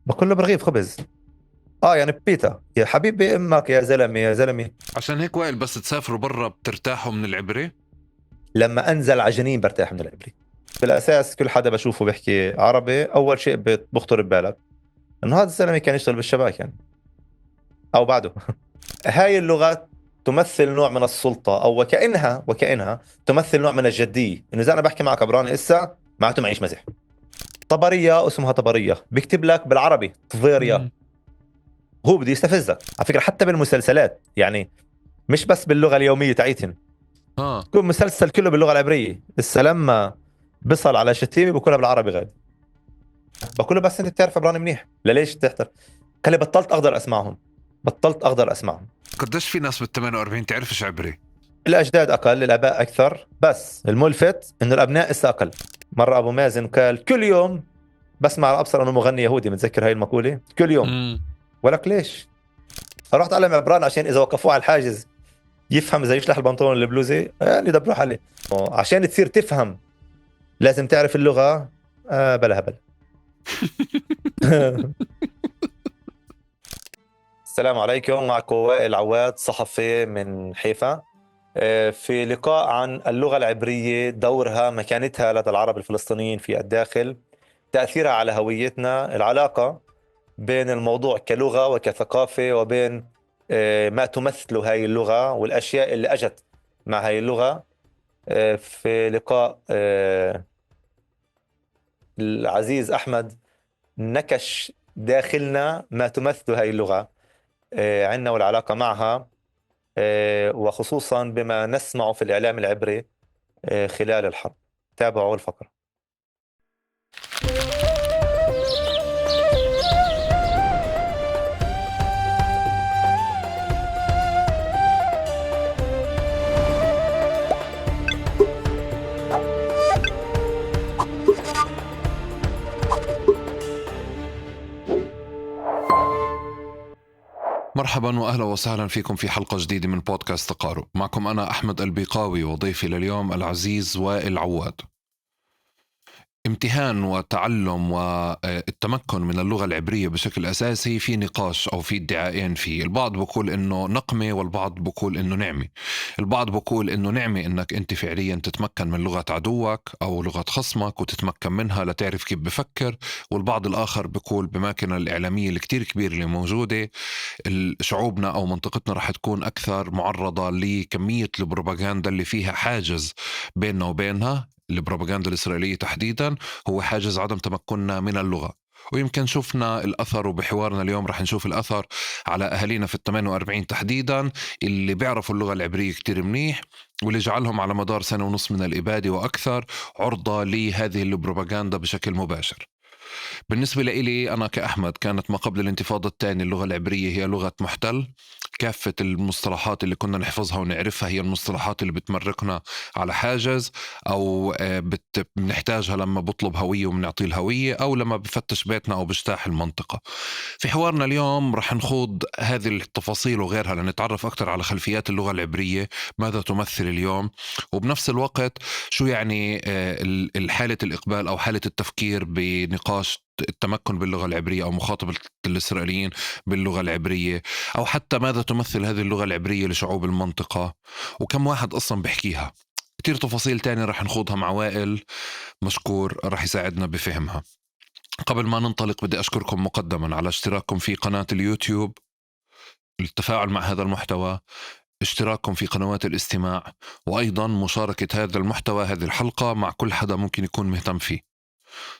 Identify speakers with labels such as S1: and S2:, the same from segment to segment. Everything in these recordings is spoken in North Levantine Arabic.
S1: بقول له برغيف خبز. يعني بيتا يا حبيبي امك يا زلمة يا زلمة.
S2: عشان هيك وائل بس تسافروا برا بترتاحوا من العبري؟
S1: لما انزل على جنين برتاح من العبري. بالاساس كل حدا بشوفه بيحكي عربي اول شيء بخطر ببالك انه هذا الزلمة كان يشتغل بالشباك يعني او بعده. هاي اللغات تمثل نوع من السلطة، او وكأنها تمثل نوع من الجدية، انه اذا انا بحكي معك عبراني اسا معناته معيش مزح. طبرية اسمها طبرية، بيكتب لك بالعربي طفيريا، هو بده يستفزك. على فكرة حتى بالمسلسلات، يعني مش بس باللغة اليومية تاعتهم، كل مسلسل كله باللغة العبرية. هسه لما بصل على شتيمه بكلها بالعربي غاد، بقول له بس انت بتعرف عبراني منيح، لليش تحتر؟ قال لي بطلت اقدر اسمعهم، بطلت اقدر اسمعهم.
S2: قديش في ناس بال48 تعرفش عبري؟
S1: الاجداد اقل، الاباء اكثر، بس الملفت انه الابناء لسه اقل. مرة ابو مازن قال كل يوم بسمع الابصر انه مغني يهودي، متذكر هاي المقولة؟ كل يوم. ولك ليش؟ اروح اتعلم عبراني عشان اذا وقفوه على الحاجز يفهم اذا يشلح البنطلون البلوزة، يعني دبروا حالي. عشان تصير تفهم لازم تعرف اللغة. بلا هبل. السلام عليكم، معكم وائل عواد، صحفي من حيفا، في لقاء عن اللغة العبرية، دورها، مكانتها لدى العرب الفلسطينيين في الداخل، تأثيرها على هويتنا، العلاقة بين الموضوع كلغة وكثقافة وبين ما تمثله هاي اللغة والأشياء اللي أجت مع هاي اللغة. في لقاء العزيز أحمد نكش داخلنا ما تمثله هاي اللغة عنا والعلاقة معها، وخصوصا بما نسمعه في الإعلام العبري خلال الحرب. تابعوا الفقرة.
S2: مرحبا واهلا وسهلا فيكم في حلقة جديدة من بودكاست تقارب. معكم انا احمد البيقاوي وضيفي لليوم العزيز وائل عواد. امتهان وتعلم والتمكن من اللغة العبرية بشكل أساسي في نقاش أو في ادعائين فيه. البعض بقول إنه نقمة والبعض بقول إنه نعمة. البعض بقول إنه نعمة إنك أنت فعليا تتمكن من لغة عدوك أو لغة خصمك وتتمكن منها لتعرف كيف بفكر، والبعض الآخر بقول بماكنة الإعلامية الكتير كبيرة اللي موجودة شعوبنا أو منطقتنا رح تكون أكثر معرضة لكمية البروباغندا اللي فيها حاجز بيننا وبينها. البروباغندا الإسرائيلية تحديدا هو حاجز عدم تمكننا من اللغة، ويمكن شفنا الأثر، وبحوارنا اليوم رح نشوف الأثر على أهالينا في 48 تحديدا اللي بيعرفوا اللغة العبرية كتير منيح، واللي جعلهم على مدار 1.5 سنة من الإبادة وأكثر عرضة لهذه البروباغندا بشكل مباشر. بالنسبة لإلي أنا كأحمد، كانت ما قبل الانتفاضة الثانية اللغة العبرية هي لغة محتل. كافة المصطلحات اللي كنا نحفظها ونعرفها هي المصطلحات اللي بتمرقنا على حاجز، أو بنحتاجها لما بطلب هوية وبنعطيه الهوية، أو لما بفتش بيتنا أو بجتاح المنطقة. في حوارنا اليوم رح نخوض هذه التفاصيل وغيرها لنتعرف أكثر على خلفيات اللغة العبرية، ماذا تمثل اليوم، وبنفس الوقت شو يعني حالة الإقبال أو حالة التفكير بنقاش التمكن باللغة العبرية أو مخاطبة الإسرائيليين باللغة العبرية، أو حتى ماذا تمثل هذه اللغة العبرية لشعوب المنطقة، وكم واحد أصلا بحكيها. كتير تفاصيل تانية رح نخوضها مع وائل مشكور رح يساعدنا بفهمها. قبل ما ننطلق بدي أشكركم مقدما على اشتراككم في قناة اليوتيوب، التفاعل مع هذا المحتوى، اشتراككم في قنوات الاستماع، وأيضا مشاركة هذا المحتوى هذه الحلقة مع كل حدا ممكن يكون مهتم فيه.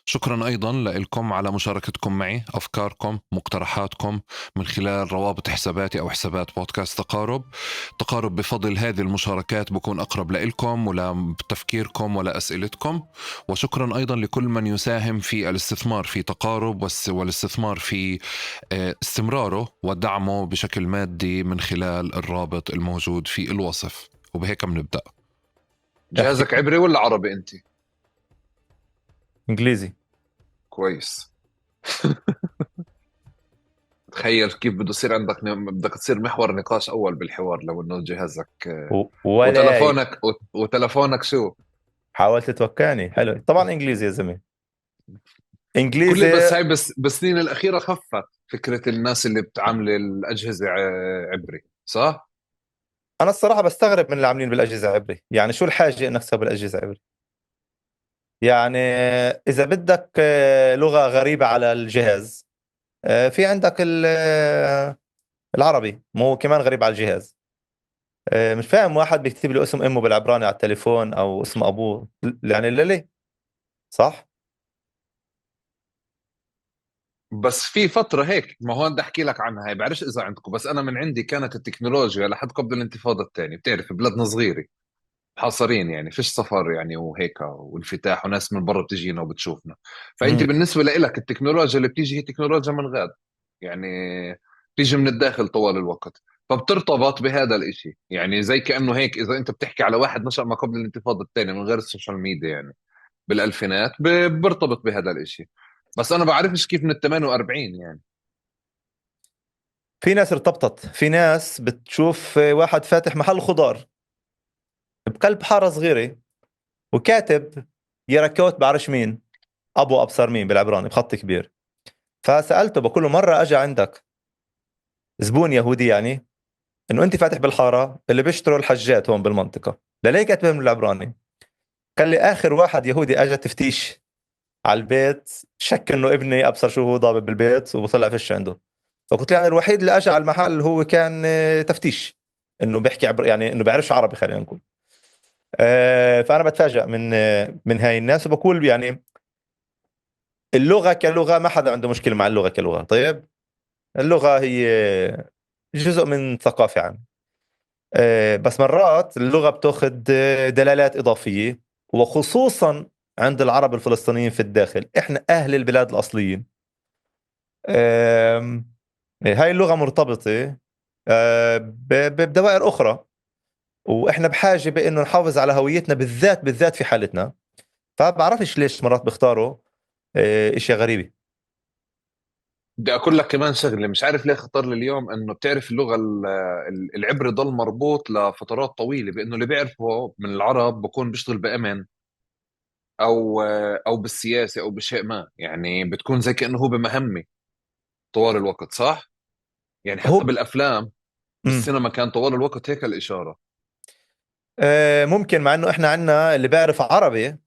S2: شكرا أيضا لكم على مشاركتكم معي أفكاركم مقترحاتكم من خلال روابط حساباتي أو حسابات بودكاست تقارب. تقارب بفضل هذه المشاركات بكون أقرب لكم ولا تفكيركم ولا أسئلتكم. وشكرا أيضا لكل من يساهم في الاستثمار في تقارب والاستثمار في استمراره ودعمه بشكل مادي من خلال الرابط الموجود في الوصف. وبهيك بنبدأ. جهازك عبري ولا عربي أنت؟
S1: انجليزي.
S2: كويس. تخيل كيف بده يصير عندك، بدك تصير محور نقاش اول بالحوار لو انه جهازك وتلفونك وتلفونك شو؟
S1: حاولت تتوقعني. حلو، طبعا انجليزي يا زلمة. انجليزي
S2: كل بس هاي بس بالسنين الاخيرة خفت فكرة الناس اللي بتعامل الاجهزة عبري، صح؟
S1: انا الصراحة بستغرب من اللي عاملين بالاجهزة عبري، يعني شو الحاجة انك تسوي بالاجهزة عبري؟ يعني اذا بدك لغة غريبة على الجهاز، في عندك العربي، مو كمان غريب على الجهاز. مش فاهم، واحد بيكتب له اسم امه بالعبراني على التليفون او اسم ابوه، يعني ليه؟ صح؟
S2: بس في فترة هيك، ما هون بدي احكي لك عنها، هي بعرفش اذا عندكم، بس انا من عندي كانت التكنولوجيا لحد قبل الانتفاضة الثانية، بتعرف بلادنا صغيرة، محاصرين يعني، فيش سفر يعني وهيك وانفتاح وناس من برا بتجينا وبتشوفنا. فانت بالنسبة لإلك التكنولوجيا اللي بتيجي هي تكنولوجيا من غاد، يعني بتيجي من الداخل طوال الوقت، فبترتبط بهذا الاشي. يعني زي كأنه هيك اذا انت بتحكي على واحد نشأ ما قبل الانتفاضة الثانية من غير ال social media يعني بالالفينات، برتبط بهذا الاشي. بس انا بعرفش كيف من ال 48 يعني.
S1: في ناس ارتبطت، في ناس بتشوف واحد فاتح محل خضار بقلب حارة صغيرة وكاتب ירקות بعرش مين ابو ابصر مين بالعبراني بخط كبير. فسالته بقول له مرة اجى عندك زبون يهودي، يعني انه انت فاتح بالحاره اللي بيشتروا الحجات هون بالمنطقة، لليه كاتبهم بالعبراني؟ قال لي اخر واحد يهودي اجى تفتيش على البيت شك انه ابني ابصر شو هو ضابط بالبيت وطلع فيش عنده. فقلت له يعني الوحيد اللي اجى على المحل هو كان تفتيش، انه بيحكي عبر، يعني انه بيعرفش عربي خلينا نقول. فانا بتفاجئ من هاي الناس، وبقول يعني اللغة كلغة ما حدا عنده مشكلة مع اللغة كلغة. طيب اللغة هي جزء من ثقافة عامة، بس مرات اللغة بتاخذ دلالات اضافية، وخصوصا عند العرب الفلسطينيين في الداخل، احنا اهل البلاد الاصليين. هاي اللغة مرتبطة بدوائر اخرى، واحنا بحاجة بانه نحافظ على هويتنا بالذات بالذات في حالتنا. فبعرفش ليش مرات بيختاروا اشياء غريبة.
S2: بدي اقول لك كمان شغله، مش عارف ليه خطر لي اليوم، انه بتعرف اللغة العبري ضل مربوط لفترات طويلة بانه اللي بيعرفه من العرب بكون بيشتغل بامن او بالسياسة او بشيء ما، يعني بتكون زي كانه هو بمهمة طوال الوقت، صح؟ يعني حتى
S1: هو
S2: بالافلام بالسينما كان طوال الوقت هيك الاشارة.
S1: ممكن، مع انه احنا عندنا اللي بيعرف عربي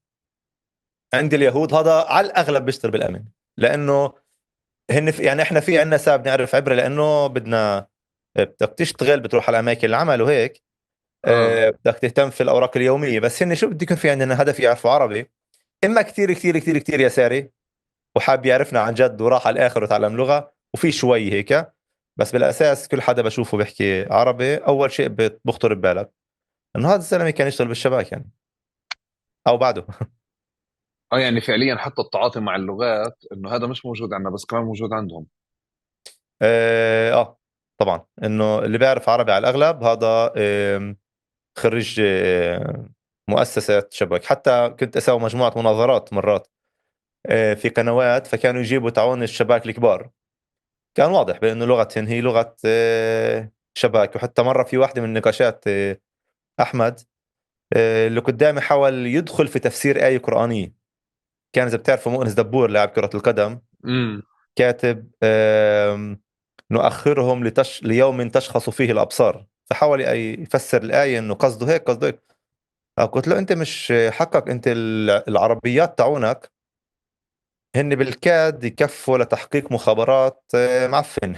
S1: عند اليهود هذا على الاغلب بيشتغل بالامن، لانه هن يعني احنا في عندنا سبب نعرف عبري، لانه بدنا بدك تشتغل، بتروح على اماكن العمل وهيك، بدك تهتم في الاوراق اليومية. بس هن شو بده يكون في عندنا هدف يعرفوا عربي؟ اما كثير كثير كثير كثير يساري وحاب يعرفنا عن جد وراح على الاخر وتعلم لغة، وفي شوي هيك، بس بالاساس كل حدا بشوفه بيحكي عربي اول شيء بخطر ببالك انه هذا الزلمة كان يشتغل بالشباك يعني او بعده.
S2: يعني فعليا حتى التعاطي مع اللغات انه هذا مش موجود عندنا، بس كمان موجود عندهم.
S1: طبعا انه اللي بيعرف عربي على الاغلب هذا خريج مؤسسة شبك. حتى كنت اسوي مجموعة مناظرات مرات في قنوات، فكانوا يجيبوا تعاون الشباك الكبار، كان واضح بانه لغتهم هي لغة شباك. وحتى مرة في واحدة من النقاشات احمد اللي قدامي حاول يدخل في تفسير آية قرآنية، كان إذا بتعرفوا مؤنس دبور لاعب كرة القدم، كاتب نؤخرهم ليوم تشخص فيه الأبصار، فحاول يفسر الآية إنه قصده هيك قصده هيك. قلت له أنت مش حقك، أنت العربيات تعونك هن بالكاد يكفوا لتحقيق مخابرات معفن،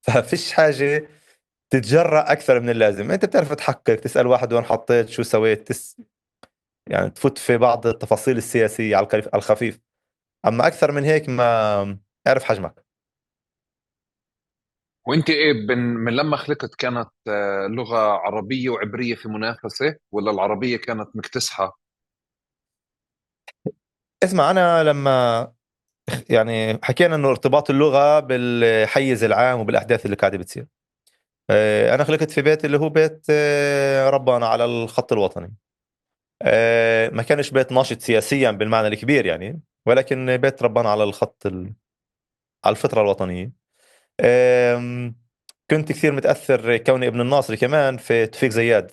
S1: ففيش حاجة تتجرأ أكثر من اللازم. أنت بتعرف تحقق، تسأل واحد وين حطيت، شو سويت، يعني تفوت في بعض التفاصيل السياسية على الخفيف، أما أكثر من هيك ما اعرف حجمك.
S2: وانت ايه من لما خلقت كانت لغة عربية وعبرية في منافسة، ولا العربية كانت مكتسحة؟
S1: اسمع، أنا لما يعني حكينا إنه ارتباط اللغة بالحيز العام وبالأحداث اللي قاعدة بتصير، أنا خلقت في بيت اللي هو بيت ربنا على الخط الوطني، ما كانش بيت ناشط سياسيا بالمعنى الكبير يعني، ولكن بيت ربنا على الخط على الفطرة الوطنية. كنت كثير متأثر كوني ابن الناصري كمان في توفيق زياد،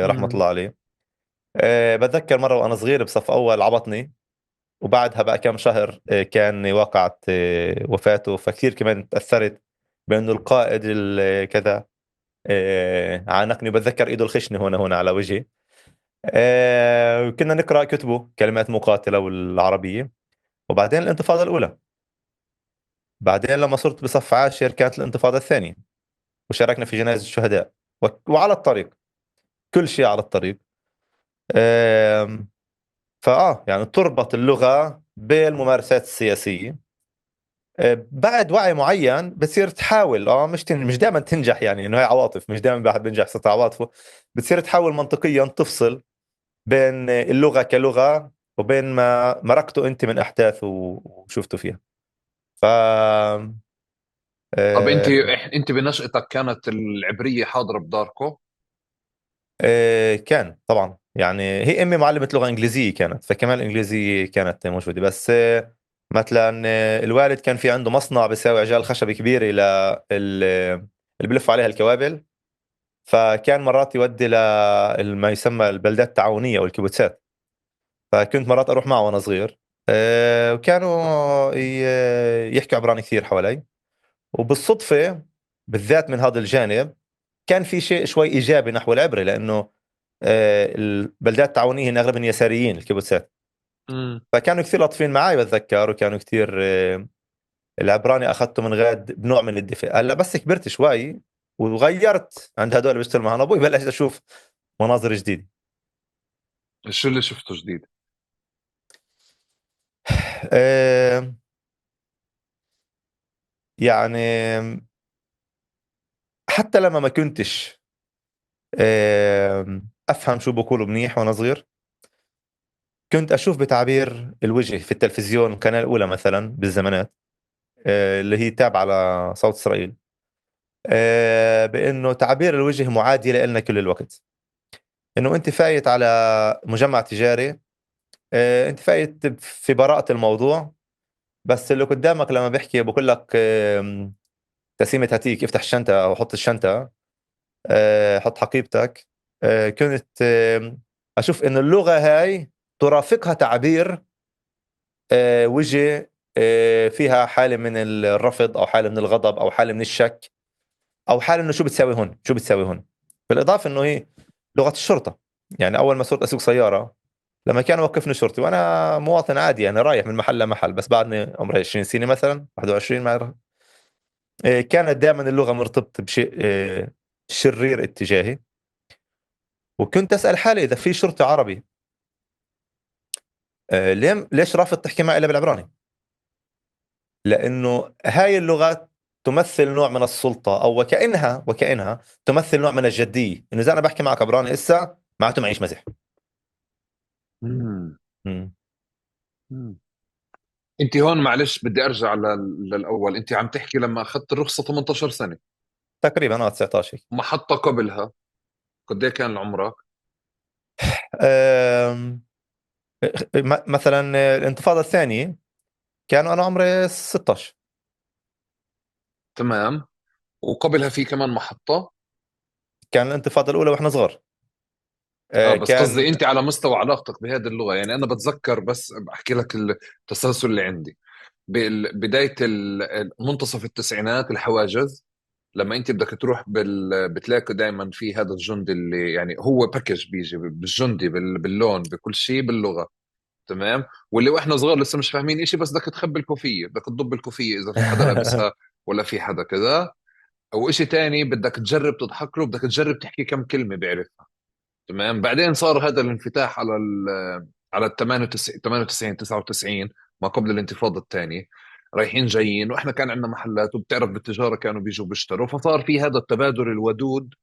S1: رحمة الله عليه. بتذكر مرة وأنا صغير بصف أول عبطني وبعدها بقى كم شهر كان وقعت وفاته، فكثير كمان تأثرت بأنه القائد كذا عانقني، وبتذكر إيده الخشنة هنا على وجهي. كنا نقرأ كتبه كلمات مقاتلة والعربية. وبعدين الانتفاضة الأولى، بعدين لما صرت بصف عاشر كانت الانتفاضة الثانية، وشاركنا في جنازة الشهداء، وعلى الطريق كل شيء على الطريق. يعني تربط اللغة بالممارسات السياسية. بعد وعي معين بتصير تحاول، مش دائما تنجح، يعني انه هي عواطف، مش دائما الواحد بينجح سطع عواطفه، بتصير تحاول منطقيا تفصل بين اللغة كلغة وبين ما مرقته انت من احداث وشفته فيها. ف
S2: طب انت بنشأتك كانت العبرية حاضرة بداركو؟
S1: كان طبعا، يعني هي امي معلمة لغة انجليزية كانت، فكمان الانجليزية كانت موجودة. بس مثلا الوالد كان في عنده مصنع بيساوي عجال خشب كبيرة اللي بلف عليها الكوابل، فكان مرات يودي لما يسمى البلدات التعاونية أو الكيبوتسات، فكنت مرات أروح معه وأنا صغير. وكانوا يحكوا عبراني كثير حوالي. وبالصدفة بالذات من هذا الجانب كان في شيء شوي إيجابي نحو العبري، لأنه البلدات التعاونية هن أغلبهم يساريين الكيبوتسات، فكانوا كثير لطيفين معي بتذكر، وكانوا كثير العبراني أخذته من غاد بنوع من الدفء. هلا بس كبرت شوي وغيرت عند هدول اللي بيشتغلوا معنا أبوي، بلشت أشوف مناظر جديدة.
S2: شو اللي شفته جديد؟
S1: يعني حتى لما ما كنتش أفهم شو بقولوا منيح وأنا صغير، كنت أشوف بتعبير الوجه في التلفزيون القناة الأولى مثلا بالزمانات اللي هي تابعة لصوت إسرائيل، بأنه تعبير الوجه معادي لنا كل الوقت. إنه أنت فايت على مجمع تجاري، أنت فايت في براءة الموضوع، بس اللي قدامك لما بيحكي بقول لك تسيمة هاتيك، افتح الشنطة أو حط الشنطة، حط حقيبتك. كنت أشوف إنه اللغة هاي ترافقها تعبير وجه فيها حالة من الرفض أو حالة من الغضب أو حالة من الشك أو حالة إنه شو بتساوي هون، شو بتساوي هون. بالإضافة إنه هي لغة الشرطة. يعني أول ما صرت أسوق سيارة لما كان وقفني شرطي وأنا مواطن عادي، يعني رايح من محل لمحل، بس بعدني عمري 20 سنة مثلا، 21 ما، كانت دائما اللغة مرتبطة بشيء شرير اتجاهي. وكنت أسأل حالي إذا في شرطي عربي ليش رافض تحكي معي إلا بالعبراني؟ لأنه هاي اللغة تمثل نوع من السلطة، أو وكأنها تمثل نوع من الجدية، إنه إذا أنا بحكي معك عبراني إسا معناته معيش مزح.
S2: أنت هون معلش بدي أرجع للأول. أنت عم تحكي لما أخذت الرخصة 18 سنة
S1: تقريبا، 19.
S2: محطة قبلها قد إيه كان عمرك؟
S1: مثلا الانتفاضة الثانية كان أنا عمري 16.
S2: تمام. وقبلها في كمان محطة؟
S1: كان الانتفاضة الأولى وإحنا صغار.
S2: بس كان... قصدي أنت على مستوى علاقتك بهذه اللغة، يعني أنا بتذكر، بس بحكي لك التسلسل اللي عندي بداية منتصف التسعينات، الحواجز لما أنت بدك تروح بتلاقي دائما في هذا الجندي اللي يعني هو package بيجي بالجندي باللون بكل شيء باللغة، تمام. واللي واحنا صغار لسه مش فاهمين إشي، بس بدك تخبي الكوفية، بدك تضب الكوفية إذا في حدا لابسها ولا في حدا كذا أو إشي تاني، بدك تجرب تضحك له، بدك تجرب تحكي كم كلمة بيعرفها، تمام. بعدين صار هذا الانفتاح على ال 98 99 ما قبل الانتفاضة الثانية، رايحين جايين، وإحنا كان عندنا محلات وبتعرف بالتجارة كانوا بيجوا بيشتروا، فصار في هذا التبادل الودود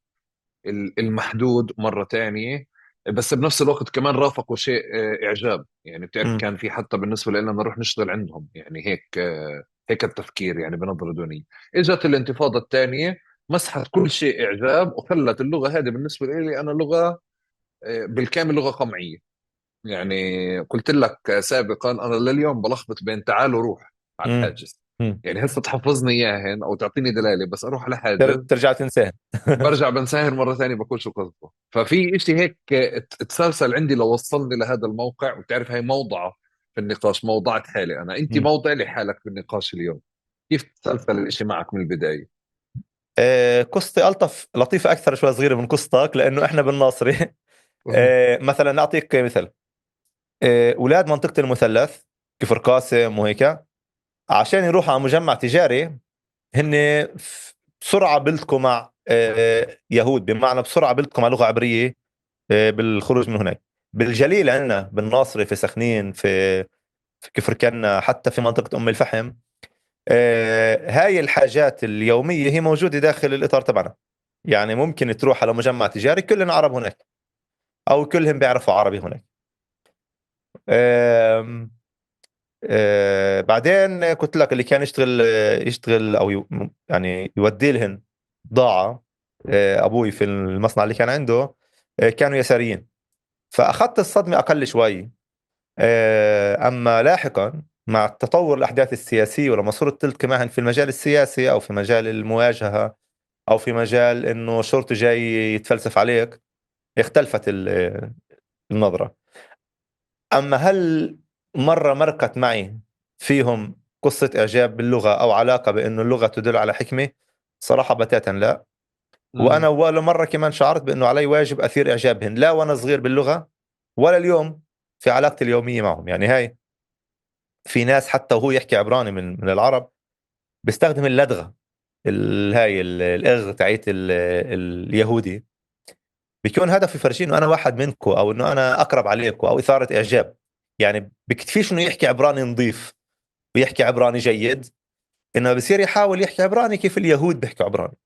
S2: المحدود مرة تانية، بس بنفس الوقت كمان رافقوا شيء إعجاب، يعني بتعرف كان في حتى بالنسبة لنا نروح نشتغل عندهم، يعني هيك هيك التفكير، يعني بنظرة دونية. إجت الانتفاضة الثانية مسحت كل شيء إعجاب، وخلت اللغة هذه بالنسبة لي أنا لغة بالكامل لغة قمعية. يعني قلت لك سابقا أنا لليوم بلخبط بين تعال وروح على الحاجز، يعني هسه تحفظني إياهن أو تعطيني دلالة، بس أروح على حاجز
S1: ترجع تنساهن.
S2: برجع بنساهن مرة ثانية بقول شو قصده. ففي إشي هيك تسلسل عندي لو وصلني لهذا الموقع، وبتعرف هاي موضعة
S3: في النقاش، موضعت حالي انا، انت موضع لي حالك في النقاش اليوم. كيف تسلسل الاشي معك من البداية؟
S1: قصتي الطف لطيفة اكثر شوي صغيرة من قصتك، لانه احنا بالناصري. مثلا نعطيك مثل، اولاد منطقة المثلث كفر قاسم وهيك، عشان يروحوا على مجمع تجاري هن بسرعة بيلتقوا مع يهود، بمعنى بسرعة بيلتقوا مع لغة عبريه بالخروج من هناك. بالجليل عندنا بالناصري، في سخنين، في كفر كنا، حتى في منطقة ام الفحم، هاي الحاجات اليومية هي موجودة داخل الاطار تبعنا. يعني ممكن تروح على مجمع تجاري كلنا عرب هناك، او كلهم بيعرفوا عربي هناك. بعدين قلت لك اللي كان يشتغل او يعني يودي لهن بضاعة، ابوي في المصنع اللي كان عنده، كانوا يساريين، فاخذت الصدمة اقل شوي. اما لاحقا مع تطور الاحداث السياسية، ولما صرت تلتقي معهن في المجال السياسي او في مجال المواجهة او في مجال انه شرطي جاي يتفلسف عليك، اختلفت النظرة. اما هل مرة مرقت معي فيهم قصة اعجاب باللغة او علاقة بانه اللغة تدل على حكمه؟ صراحة بتاتا لا. وانا ولا مرة كمان شعرت بانه علي واجب اثير اعجابهن، لا وانا صغير باللغة ولا اليوم في علاقتي اليومية معهم. يعني هاي في ناس حتى وهو يحكي عبراني من العرب بيستخدم اللدغه، هاي الاغ تاعيت اليهودي، بيكون هدفه يفرجيه انه انا واحد منكم، او انه انا اقرب عليكم، او اثاره اعجاب. يعني بكتفيش انه يحكي عبراني نظيف ويحكي عبراني جيد، انه بصير يحاول يحكي عبراني كيف اليهود بيحكوا عبراني.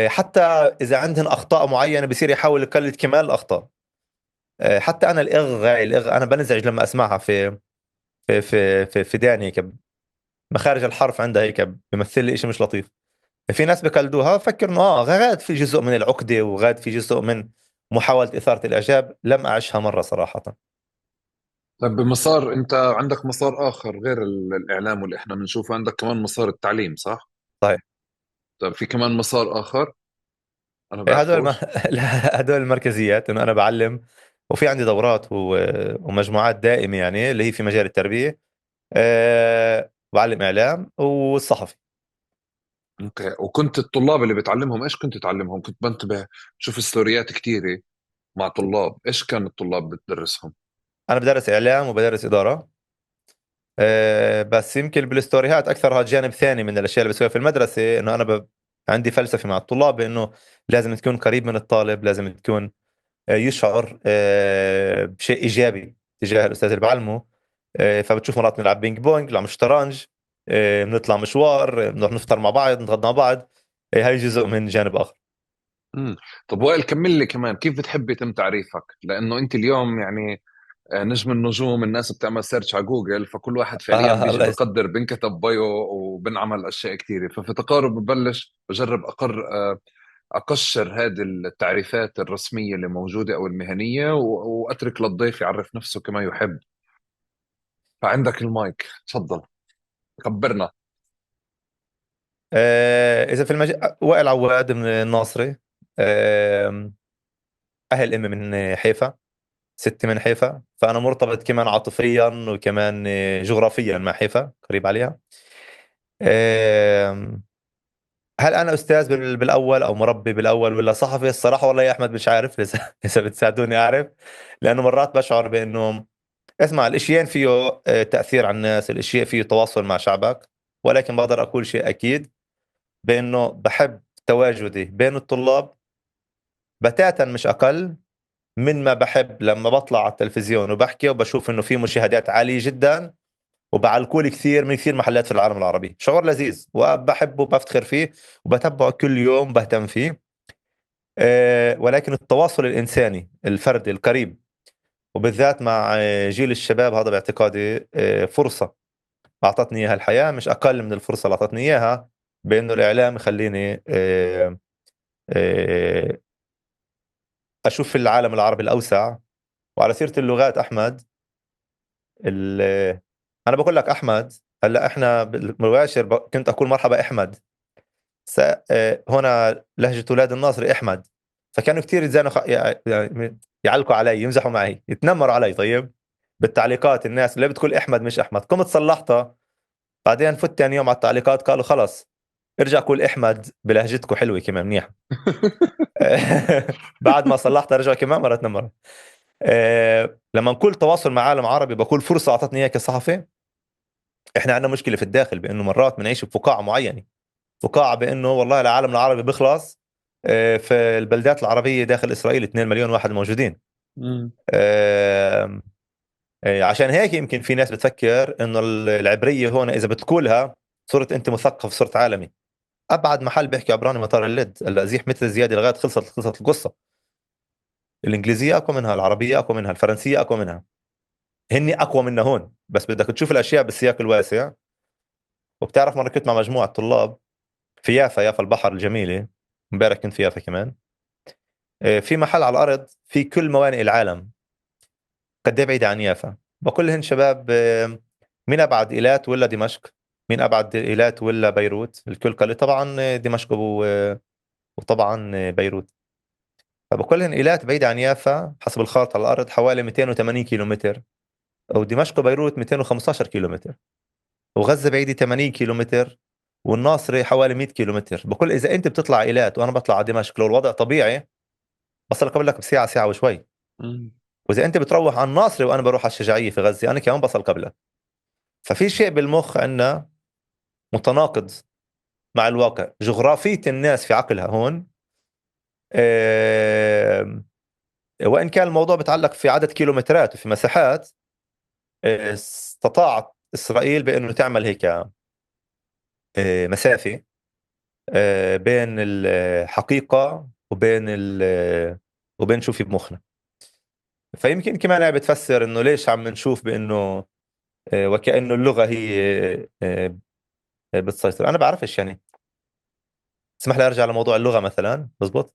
S1: حتى اذا عندهن اخطاء معينة بصير يحاول يقلد كمال الاخطاء. حتى انا الاغ انا بنزعج لما اسمعها في في في في, في داني هيك، مخارج الحرف عندها هيك بيمثل لي شيء مش لطيف. في ناس بقلدوها، فكر انه غاد في جزء من العقدة وغاد في جزء من محاولة اثاره الاعجاب. لم اعيشها مرة صراحة.
S3: طيب بمسار، انت عندك مسار اخر غير الاعلام واللي احنا بنشوفه، عندك كمان مسار التعليم صح؟
S1: صحيح.
S3: طيب في كمان مسار اخر انا
S1: هدول
S3: بعرفوش؟
S1: لا، هدول المركزيات، انه انا بعلم وفي عندي دورات ومجموعات دائمة يعني اللي هي في مجال التربية، بعلم اعلام والصحفي.
S3: okay. وكنت الطلاب اللي بتعلمهم ايش كنت تعلمهم؟ كنت بنتبه شوف ستوريات كثيرة مع طلاب، ايش كان الطلاب بتدرسهم؟
S1: انا بدرس اعلام وبدرس ادارة، بس يمكن بالستوريات اكثر هذا جانب ثاني من الاشياء اللي بسويها في المدرسة، انه انا عندي فلسفة مع الطلاب انه لازم تكون قريب من الطالب، لازم تكون يشعر بشيء ايجابي تجاه الاستاذ اللي بعلمه. فبتشوف مرات بنلعب بينج بونج، بنلعب شطرنج، بنطلع مشوار، بنروح نفطر مع بعض، نتغدى مع بعض. هاي جزء من جانب اخر.
S3: طب وائل كمل لي كمان، كيف بتحب يتم تعريفك؟ لانه انت اليوم يعني نجم النجوم، الناس بتعمل search على جوجل، فكل واحد فعليا بيجي بقدر بنكتب bio وبنعمل اشياء كثيرة، ففي تقارب ببلش بجرب اقشر هذه التعريفات الرسمية اللي موجودة او المهنية، واترك للضيف يعرف نفسه كما يحب. فعندك المايك، تفضل خبرنا.
S1: اذا في وائل عواد من الناصري، اهل امي من حيفا، ستي من حيفا، فانا مرتبط كمان عاطفيا وكمان جغرافيا مع حيفا، قريب عليها. هل انا استاذ بالاول او مربي بالاول ولا صحفي؟ الصراحة والله يا احمد مش عارف لسه. اذا بتساعدوني اعرف، لانه مرات بشعر بانه اسمع الاشيين فيه تاثير على الناس، الاشياء فيه تواصل مع شعبك، ولكن بقدر اقول شيء اكيد بانه بحب تواجدي بين الطلاب بتاتا مش اقل من ما بحب لما بطلع على التلفزيون وبحكي وبشوف انه في مشاهدات عالية جدا وبعلقوا لي كثير من كثير محلات في العالم العربي. شعور لذيذ وبحبه وبفتخر فيه وبتبعه كل يوم بهتم فيه. ولكن التواصل الإنساني الفردي القريب وبالذات مع جيل الشباب هذا باعتقادي فرصة أعطتني إياها الحياة مش أقل من الفرصة اللي أعطتني إياها بأنه الإعلام يخليني أشوف العالم العربي الأوسع. وعلى سيرة اللغات أحمد، أنا بقول لك أحمد، هلأ إحنا بالمباشر كنت أقول مرحبا أحمد، هنا لهجة أولاد الناصري أحمد، فكانوا كثير يتزانوا يعني يعلقوا علي، يمزحوا معي، يتنمروا علي. طيب بالتعليقات الناس اللي بتقول احمد مش احمد، قمت صلحتها. بعدين فت ثاني يوم على التعليقات قالوا خلص ارجع قول احمد بلهجتكم حلوة كمان منيح. بعد ما صلحتها رجعوا كمان مرة مرة. لما نقول تواصل مع عالم عربي بقول فرصة اعطتني اياها كصحفي. احنا عندنا مشكلة في الداخل بانه مرات بنعيش بفقاعه معينة، فقاعة بانه والله العالم العربي بيخلص في البلدات العربية داخل اسرائيل 2 مليون واحد موجودين. عشان هيك يمكن في ناس بتفكر انه العبرية هون اذا بتقولها صرت انت مثقف، صرت عالمي. ابعد محل بيحكي عبراني مطار اللد، هلا زيح مثل زيادة لغاية خلصت القصة. الانجليزية اقوى منها، العربية اقوى منها، الفرنسية اقوى منها، هني اقوى منا هون. بس بدك تشوف الاشياء بالسياق الواسع. وبتعرف مرة كنت مع مجموعة طلاب في يافا، يافا البحر الجميلة، امبارح كنت في يافا كمان. في محل على الارض في كل موانئ العالم، قد ايه بعيدة عن يافا. بقول لهن شباب، مين ابعد، ايلات ولا دمشق؟ مين ابعد، ايلات ولا بيروت؟ الكل قال لي طبعا دمشق وطبعا بيروت. فبقول لهن ايلات بعيدة عن يافا حسب الخارطة على الارض حوالي 280 كيلومتر، ودمشق وبيروت 215 كيلومتر، وغزة بعيدة 80 كيلومتر، والناصري حوالي 100 كيلومتر. بقول اذا انت بتطلع ايلات وانا بطلع على دمشق لو الوضع طبيعي بصل قبل لك بساعة، ساعة وشوي. واذا انت بتروح على الناصري وانا بروح على الشجاعيه في غزة انا كمان بصل قبلك. ففي شيء بالمخ عندنا متناقض مع الواقع. جغرافية الناس في عقلها هون، وإن كان الموضوع بتعلق في عدد كيلومترات وفي مساحات، استطاعت إسرائيل بأنه تعمل هيك مسافة بين الحقيقة وبين شو في بمخنا. فيمكن كمان هي بتفسر إنه ليش عم نشوف بأنه وكأنه اللغة هي بتسيطر. أنا بعرفش يعني، اسمح لي أرجع لموضوع اللغة مثلا. بزبط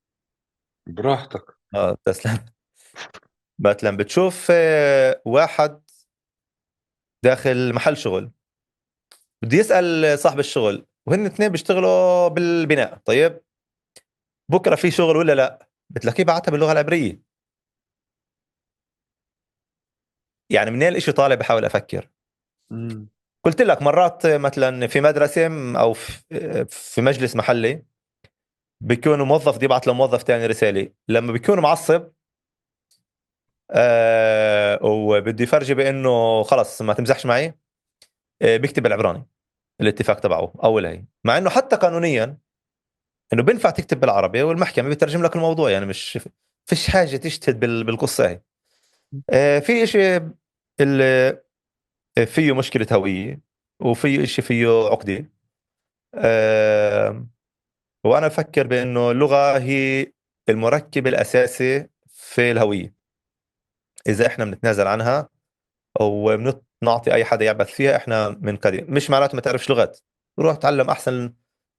S3: براحتك.
S1: تسلم. مثلا بتشوف واحد داخل محل شغل بده يسأل صاحب الشغل، وهن اثنين بيشتغلوا بالبناء، طيب بكرة في شغل ولا لا؟ بتلاقيه بعتها باللغة العبرية. يعني منين الاشي طالع؟ بحاول أفكر. قلت لك مرات مثلا في مدرسة أو في مجلس محلي بيكونوا موظف دي يبعث لموظف تاني رسالة، لما بيكون معصب وبده يفرجي بأنه خلص ما تمزحش معي، بيكتب بالعبراني الاتفاق تبعه أول هي، مع أنه حتى قانونيا أنه بينفع تكتب بالعربي والمحكمة بترجم لك الموضوع، يعني مش فيش حاجة تجتهد بالقصة هي. في إشي اللي فيه مشكلة هوية، وفيه إشي فيه عقدة. وأنا أفكر بأنه اللغة هي المركب الأساسي في الهوية. إذا إحنا بنتنازل عنها أو بنعطي أي حدا يعبث فيها إحنا بنقدم. مش معناته ما تعرفش لغات، روح تعلم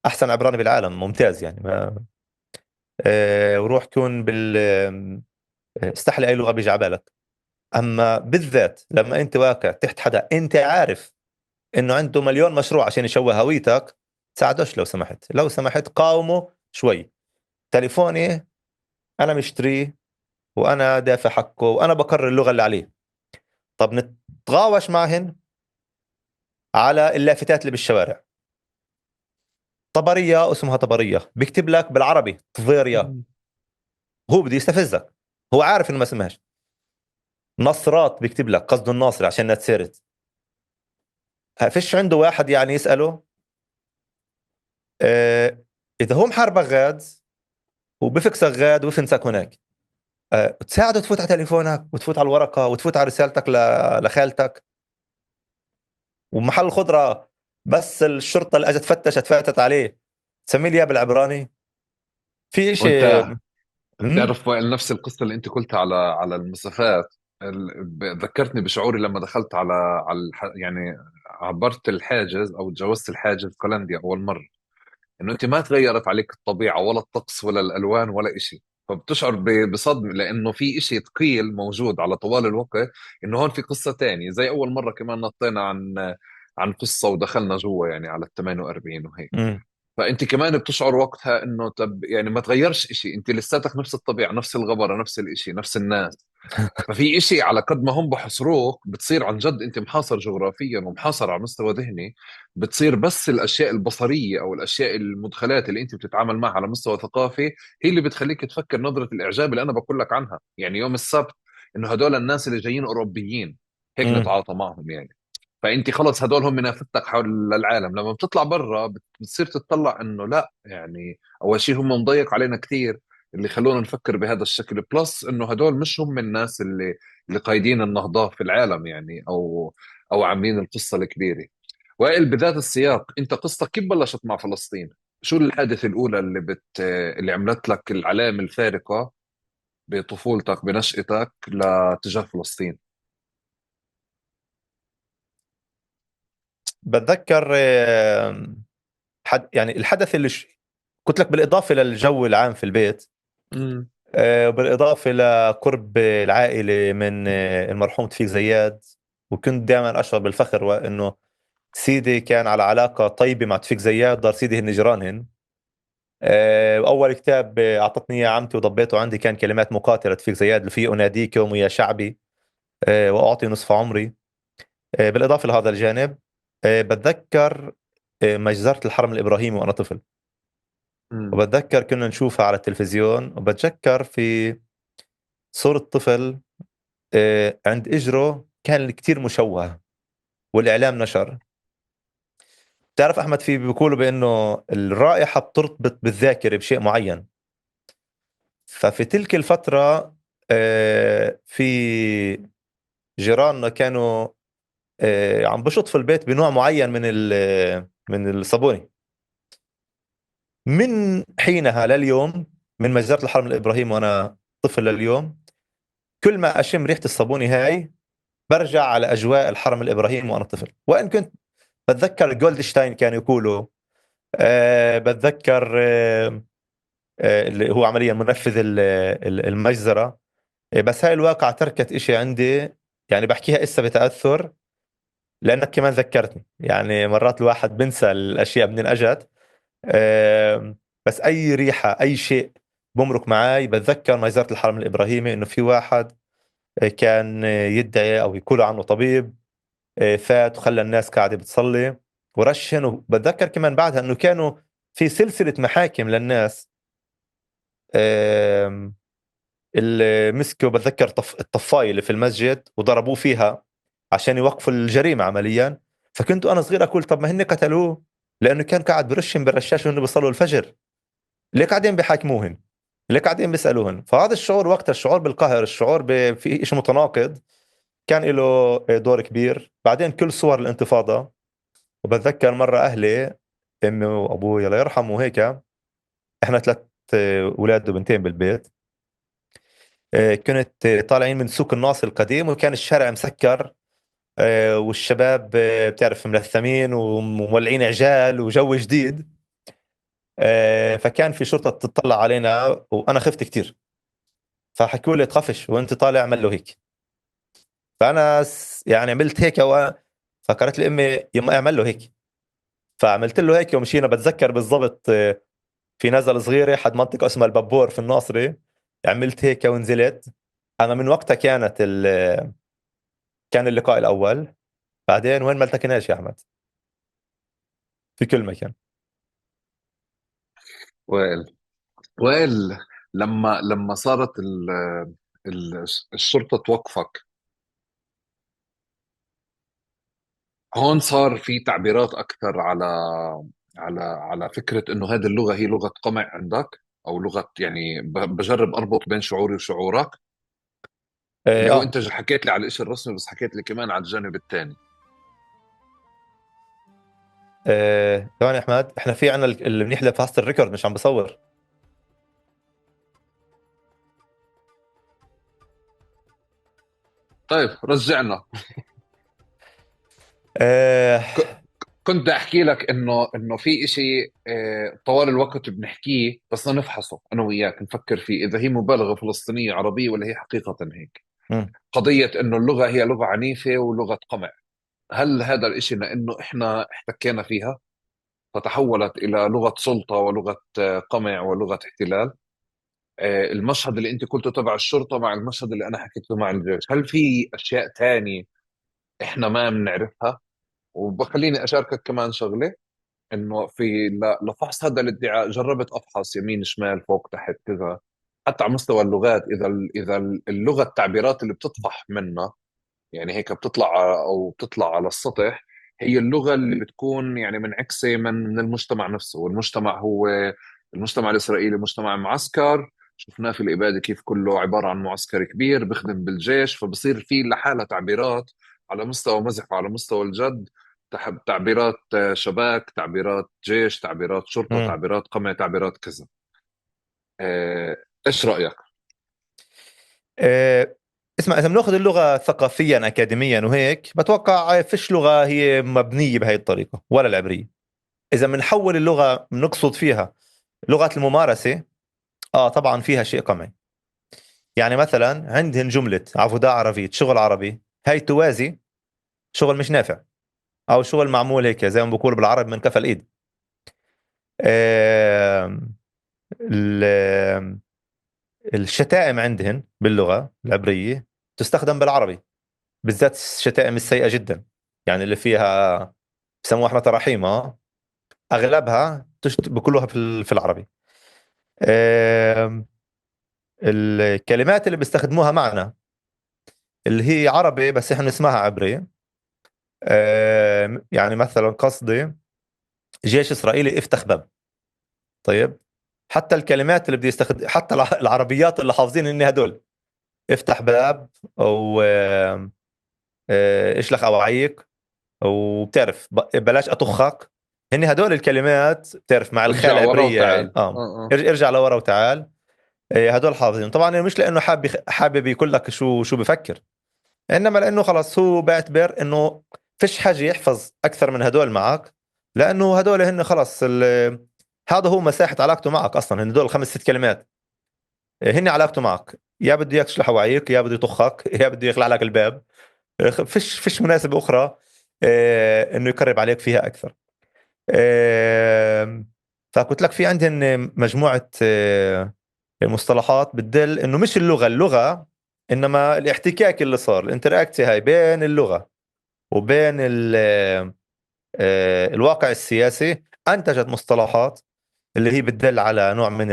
S1: أحسن عبراني بالعالم، ممتاز يعني. ما وروح كون استحلي أي لغة بيجي على بالك. أما بالذات لما أنت واقع تحت حدا أنت عارف إنه عنده مليون مشروع عشان يشوه هويتك، ساعدوش لو سمحت، لو سمحت قاومه شوي. تليفوني أنا مشتريه وأنا دافع حقه وأنا بقرر اللغة اللي عليه. طب نتغاوش معهن على اللافتات اللي بالشوارع. طبرية اسمها طبرية، بيكتب لك بالعربي طفيريا، هو بده يستفزك، هو عارف إنه ما اسمهاش. نصرات بيكتب لك قصده الناصر عشان نتسيرت. فيش عنده واحد يعني يسأله إذا هو محاربك غاد وبفكسك غاد وبفنسك هناك، تساعده تفوت على تليفونك وتفوت على الورقة وتفوت على رسالتك لخالتك. ومحل خضرة بس الشرطة اللي أجت فتشت فاتت عليه تسمي لي إياه بالعبراني. في إشي
S3: بتعرف وائل، نفس القصة اللي أنت قلتها على المسافات، ذكرتني بشعوري لما دخلت على يعني عبرت الحاجز أو تجاوزت الحاجز قلنديا أول مرة، إنه أنت ما تغيرت عليك الطبيعة ولا الطقس ولا الألوان ولا إشي، فبتشعر بصدمة لأنه في إشي ثقيل موجود على طوال الوقت، إنه هون في قصة تانية. زي أول مرة كمان نطينا عن قصة ودخلنا جوا يعني على 48 وهيك. فانت كمان بتشعر وقتها انه طب يعني ما تغيرش إشي، انت لساتك نفس الطبيعة، نفس الغبرة، نفس الإشي، نفس الناس. ففي إشي على قد ما هم بحصروك بتصير عن جد انت محاصر جغرافيا ومحاصر على مستوى ذهني، بتصير بس الاشياء البصرية او الاشياء المدخلات اللي انت بتتعامل معها على مستوى ثقافي هي اللي بتخليك تفكر نظره الاعجاب اللي انا بقول لك عنها. يعني يوم السبت انه هدول الناس اللي جايين اوروبيين هيك نتعاطى معهم يعني، فانت خلص هدول هم نافتك حول العالم. لما بتطلع برا بتصير تتطلع انه لا، يعني اول شيء هم مضيق علينا كثير اللي خلونا نفكر بهذا الشكل، plus انه هدول مش هم الناس اللي قايدين النهضة في العالم يعني، او عاملين القصة الكبيرة. وائل، بذات السياق انت قصتك كيف بلشت مع فلسطين؟ شو الحادثة الاولى اللي عملت لك العلامة الفارقة بطفولتك بنشأتك لتجاه فلسطين؟
S1: بتذكر يعني الحدث اللي قلت لك، بالإضافة للجو العام في البيت، بالإضافة لقرب العائلة من المرحوم توفيق زياد، وكنت دائما أشعر بالفخر وإنه سيدي كان على علاقة طيبة مع توفيق زياد، دار سيدي هن جيرانهن. أول كتاب أعطتني إياه عمتي وضبيته عندي كان كلمات مقاتلة توفيق زياد، اللي فيه أناديكم يا شعبي، وأعطي نصف عمري. بالإضافة لهذا الجانب، بتذكر مجزرة الحرم الإبراهيمي وأنا طفل، وبتذكر كنا نشوفها على التلفزيون، وبتذكر في صورة طفل عند إجره كان كتير مشوه والإعلام نشر. تعرف أحمد، في بيقولوا بأنه الرائحة بترتبط بالذاكرة بشيء معين، ففي تلك الفترة في جيراننا كانوا عم بشط في البيت بنوع معين من الصابونة. من حينها لليوم، من مجزرة الحرم الإبراهيم وأنا طفل لليوم، كل ما أشم ريحة الصابونة هاي برجع على أجواء الحرم الإبراهيم وأنا طفل. وإن كنت بتذكر جولدشتاين كان يقوله، بتذكر اللي هو عمليا منفذ المجزرة، بس هاي الواقعة تركت إشي عندي، يعني بحكيها إسا بتأثر لأنك كمان ذكرتني. يعني مرات الواحد بنسى الأشياء منين أجت، بس أي ريحة أي شيء بمرق معاي بتذكر مجزرة الحرم الإبراهيمي، إنه في واحد كان يدعي أو يقول عنه طبيب، فات وخلى الناس قاعدة بتصلي ورشن. وبتذكر كمان بعدها إنه كانوا في سلسلة محاكم للناس، اللي مسكوا، بتذكر الطفاية اللي في المسجد وضربوه فيها عشان يوقفوا الجريمة عمليا. فكنت أنا صغير أقول طب ما هن قتلوه لأنه كان قاعد برشم بالرشاش وهن بيصلوا الفجر، ليه قاعدين بحاكموهن؟ ليه قاعدين بيسألوهن؟ فهذا الشعور وقتها، الشعور بالقهر، الشعور في إشي متناقض، كان له دور كبير. بعدين كل صور الانتفاضة، وبتذكر مرة أهلي أمي وأبوي الله يرحمه وهيك، إحنا 3 أولاد وبنتين بالبيت، كنت طالعين من سوق الناصر القديم وكان الشارع مسكر، والشباب بتعرف ملثمين ومولعين عجال وجو جديد، فكان في شرطة تطلع علينا وأنا خفت كتير، فحكوا لي تخافش وانت طالع اعمل له هيك. فأنا يعني عملت هيك، فقالت لي أمي يما اعمل له هيك، فعملت له هيك ومشينا. بتذكر بالضبط، في نزل صغيرة حد منطقة اسمها البابور في الناصري، عملت هيك ونزلت. أنا من وقتها كان اللقاء الأول. بعدين وين ما التقيناش يا أحمد، في كل مكان.
S3: وائل لما صارت الشرطة توقفك هون صار في تعبيرات أكثر على فكرة إنه هذه اللغة هي لغة قمع عندك، أو لغة يعني بجرب أربط بين شعوري وشعورك. اللي هو أنت حكيت لي على الإشي الرسمي، بس حكيت لي كمان على الجانب الثاني.
S1: ثواني أحمد، إحنا في عنا المنيح لفاست الريكورد مش عم بصور.
S3: طيب رجعنا. كنت بدي أحكي لك إنه في إشي، طوال الوقت بنحكيه بس نفحصه أنا وياك، نفكر فيه إذا هي مبالغة فلسطينية عربية ولا هي حقيقة هيك. قضية إنه اللغة هي لغة عنيفة ولغة قمع، هل هذا الإشي لأنه إحنا احتكينا فيها فتحولت الى لغة سلطة ولغة قمع ولغة احتلال. المشهد اللي انت قلته تبع الشرطة مع المشهد اللي انا حكيته مع الجيش، هل في اشياء تانية احنا ما بنعرفها؟ وبخليني اشاركك كمان شغله، انه في لفحص هذا الادعاء جربت افحص يمين شمال فوق تحت كذا، حتى على مستوى اللغات، اذا اللغة التعبيرات اللي بتطفح منها، يعني هيك بتطلع او بتطلع على السطح، هي اللغة اللي بتكون يعني منعكسه من المجتمع نفسه. والمجتمع هو المجتمع الاسرائيلي مجتمع معسكر، شفناه في الابادة كيف كله عبارة عن معسكر كبير بخدم بالجيش، فبصير في لحالها تعبيرات على مستوى مزح وعلى مستوى الجد، تعبيرات شباك، تعبيرات جيش، تعبيرات شرطه،
S1: مم.
S3: تعبيرات قمع، تعبيرات كذا. ايش رايك؟
S1: اسمع، اذا بناخذ اللغة ثقافيا اكاديميا وهيك، بتوقع فيش لغة هي مبنية بهي الطريقة ولا العبرية. اذا بنحول اللغة بنقصد فيها لغة الممارسة، طبعا فيها شيء قمعي. يعني مثلا عندهن جملة عفودة عربية، شغل عربي، هاي توازي شغل مش نافع او شغل معمول هيك زي ما بقول بالعربي من كفى الايد. الشتائم عندهن باللغة العبرية تستخدم بالعربي، بالذات الشتائم السيئة جدا، يعني اللي فيها بسموها احنا تراحيم، اغلبها بكلها في العربي. الكلمات اللي بيستخدموها معنا اللي هي عربي بس احنا نسمعها عبري، يعني مثلا قصدي جيش اسرائيلي افتح باب. طيب حتى الكلمات اللي بدي يستخدم، حتى العربيات اللي حافظين ان هدول افتح باب او اشلخ اواعيك وبتعرف بلاش اطخك، هن هدول الكلمات بتعرف مع الخال العبرية، ارجع لورا وتعال، هدول حافظين. طبعا مش لانه حابب يقول لك شو بفكر، انما لانه خلص هو بعتبر انه فيش حاجة يحفظ اكثر من هدول معك، لانه هدول هن خلص هذا هو مساحة علاقته معك اصلا، هن هدول 5-6 كلمات هن علاقته معك، يا بده اياك تشلح وعيك، يا بده يطخك، يا بده يخلع لك الباب، فيش مناسبة اخرى انه يقرب عليك فيها اكثر. فقلت لك في عندهن مجموعة المصطلحات بتدل انه مش اللغة انما الاحتكاك اللي صار، الانتراكتي هاي بين اللغة وبين الواقع السياسي انتجت مصطلحات اللي هي بتدل على نوع من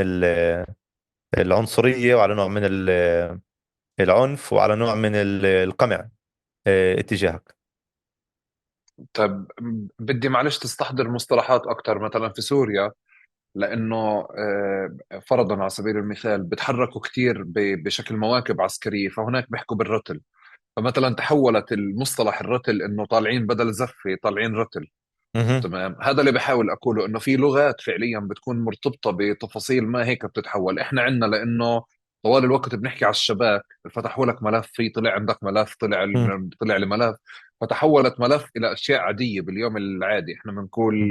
S1: العنصرية وعلى نوع من العنف وعلى نوع من القمع اتجاهك.
S3: طيب بدي معلش تستحضر مصطلحات أكثر مثلا في سوريا، لأنه فرضا على سبيل المثال بتحركوا كثير بشكل مواكب عسكرية، فهناك بيحكوا بالرتل، فمثلا تحولت المصطلح الرتل إنه طالعين بدل زفة طالعين رتل. تمام، هذا اللي بحاول أقوله، إنه في لغات فعليا بتكون مرتبطة بتفاصيل ما هيك بتتحول. إحنا عندنا لأنه طوال الوقت بنحكي على الشباك، فتحوا لك ملف، في طلع عندك ملف، طلع لملف، فتحولت ملف إلى أشياء عادية باليوم العادي. إحنا بنقول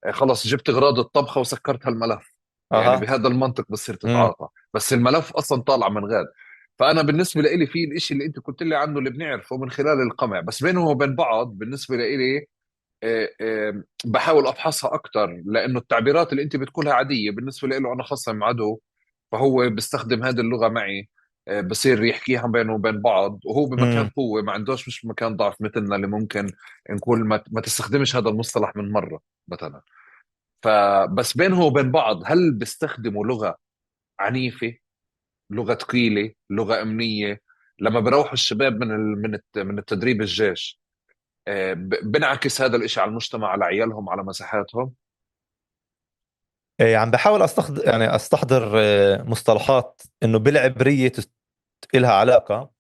S3: خلص جبت اغراض الطبخة وسكرت هالملف، يعني بهذا المنطق بصير تتعاطى، بس الملف اصلا طالع من غاد. فانا بالنسبة لإلي في الإشي اللي انت قلت لي عنه اللي بنعرفه من خلال القمع، بس بينهم وبين بعض بالنسبة لإلي بحاول افحصها اكثر، لانه التعبيرات اللي انت بتقولها عادية بالنسبة له، انا خصم عدو، فهو بيستخدم هذه اللغة معي، بصير يحكيها بينه وبين بعض، وهو بمكان قوة، ما عندوش مش بمكان ضعف مثلنا اللي ممكن نقول ما تستخدمش هذا المصطلح من مرة مثلا. فبس بينه وبين بعض هل بيستخدموا لغة عنيفة، لغة ثقيلة، لغة أمنية؟ لما بروحوا الشباب من التدريب الجيش، بنعكس هذا الإشي على المجتمع، على عيالهم، على مساحاتهم؟
S1: عم بحاول استحضر مصطلحات إنه بالعبرية إلها علاقة،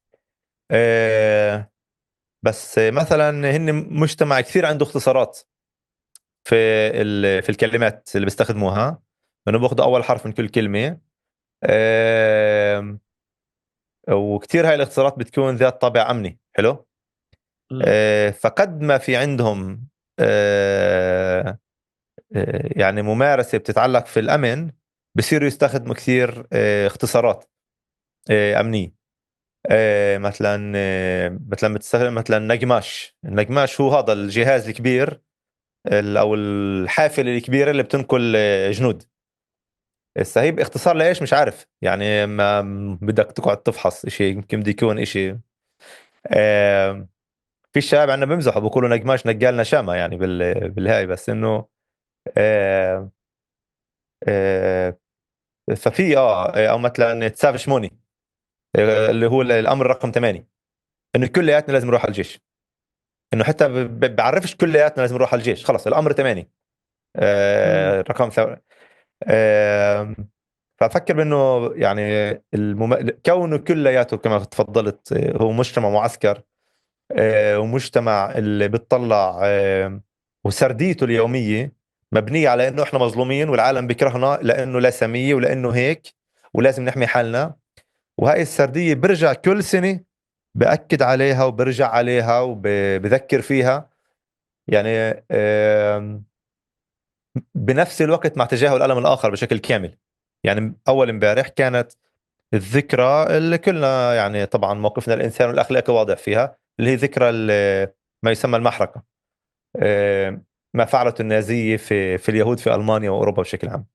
S1: بس مثلا هن مجتمع كثير عنده اختصارات في الكلمات اللي بيستخدموها، انه باخذوا اول حرف من كل كلمة، وكثير هاي الاختصارات بتكون ذات طابع امني. حلو. فقد ما في عندهم يعني ممارسة بتتعلق في الامن، بصيروا يستخدموا كثير اختصارات امنية. مثلا بتستخدم مثلا نجماش. النجماش هو هذا الجهاز الكبير او الحافلة الكبيرة اللي بتنقل جنود. هسه هي باختصار لايش مش عارف، يعني ما بدك تقعد تفحص شيء، يمكن بده يكون شيء. في الشباب عندنا بيمزحوا بيقولوا نجماش نقالنا شامة يعني بالهاي، بس انه ففي او مثلا تسافش موني اللي هو الامر رقم 8، انه كلياتنا لازم نروح على الجيش، انه حتى بعرفش كلياتنا لازم نروح على الجيش، خلص الامر 8 رقم فافكر بانه يعني كونه كلياته كما تفضلت هو مجتمع معسكر، ومجتمع اللي بتطلع وسرديته اليومية مبنية على انه احنا مظلومين والعالم بيكرهنا لانه لا سامية ولانه هيك ولازم نحمي حالنا. وهاي السردية برجع كل سنة باكد عليها وبرجع عليها وبذكر فيها، يعني بنفس الوقت مع تجاهل الألم الآخر بشكل كامل. يعني أول امبارح كانت الذكرى اللي كلنا يعني طبعا موقفنا الإنسان والأخلاقي واضح فيها، اللي هي ذكرى ما يسمى المحرقة، ما فعلته النازية في اليهود في ألمانيا وأوروبا بشكل عام.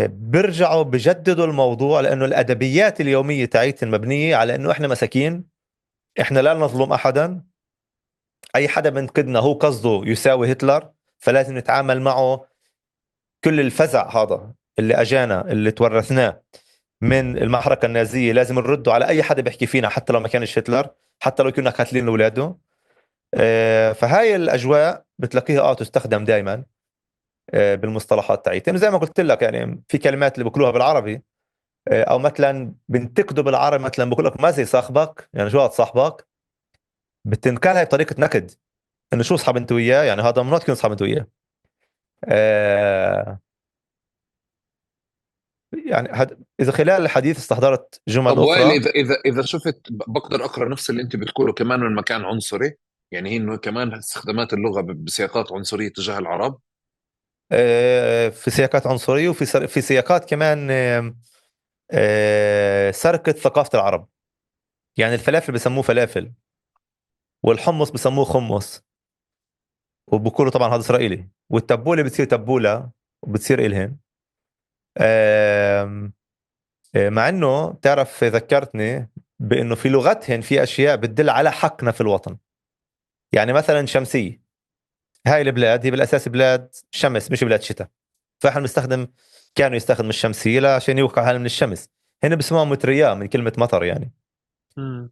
S1: برجعوا بجددوا الموضوع لأنه الأدبيات اليومية تاعتهم مبنية على أنه إحنا مساكين، إحنا لا نظلم أحدا، أي حدا بنقدنا هو قصده يساوي هتلر، فلازم نتعامل معه. كل الفزع هذا اللي أجانا اللي تورثناه من المحرقة النازية لازم نرده على أي حدا بيحكي فينا، حتى لو ما كانش هتلر، حتى لو كنا قاتلين أولاده. فهاي الأجواء بتلاقيها تستخدم دائما بالمصطلحات تاعتهم. زي ما قلت لك يعني في كلمات اللي بيقولوها بالعربي، أو مثلا بنتقدوا بالعربي، مثلا بقول لك ما زي صاحبك، يعني شو هذا صاحبك، بتنقالها بطريقة نكد، إنه شو صحاب أنت وياه، يعني هذا ممنوع تكون صحاب أنت وياه. يعني إذا خلال الحديث استحضرت جمل
S3: طب وائل،
S1: أخرى.
S3: إذا شفت بقدر أقرأ نفس اللي أنت بتقوله كمان من مكان عنصري، يعني هي إنه كمان استخدامات اللغة بسياقات عنصرية تجاه العرب،
S1: في سياقات عنصرية، وفي في سياقات كمان سرقة ثقافة العرب. يعني الفلافل بسموه فلافل، والحمص بسموه خمص، وبقولوا طبعا هذا إسرائيلي، والتبولة بتصير تبولة وبتصير إلهن. مع إنه تعرف ذكرتني بإنه في لغتهن في أشياء بتدل على حقنا في الوطن. يعني مثلا شمسية، هاي البلاد هي بالأساس بلاد شمس مش بلاد شتاء، فإحنا بنستخدم، كانوا يستخدموا الشمسية عشان يوقع حالهم من الشمس. هنا بسموها متريا من كلمة مطر يعني.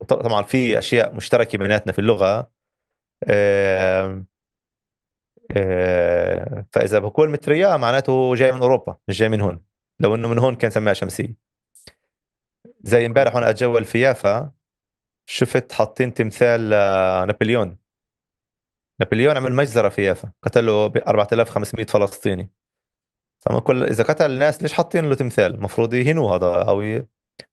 S1: طبعا في أشياء مشتركة بيناتنا في اللغة. فإذا بقول متريا معناته جاي من أوروبا مش جاي من هون، لو إنه من هون كان سماها شمسية. زي امبارح وأنا أتجول في يافا شفت حاطين تمثال نابليون. نابليون عمل مجزرة في يافا، قتلوا ب 4500 فلسطيني. فما كل إذا قتل الناس ليش حاطين له تمثال؟ المفروض يهينوه هذا أو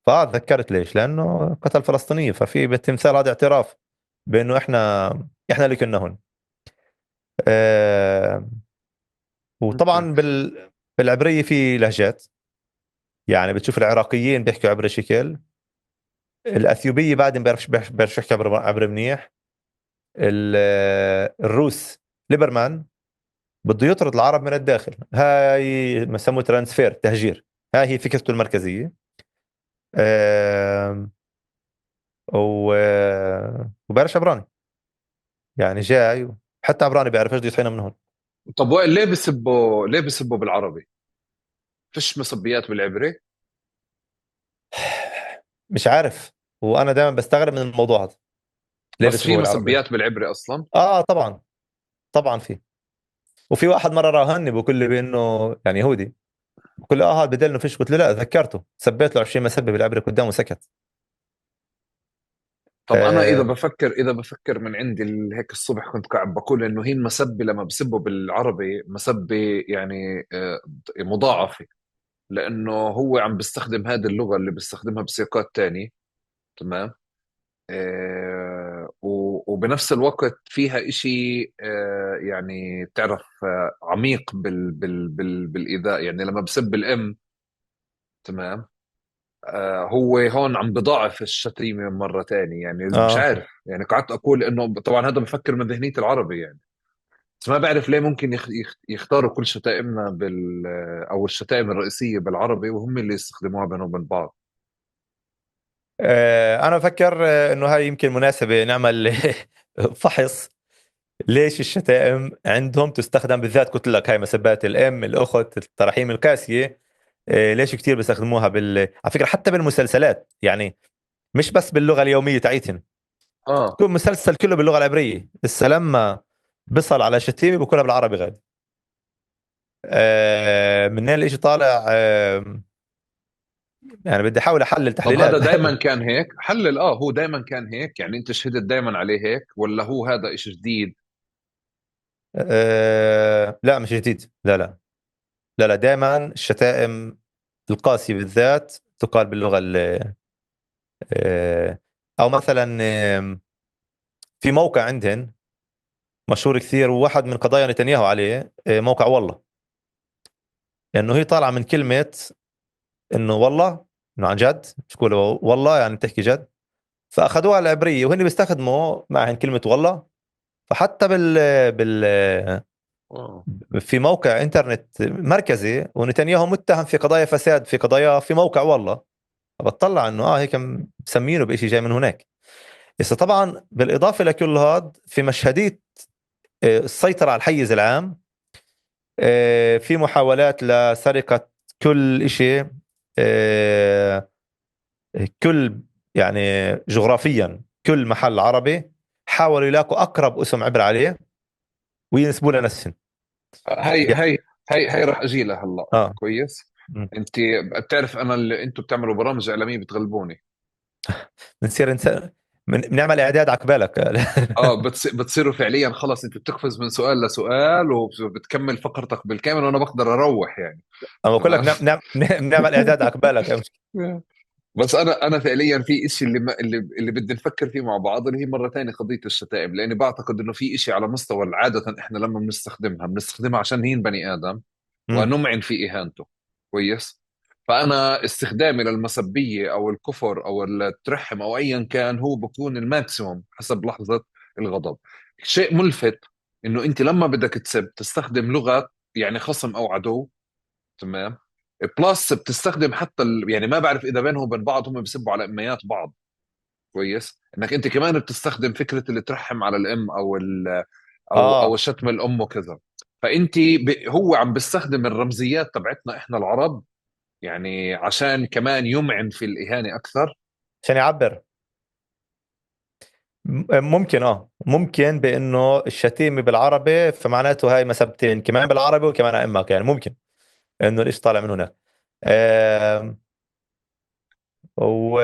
S1: فتذكرت ليش، لأنه قتل فلسطينية، ففي بالتمثال هذا اعتراف بأنه إحنا اللي كنا هون. وطبعا بالعبرية في لهجات، يعني بتشوف العراقيين بيحكوا عبري شكل، الأثيوبية بعد ما بيعرفش يحكوا عبري منيح، الروس ليبرمان بده يطرد العرب من الداخل، هاي ما سموه transfer تهجير، هاي هي فكرته المركزية. وبارش عبراني يعني جاي، حتى عبراني بيعرف ايش بده يطحينا من هون.
S3: طب وائل ليه بسبوا بالعربي؟ فيش مسبيات بالعبري؟
S1: مش عارف، وانا دائما بستغرب من الموضوع هذا. ليه
S3: بس في
S1: بسبوا بالعربي؟
S3: مسبيات بالعبري اصلا؟
S1: طبعا طبعا في. وفي واحد مرة راهني بقول لي بانه يعني يهودي، بقول لي هذا بدل انه فيش، قلت له لا ذكرته، سبيت له 20 مسبة بالعبري قدامه وسكت.
S3: طب انا اذا بفكر من عندي هيك الصبح كنت قاعد بقول انه هي المسبه لما بسبوا بالعربي مسبة يعني مضاعفه، لانه هو عم بيستخدم هذه اللغة اللي بيستخدمها بسياقات تانية، تمام؟ وبنفس الوقت فيها إشي يعني بتعرف عميق بال بال بال بالإيذاء. يعني لما بسب الأم، تمام، هو هون عم بضاعف الشتيمة مرة تانية. يعني مش عارف، يعني قعدت أقول إنه طبعا هذا بفكر من ذهنية العربي يعني. بس ما بعرف ليه ممكن يختاروا كل شتائمنا او الشتائم الرئيسية بالعربي وهم اللي يستخدموها بينهم وبين بعض.
S1: انا بفكر انه هاي يمكن مناسبة نعمل فحص ليش الشتائم عندهم تستخدم بالذات. قلت لك هاي مسبات الام، الاخت، التراحيم القاسيه، ليش كثير بيستخدموها على فكرة حتى بالمسلسلات، يعني مش بس باللغة اليومية تاعتهم. يكون مسلسل كله باللغة العبرية، هسه لما بصل على شتيمه بكونها بالعربي غاد. منين الاشي طالع؟ يعني بدي احاول احلل تحليلات.
S3: طب هذا دائما كان هيك؟ حلل. هو دائما كان هيك يعني؟ انت شهدت دائما عليه هيك ولا هو هذا اشي جديد؟
S1: لا مش جديد، لا لا لا لا، دائما الشتائم القاسية بالذات تقال باللغة او مثلا في موقع عندهن مشهور كثير وواحد من قضايا نتنياهو عليه، موقع والله، لانه هي طالعه من كلمة انه والله، انه عن جد، تقول والله يعني بتحكي جد، فاخذوها العبرية وهن بيستخدموا معهن كلمة والله. فحتى بال في موقع انترنت مركزي، ونتنياهو متهم في قضايا فساد، في قضايا في موقع والله، فبطلع انه هيك مسمينه بشيء جاي من هناك. هسه طبعا بالاضافة لكل هذا في مشهديه السيطرة على الحيز العام، في محاولات لسرقة كل شيء، كل يعني جغرافيا كل محل عربي حاولوا يلاقوا اقرب اسم عبر عليه وينسبوه لنفسهم.
S3: هي هي هي هي راح اجي لها هلا. كويس. انت بتعرف انا اللي انتم بتعملوا برامج اعلامية بتغلبوني.
S1: بنصير بنعمل اعداد عقبالك.
S3: بتصيروا فعليا خلص انت بتقفز من سؤال لسؤال وبتكمل فقرتك بالكامل وانا بقدر اروح يعني.
S1: انا بقول لك نعمل اعداد عقبالك.
S3: بس انا فعليا في شيء اللي بدي نفكر فيه مع بعض، اللي هي مرة ثانية قضية الشتائم، لاني بعتقد انه في شيء على مستوى عادة احنا لما بنستخدمها عشان نهين بني ادم ونمعن في اهانته. كويس. فانا استخدامي للمسبيه او الكفر او الترحم او ايا كان هو بكون ال maximum حسب لحظة الغضب. شيء ملفت انه انت لما بدك تسب تستخدم لغة يعني خصم او عدو، تمام، plus بتستخدم حتى يعني ما بعرف اذا بينهم وبين بعض هم بيسبوا على اميات بعض. كويس انك انت كمان بتستخدم فكرة اللي ترحم على الام او او او شتم الام وكذا. فانت هو عم بيستخدم الرمزيات تبعتنا احنا العرب يعني عشان كمان يمعن في الاهانة اكثر،
S1: عشان يعبر. ممكن ممكن بانه الشتيمة بالعربي فمعناته هاي مسبتين كمان بالعربي وكمان امك، يعني ممكن انه الاشي طالع من هنا. و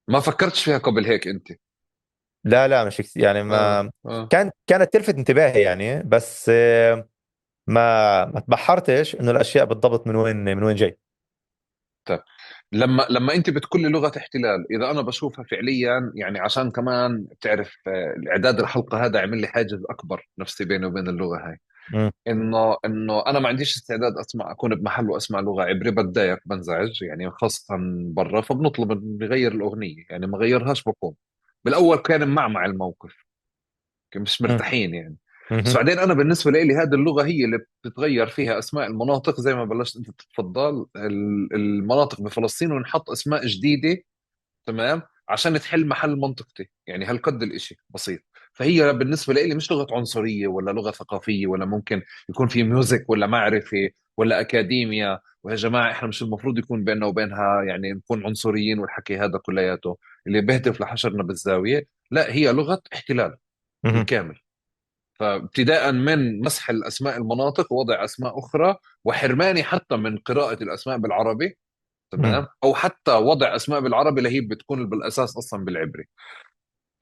S3: ما فكرتش فيها قبل هيك انت؟
S1: لا لا مش كثير يعني، ما كانت تلفت انتباهي يعني، بس ما تبحرتش انه الاشياء بالضبط من وين جاي.
S3: طيب لما انت بتقول لي لغة احتلال، اذا انا بشوفها فعليا يعني عشان كمان بتعرف اعداد الحلقة هذا عمل لي حاجز اكبر نفسي بيني وبين اللغة هاي، انه انا ما عنديش استعداد اسمع، اكون بمحل واسمع لغة عبري بتضايق بنزعج يعني، خاصة برا، فبنطلب نغير الاغنية يعني، ما غيرهاش بقوم. بالاول كان معمع الموقف، مش مرتاحين يعني. بس بعدين انا بالنسبة لي هذه اللغة هي اللي بتتغير فيها اسماء المناطق، زي ما بلشت انت تتفضل، المناطق بفلسطين ونحط اسماء جديدة، تمام، عشان تحل محل منطقتي يعني. هالقد الاشي بسيط. فهي بالنسبة لي مش لغة عنصرية ولا لغة ثقافية ولا ممكن يكون في music ولا معرفة ولا اكاديميا، ويا جماعة احنا مش المفروض يكون بيننا وبينها يعني نكون عنصريين والحكي هذا كلياته اللي بيهدف لحشرنا بالزاوية. لا، هي لغة احتلال بالكامل. فابتداء من مسح الاسماء المناطق ووضع اسماء اخرى وحرماني حتى من قراءة الاسماء بالعربي، تمام، او حتى وضع اسماء بالعربي اللي هي بتكون بالاساس اصلا بالعبري.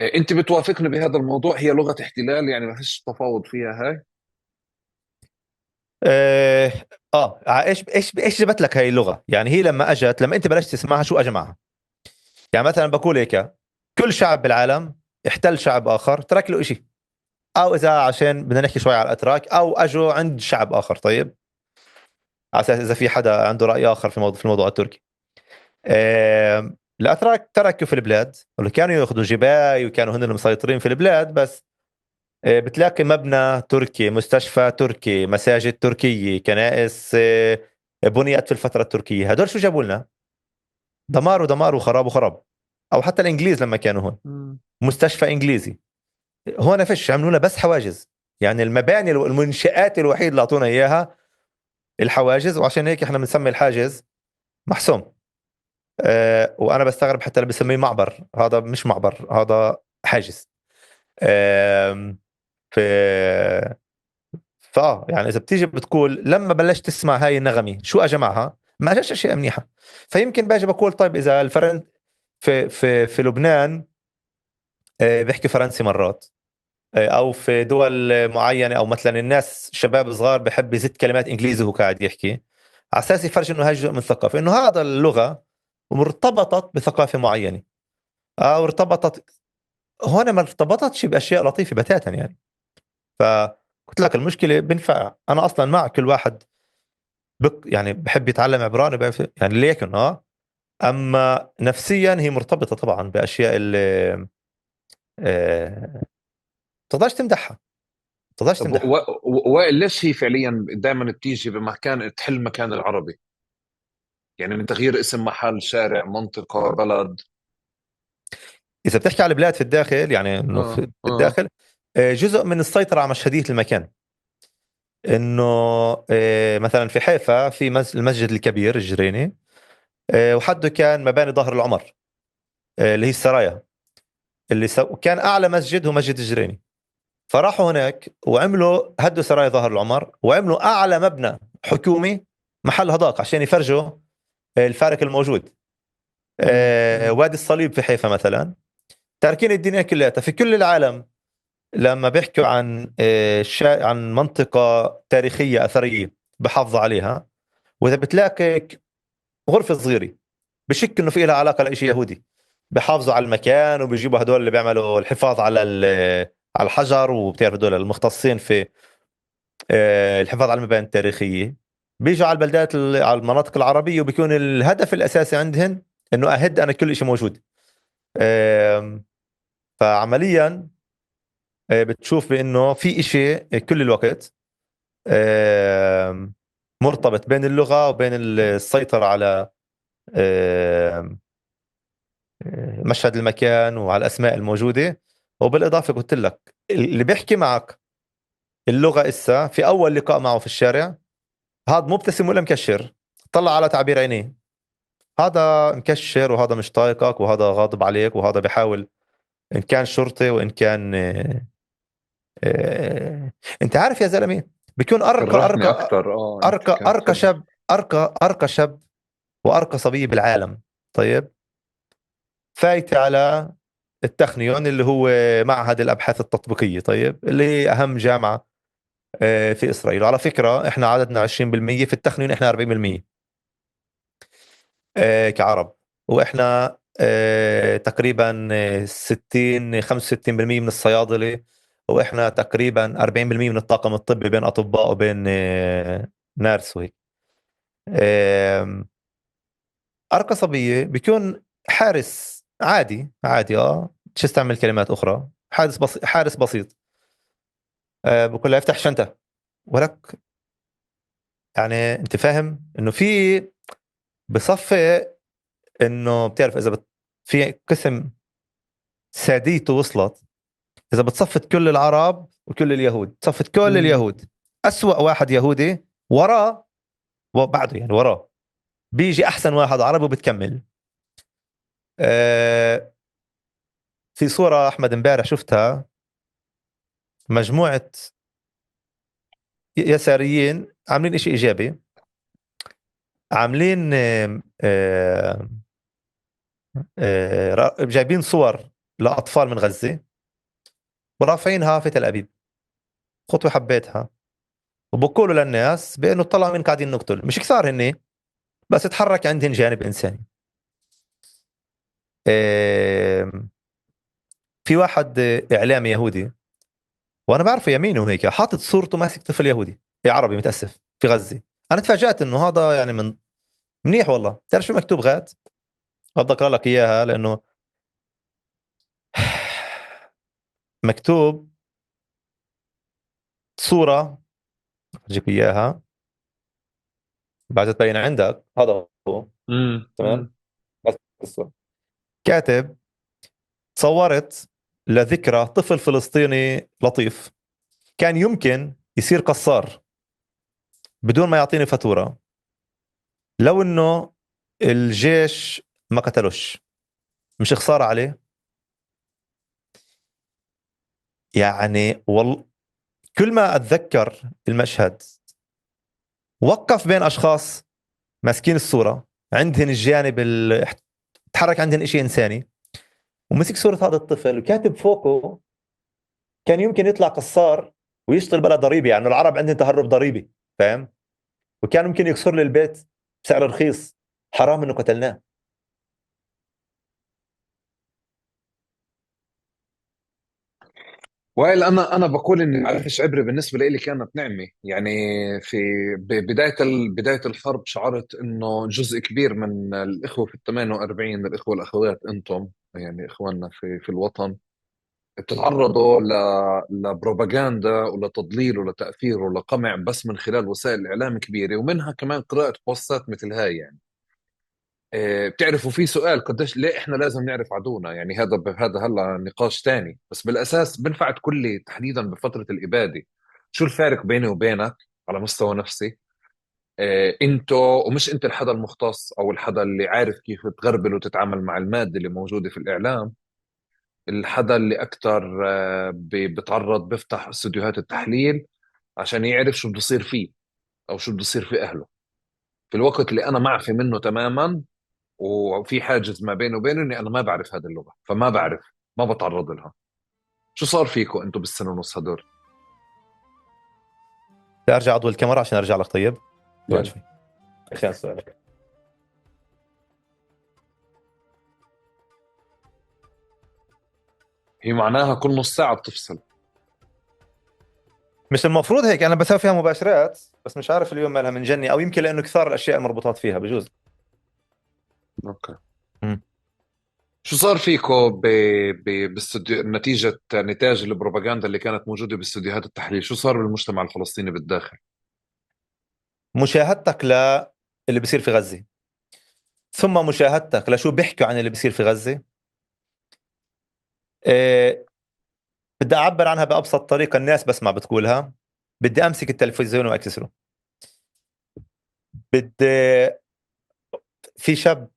S3: انت بتوافقني بهذا الموضوع؟ هي لغة احتلال يعني، ما فيش تفاوض فيها هاي.
S1: ايش ايش جابت لك هاي اللغة؟ يعني هي لما اجت، لما انت بلشت تسمعها شو اجى معها؟ يعني مثلا بقول هيك، كل شعب بالعالم احتل شعب اخر ترك له شيء، او اذا عشان بدنا نحكي شوي على الاتراك، او اجوا عند شعب اخر. طيب على اساس اذا في حدا عنده راي اخر في الموضوع التركي، الاتراك تركوا في البلاد، كانوا ياخذوا جباي وكانوا هن المسيطرين في البلاد، بس بتلاقي مبنى تركي، مستشفى تركي، مساجد تركية، كنائس بنيت في الفترة التركية. هدول شو جابوا لنا؟ دمار ودمار وخراب وخراب. أو حتى الإنجليز لما كانوا هون، مستشفى إنجليزي هون فيش، عملوا لنا بس حواجز. يعني المباني المنشآت الوحيدة اللي أعطونا إياها الحواجز، وعشان هيك إحنا بنسمي الحاجز محسوم. وأنا بستغرب حتى اللي بسميه معبر، هذا مش معبر، هذا حاجز. يعني إذا بتيجي بتقول لما بلشت تسمع هاي النغمة شو أجا معها؟ ما أجاش أشياء منيحة. فيمكن باجي بقول طيب إذا الفرن في في في لبنان بيحكي فرنسي مرات، أو في دول معينة، أو مثلا الناس شباب صغار بحب يزيد كلمات إنجليزي وهو قاعد يحكي، على أساس يفرج إنه هاي جزء من ثقافة، إنه هذا اللغة مرتبطت بثقافة معينة أو ارتبطت. هون ما ارتبطتش بأشياء لطيفة بتاتا يعني. فقلت لك المشكلة بنفع أنا أصلا مع كل واحد يعني بحب يتعلم عبراني يعني ليكن أما نفسيا هي مرتبطة طبعا بأشياء اللي تقدرش تمدحها، تقدرش تمدحها.
S3: وائل ليش هي فعليا دائما بتيجي بمكان تحل مكان العربي؟ يعني من تغيير اسم محل، شارع، منطقة، بلد.
S1: إذا بتحكي على البلاد في الداخل، يعني إنه في الداخل جزء من السيطرة على مشهدية المكان. إنه مثلا في حيفا في المسجد الكبير الجريني، وحده كان مباني ظهر العمر اللي هي السرايا، اللي كان أعلى مسجد هو مسجد الجريني. فراحوا هناك وعملوا هدوا سرايا ظهر العمر، وعملوا أعلى مبنى حكومي محل هداك عشان يفرجوا الفارق الموجود. وادي الصليب في حيفا مثلا، تاركين الدنيا كلها. في كل العالم لما بيحكوا عن عن منطقة تاريخية أثرية بحافظوا عليها، وإذا بتلاقي غرفة صغيرة بشك إنه في لها علاقة لإشي يهودي، بحافظوا على المكان وبيجيبوا هدول اللي بيعملوا الحفاظ على على الحجر، وبتعرف هدول المختصين في الحفاظ على المباني التاريخية. بيجوا على البلدات، على المناطق العربية، وبيكون الهدف الأساسي عندهن إنه أهد أنا كل إشي موجود. فعمليا بتشوف بأنه في إشي كل الوقت مرتبط بين اللغة وبين السيطرة على مشهد المكان وعلى الأسماء الموجودة. وبالإضافة قلت لك اللي بيحكي معك اللغة إسا في أول لقاء معه في الشارع، هذا مبتسم ولا مكشر، طلع على تعبير عينيه، هذا مكشر وهذا مش طايقك وهذا غاضب عليك وهذا بيحاول، إن كان شرطي وإن كان أنت عارف يا زلمة بيكون أرقى أرقى أرقى أرقى شاب، أرقى أرقى شاب وأرقى صبية بالعالم. طيب فايت على التخنيون اللي هو معهد الأبحاث التطبيقية، طيب اللي هي أهم جامعة في إسرائيل. وعلى فكرة إحنا عددنا 20% في التخنيون، إحنا 40% كعرب، وإحنا تقريبا 60 65% من الصيادلة، وإحنا تقريبا 40% من الطاقم الطبي بين أطباء وبين نارس وهيك. أرقى صبية بيكون حارس عادي عادي، مش استعمل كلمات أخرى، حارس بسيط، حارس بسيط، بقول لها افتح شنطة ولك. يعني أنت فاهم إنه في بصفي إنه بتعرف إذا في قسم ساديته وصلت، إذا بتصفت كل العرب وكل اليهود، تصفت كل اليهود، أسوأ واحد يهودي وراه وبعده، يعني وراه بيجي أحسن واحد عربي وبتكمل. في صورة أحمد امبارح شفتها، مجموعة يساريين عاملين إشي إيجابي، عاملين جايبين صور لأطفال من غزة ورافعينها في تل أبيب. خطوة حبيتها، وبقولوا للناس بأنه طلعوا من قاعدين نقتل، مش كثار هني، بس اتحرك عندهن جانب إنساني. في واحد إعلامي يهودي وأنا بعرفه يمينه هيك، حاطط صورته ماسك طفل يهودي عربي متأسف في غزة. أنا تفاجأت إنه هذا يعني من منيح والله. تعرف شو مكتوب غاد؟ بدي أقرأ لك إياها لأنه مكتوب صورة أجيب إياها بعد تبين عندك، هذا هو. تمام؟ بس الصورة. كاتب صورت لذكرى طفل فلسطيني لطيف كان يمكن يصير قصار بدون ما يعطيني فاتورة لو إنه الجيش ما قتلوش، مش خسارة عليه؟ يعني كل ما أتذكر المشهد وقف بين أشخاص ماسكين الصورة عندهن الجانب تحرك عندهن إشي إنساني، ومسك صورة هذا الطفل وكاتب فوقه كان يمكن يطلع قصار ويشتغل بلا ضريبة، يعني العرب عندهم تهرب ضريبي، فاهم؟ وكان ممكن يكسر لي البيت بسعر رخيص، حرام إنه قتلناه.
S3: وائل، أنا بقول إني بعرفش عبري بالنسبة لي كانت نعمة. يعني في بداية الحرب شعرت إنه جزء كبير من الإخوة في 48، الإخوة والأخوات أنتم يعني إخواننا في الوطن، بتتعرضوا لبروباغندا ولتضليل ولتأثير ولقمع بس من خلال وسائل الإعلام كبيرة، ومنها كمان قراءة بوستات مثل هاي. يعني بتعرفوا في سؤال قديش ليه إحنا لازم نعرف عدونا، يعني هذا هلا نقاش تاني، بس بالأساس بنفع تقول لي تحديدا بفترة الإبادة شو الفارق بيني وبينك على مستوى نفسي؟ انتو ومش انت الحدا المختص أو الحدا اللي عارف كيف تغربل وتتعامل مع المادة اللي موجودة في الإعلام، الحدا اللي أكتر، بتعرض بفتح استوديوهات التحليل عشان يعرف شو بده يصير فيه أو شو بده يصير في أهله، في الوقت اللي أنا معفي منه تماما وفي حاجز ما بينه وبينه إني أنا ما بعرف هذه اللغة، فما بعرف، ما بتعرض لها. شو صار فيكم أنتم بالسنة ونص هدول؟
S1: بدي أرجع أضوي الكاميرا عشان أرجع لك. طيب
S3: يلا.
S1: عشان سؤالك.
S3: هي معناها كل نص ساعة بتفصل.
S1: مش المفروض هيك، أنا بسوي فيها مباشرات بس مش عارف اليوم مالها من جني، أو يمكن لأنه كثار الأشياء المربوطات فيها بجوز.
S3: أوكي. شو صار فيكو باستوديو، نتيجة نتاج البروباغندا اللي كانت موجودة باستوديوهات التحليل؟ شو صار بالمجتمع الفلسطيني بالداخل؟
S1: مشاهدتك للي بيصير في غزة، ثم مشاهدتك لشو بيحكوا عن اللي بيصير في غزة، بدي أعبر عنها بأبسط طريقة الناس بس ما بتقولها، بدي أمسك التلفزيون وأكسره. بدي في شاب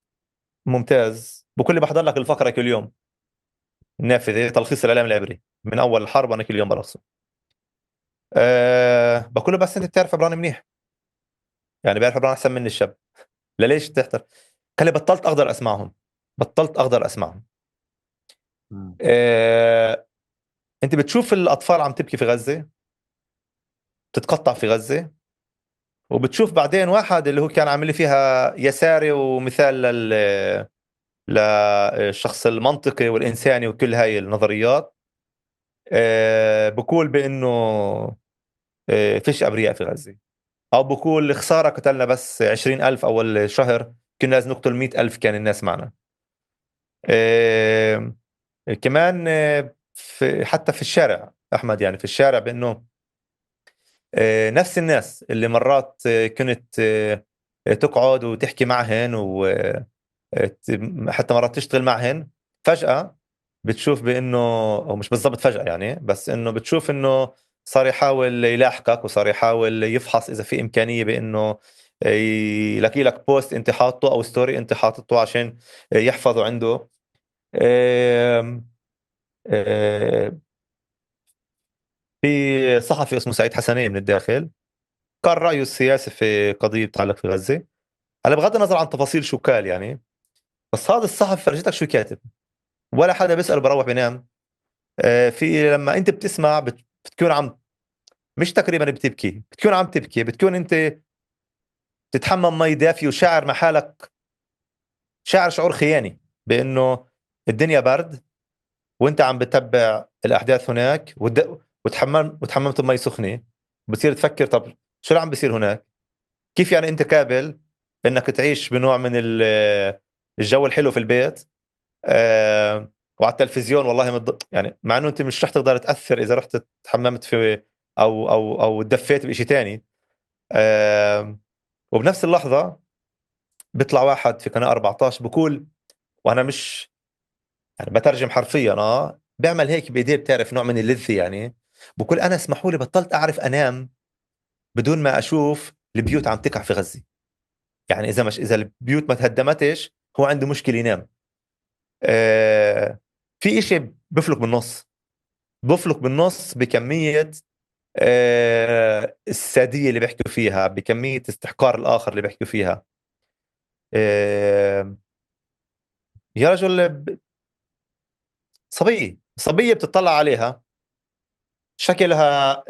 S1: ممتاز بكل بحضر لك الفقرة كل يوم النافذة تلخيص الإعلام العبري من أول الحرب أنا كل يوم بلخصه. بقول له بس أنت بتعرف عبراني منيح، يعني بيعرف عبراني أحسن مني الشاب، لليش تحضر؟ قال لي بطلت أقدر أسمعهم، بطلت أقدر أسمعهم. أنت بتشوف الأطفال عم تبكي في غزة، تتقطع في غزة، وبتشوف بعدين واحد اللي هو كان عامل لي فيها يساري ومثال للشخص المنطقي والإنساني وكل هاي النظريات، بقول بأنه فيش أبرياء في غزة، أو بقول خسارة قتلنا بس 20,000 أول شهر، كنا لازم نقتل 100,000 كان الناس معنا. كمان حتى في الشارع أحمد، يعني في الشارع بأنه نفس الناس اللي مرات كنت تقعد وتحكي معهن و حتى مرات تشتغل معهن، فجأة بتشوف بأنه، أو مش بالضبط فجأة يعني، بس إنه بتشوف إنه صار يحاول يلاحقك وصار يحاول يفحص إذا في إمكانية بأنه يلاقي لك post أنت حاطه أو story أنت حاطته عشان يحفظه عنده. في صحفي اسمه سعيد حسنين من الداخل قال رأيه السياسي في قضية بتعلق في غزة، هلا بغض النظر عن تفاصيل شو قال يعني، بس هذا الصحفي فرجتك شو كاتب، ولا حدا بيسأل بروح بينام. في لما أنت بتسمع بتكون عم، مش تقريبا بتبكي، بتكون عم تبكي، بتكون أنت تتحمم مي دافي وشاعر مع حالك، شاعر شعور خياني بأنه الدنيا برد وأنت عم بتتبع الأحداث هناك، وتحممت بمي سخنة، بتصير تفكر طب شو اللي عم بيصير هناك؟ كيف يعني أنت قابل إنك تعيش بنوع من الجو الحلو في البيت، وعلى التلفزيون والله يعني مع إنه أنت مش رح تقدر تأثر إذا رحت تحممت في او او او دفيت بشيء ثاني. وبنفس اللحظة بيطلع واحد في قناة 14 بقول، وانا مش يعني بترجم حرفيا، بيعمل هيك بايديه، بتعرف نوع من اللذة يعني، بقول انا اسمحوا لي بطلت اعرف انام بدون ما اشوف البيوت عم تقع في غزة. يعني اذا البيوت ما تهدمتش هو عنده مشكلة ينام. في إشي بفلق بالنص، بفلق بالنص بكمية الساديه اللي بيحكوا فيها، بكمية استحقار الاخر اللي بيحكوا فيها. يا رجل، صبية بتطلع عليها شكلها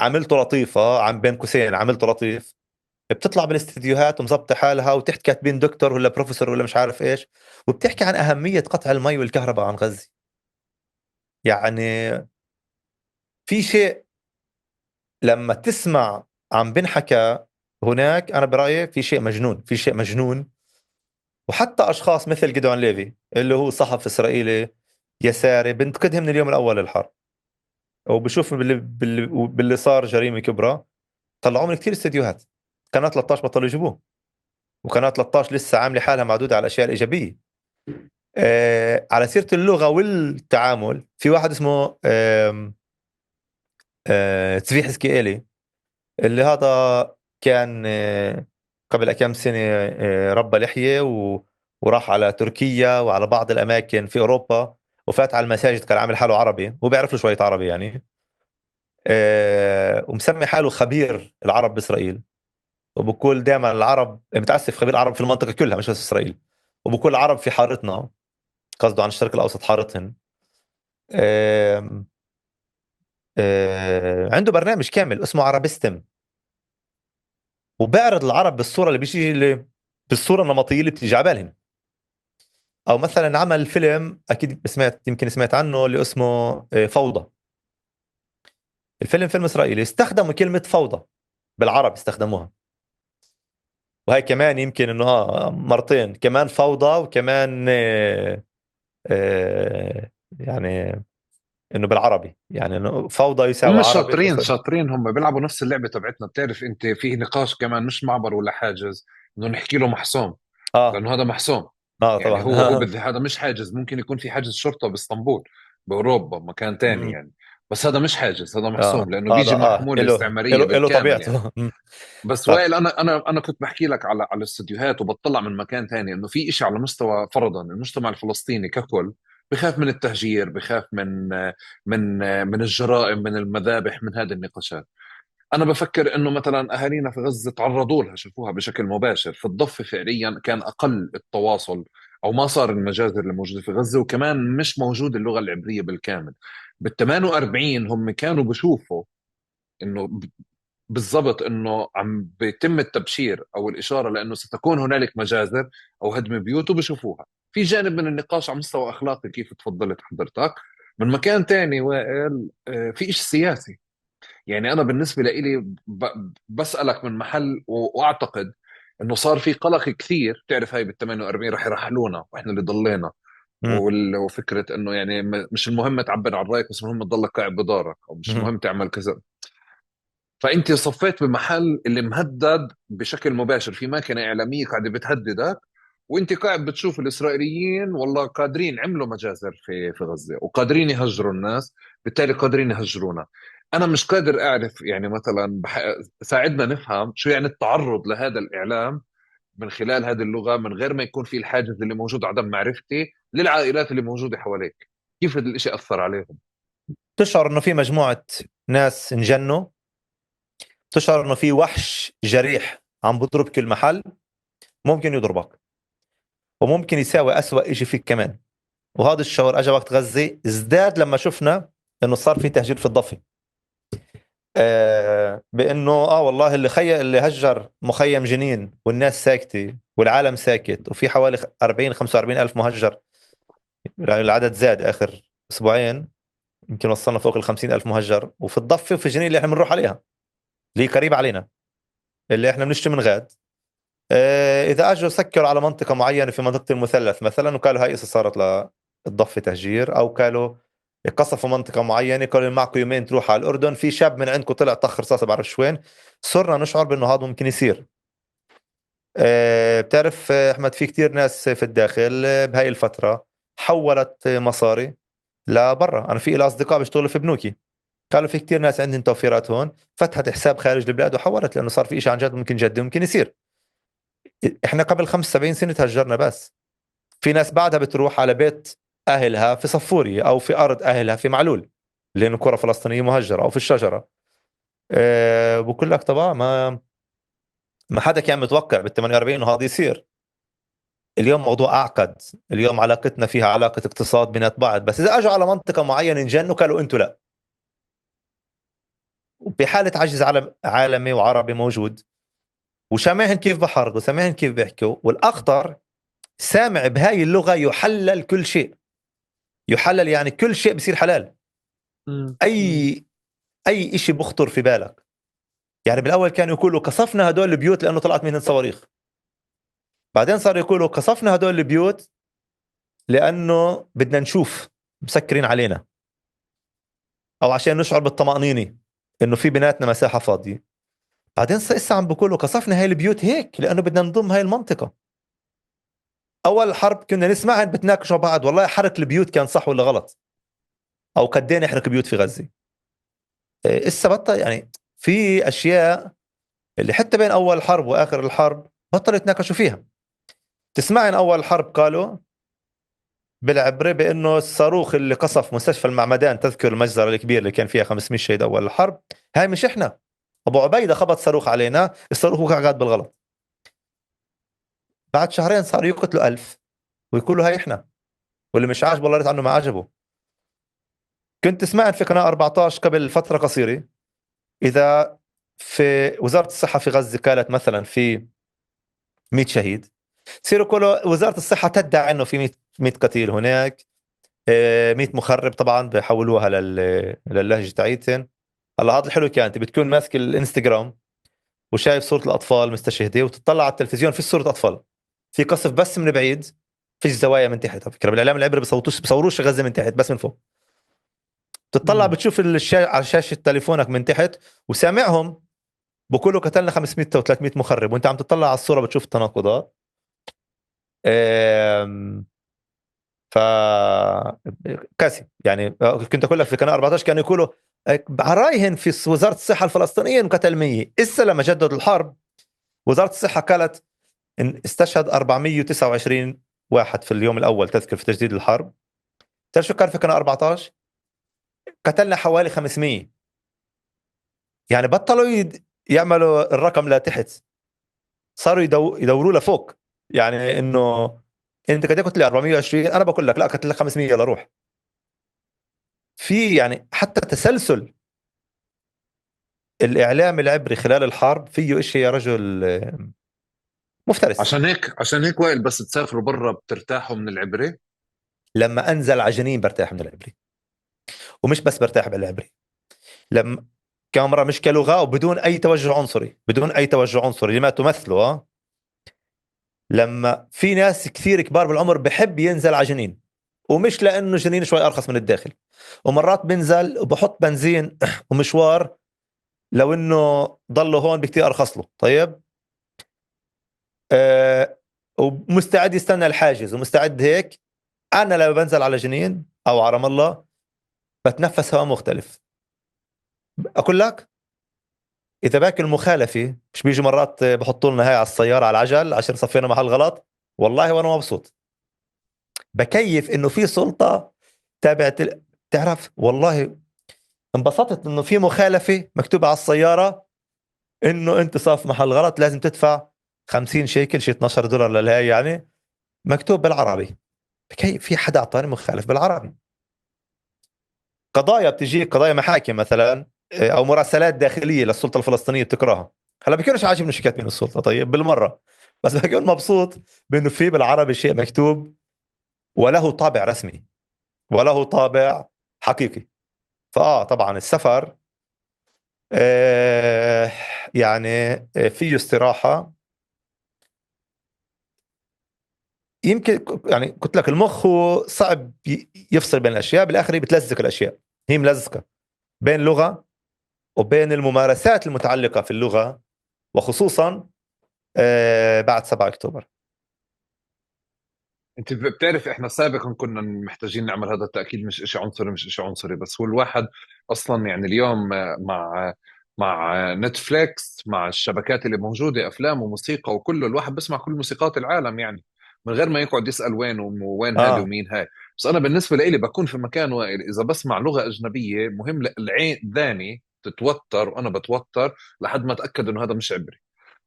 S1: عملته لطيفة، عم بين قوسين عملته لطيف، بتطلع بالاستديوهات ومزبطه حالها وتحت كاتبين دكتور ولا بروفيسور ولا مش عارف ايش، وبتحكي عن اهمية قطع المي والكهرباء عن غزة. يعني في شيء لما تسمع عم بنحكى هناك، انا برايي في شيء مجنون، في شيء مجنون. وحتى اشخاص مثل جدعون ليفي اللي هو صحفي اسرائيلي يساري بنتقدهم من اليوم الاول للحرب، وبشوف باللي صار جريمة كبرى، طلعوا من كثير استديوهات. قناة 13 بطلوا يجيبوه، وقناة 13 لسه عامله حالها معدودة على الاشياء الايجابية. على سيره اللغة والتعامل، في واحد اسمه تسفي حزكيئيلي، اللي هذا كان قبل كم سنة ربى لحية وراح على تركيا وعلى بعض الاماكن في اوروبا، وفات على المساجد، كان عامل حاله عربي وبيعرف له شوية عربي يعني، ومسمي حاله خبير العرب باسرائيل، وبقول دائما العرب، متاسف، خبير العرب في المنطقة كلها مش بس اسرائيل، وبقول العرب في حارتنا، قصده عن الشرق الاوسط حارتهن. عنده برنامج كامل اسمه عربستم، وبيعرض العرب بالصورة اللي بيجي اللي بالصورة النمطية اللي بتيجي على بالهن. او مثلا عمل فيلم اكيد سمعت، يمكن سمعت عنه، اللي اسمه فوضى. الفيلم فيلم اسرائيلي، استخدموا كلمة فوضى بالعربي، استخدموها، وهي كمان يمكن انه مرتين كمان فوضى، وكمان يعني انه بالعربي، يعني انه فوضى يساوي
S3: هم
S1: عربي.
S3: شاطرين، شاطرين، هم بيلعبوا نفس اللعبة تبعتنا. بتعرف انت فيه نقاش كمان مش معبر ولا حاجز، انه نحكي له محسوم، لانه هذا محسوم. يعني
S1: طبعا.
S3: هو هذا مش حاجز، ممكن يكون في حاجز شرطه باسطنبول، باوروبا، مكان تاني يعني، بس هذا مش حاجز، هذا محسوم، لانه بيجي مع حمولة استعماريه
S1: له طبيعته
S3: يعني. بس وائل، انا كنت بحكي لك على الاستديوهات وبطلع من مكان تاني، انه في إشي على مستوى فرضا المجتمع الفلسطيني ككل بخاف من التهجير، بخاف من من من الجرائم، من المذابح، من هذه النقاشات. انا بفكر انه مثلا اهالينا في غزة تعرضوا لها، شافوها بشكل مباشر. في الضفة فعليا كان اقل التواصل، او ما صار المجازر اللي موجودة في غزه، وكمان مش موجود اللغة العبرية بالكامل. بال 48 هم كانوا بشوفوا انه بالضبط انه عم بيتم التبشير او الاشارة لانه ستكون هنالك مجازر او هدم بيوت، وبشوفوها. في جانب من النقاش على مستوى اخلاقي كيف تفضلت حضرتك. من مكان تاني وائل، في إشي سياسي. يعني انا بالنسبة لإلي بسالك من محل، واعتقد انه صار في قلق كثير. بتعرف هاي بال 48 رح يرحلونا واحنا اللي ضلينا، وفكره انه يعني مش المهم تعبر عن رايك، بس المهم تضلك قاعد بدارك، او مش المهم تعمل كذا. فانت صفيت بمحل اللي مهدد بشكل مباشر، في ماكينة اعلامية قاعدة بتهددك، وانت قاعد بتشوف الاسرائيليين والله قادرين عملوا مجازر في غزة، وقادرين يهجروا الناس، بالتالي قادرين يهجرونا. انا مش قادر اعرف يعني مثلا ساعدنا نفهم شو يعني التعرض لهذا الاعلام من خلال هذه اللغة، من غير ما يكون في الحاجز اللي موجود عدم معرفتي للعائلات اللي موجودة حواليك، كيف هذا الاشي اثر عليهم؟
S1: تشعر انه في مجموعة ناس انجنوا، تشعر انه في وحش جريح عم بضرب كل محل، ممكن يضربك وممكن يساوي أسوأ إشي فيك كمان. وهذا الشعور اجى وقت غزة، ازداد لما شفنا انه صار في تهجير في الضفة، بانه والله اللي هجر مخيم جنين والناس ساكتة والعالم ساكت، وفي حوالي 40-45 ألف مهجر، يعني العدد زاد آخر أسبوعين، يمكن وصلنا فوق 50 ألف مهجر. وفي الضفة وفي جنين اللي احنا بنروح عليها، اللي قريب علينا، اللي احنا بنشتري من غاد، إذا أجوا سكروا على منطقة معينة في منطقة المثلث مثلا، وقالوا هاي قصة صارت للضفة تهجير، أو قالوا قصفوا منطقة معينة، قالوا معكم يومين تروح على الأردن، في شاب من عندكم طلع طخ رصاصة بعرفش وين. صرنا نشعر بأنه هذا ممكن يصير. بتعرف أحمد، في كتير ناس في الداخل بهاي الفترة حولت مصاري لبرا. أنا في إلي أصدقاء بيشتغلوا في بنوكي، قالوا في كتير ناس عندهم توفيرات هون، فتحت حساب خارج البلاد وحولت، لأنه صار في إشي عن جد ممكن جد ممكن يصير. إحنا قبل 75 سنة تهجرنا، بس في ناس بعدها بتروح على بيت أهلها في صفوري أو في أرض أهلها في معلول، لأنه كرة فلسطينية مهجرة، أو في الشجرة. بقول لك طبعا ما حدا كان متوقع بال 48 إنه هذا يصير. اليوم موضوع أعقد، اليوم علاقتنا فيها علاقة اقتصاد بينات بعض، بس إذا أجوا على منطقة معينة انجنوا قالوا أنتوا لا. بحالة عجز عالمي وعربي موجود، وسامعهن كيف بحرضوا، وسامعهن كيف بيحكوا، والأخطر سامع بهاي اللغة يحلل كل شيء. يحلل يعني كل شيء بصير حلال. أي إشي بخطر في بالك. يعني بالأول كانوا يقولوا قصفنا هدول البيوت لأنه طلعت منهم صواريخ، بعدين صاروا يقولوا قصفنا هدول البيوت لأنه بدنا نشوف مسكرين علينا، أو عشان نشعر بالطمأنينة إنه في بيناتنا مساحة فاضية. بعدين لسه عم بيقولوا قصفنا هاي البيوت هيك لأنه بدنا نضم هاي المنطقة. أول حرب كنا نسمعها بتناقشوا بعض، والله حرق البيوت كان صح ولا غلط، أو قدين نحرق بيوت في غزة. إسا بطل، يعني في أشياء اللي حتى بين أول حرب وآخر الحرب بطلوا يتناقشوا فيها. تسمعين أول حرب قالوا بالعبرة بأنه الصاروخ اللي قصف مستشفى المعمدان، تذكر المجزرة الكبيرة اللي كان فيها 500 شهيد أول الحرب، هاي مش إحنا، أبو عبيدة خبط صاروخ علينا، الصاروخ وقع غاد بالغلط. بعد شهرين صاروا يقتلوا 1000 ويقولوا هاي إحنا، واللي مش عاجبه الله يرضى عنه ما عجبه. كنت سمعت في قناة 14 قبل فترة قصيرة، إذا في وزارة الصحة في غزة قالت مثلا في 100 شهيد، تصيروا كله وزارة الصحة تدعي إنه في 100 قتيل هناك، 100 مخرب، طبعا بحولوها للهجة تاعيتن. هلا هذا الحلو كان انت بتكون ماسك الانستغرام وشايف صورة الأطفال مستشهدة، وتطلع على التلفزيون في صورة أطفال، في قصف بس من بعيد، فيش زوايا من تحت. على فكرة بالإعلام العبري بصوروش غزة من تحت، بس من فوق. تطلع بتشوف على شاشة تليفونك من تحت وسامعهم بقولوا قتلنا 500 أو 300 مخرب، وانت عم تطلع على الصورة بتشوف التناقضات. ف كاسي يعني كنت أقول لك في قناة 14 كانوا يقولوا عرايهن في وزارة الصحة الفلسطينية انقتل 100. إسا لما جددوا الحرب وزارة الصحة قالت إن استشهد 429 واحد في اليوم الأول، تذكر في تجديد الحرب. تعرف شو كان في قناة 14؟ قتلنا حوالي 500. يعني بطلوا يعملوا الرقم لتحت، صاروا يدوروا لفوق. يعني إنه أنت قد قلت لي 420، أنا بقول لك لا قتل لك 500، يلا روح. في يعني حتى تسلسل الإعلام العبري خلال الحرب فيه إشي يا رجل مفترس.
S3: عشان هيك وائل بس تسافروا برا بترتاحوا من العبري؟
S1: لما أنزل على جنين برتاح من العبري، ومش بس برتاح بالعبري، لما كاميرا مش كلغة وبدون أي توجه عنصري، بدون أي توجه عنصري لما تمثله. لما في ناس كثير كبار بالعمر بحب ينزل على جنين، ومش لأنه جنين شوي أرخص من الداخل، ومرات بنزل وبحط بنزين ومشوار لو إنه ضله هون بكتير أرخص له. طيب ومستعد يستنى الحاجز ومستعد هيك. أنا لما بنزل على جنين أو على رام الله بتنفس هواء مختلف. أقول لك إذا باكل مخالفة، مش بيجي مرات بحطوا لنا هاي على السيارة على العجل عشان صفينا محل غلط، والله وأنا مبسوط بكيف إنه في سلطة تابعت تعرف والله انبسطت إنه في مخالفة مكتوبة على السيارة إنه أنت صاف محل غلط لازم تدفع 50 شيكل شي $12 للهاي، يعني مكتوب بالعربي. كيف في حدا أعطاني مخالف بالعربي؟ قضايا بتجي، قضايا محاكم مثلا أو مراسلات داخلية للسلطة الفلسطينية بتقراها. هلا بكونش عاجبني شو كاتبين السلطة طيب بالمرة، بس بكون مبسوط بأنه في بالعربي شيء مكتوب وله طابع رسمي وله طابع حقيقي. فآه طبعا السفر يعني فيه استراحة. يمكن يعني قلت لك المخ هو صعب يفصل بين الاشياء، بالاخر هي بتلزق الاشياء، هي ملزقه بين لغة وبين الممارسات المتعلقة في اللغة، وخصوصا بعد 7 اكتوبر.
S3: انت بتعرف احنا سابقا كنا محتاجين نعمل هذا التاكيد، مش شيء عنصري، مش شيء عنصري، بس هو الواحد اصلا يعني اليوم مع نتفليكس، مع الشبكات اللي موجودة، افلام وموسيقى وكله، الواحد بسمع كل موسيقات العالم يعني من غير ما يقعد يسال وين وين هذه ومين هاي. بس انا بالنسبة لي بكون في مكان وائل، اذا بسمع لغة اجنبية مهم العين ذاني تتوتر وانا بتوتر لحد ما اتاكد انه هذا مش عبري،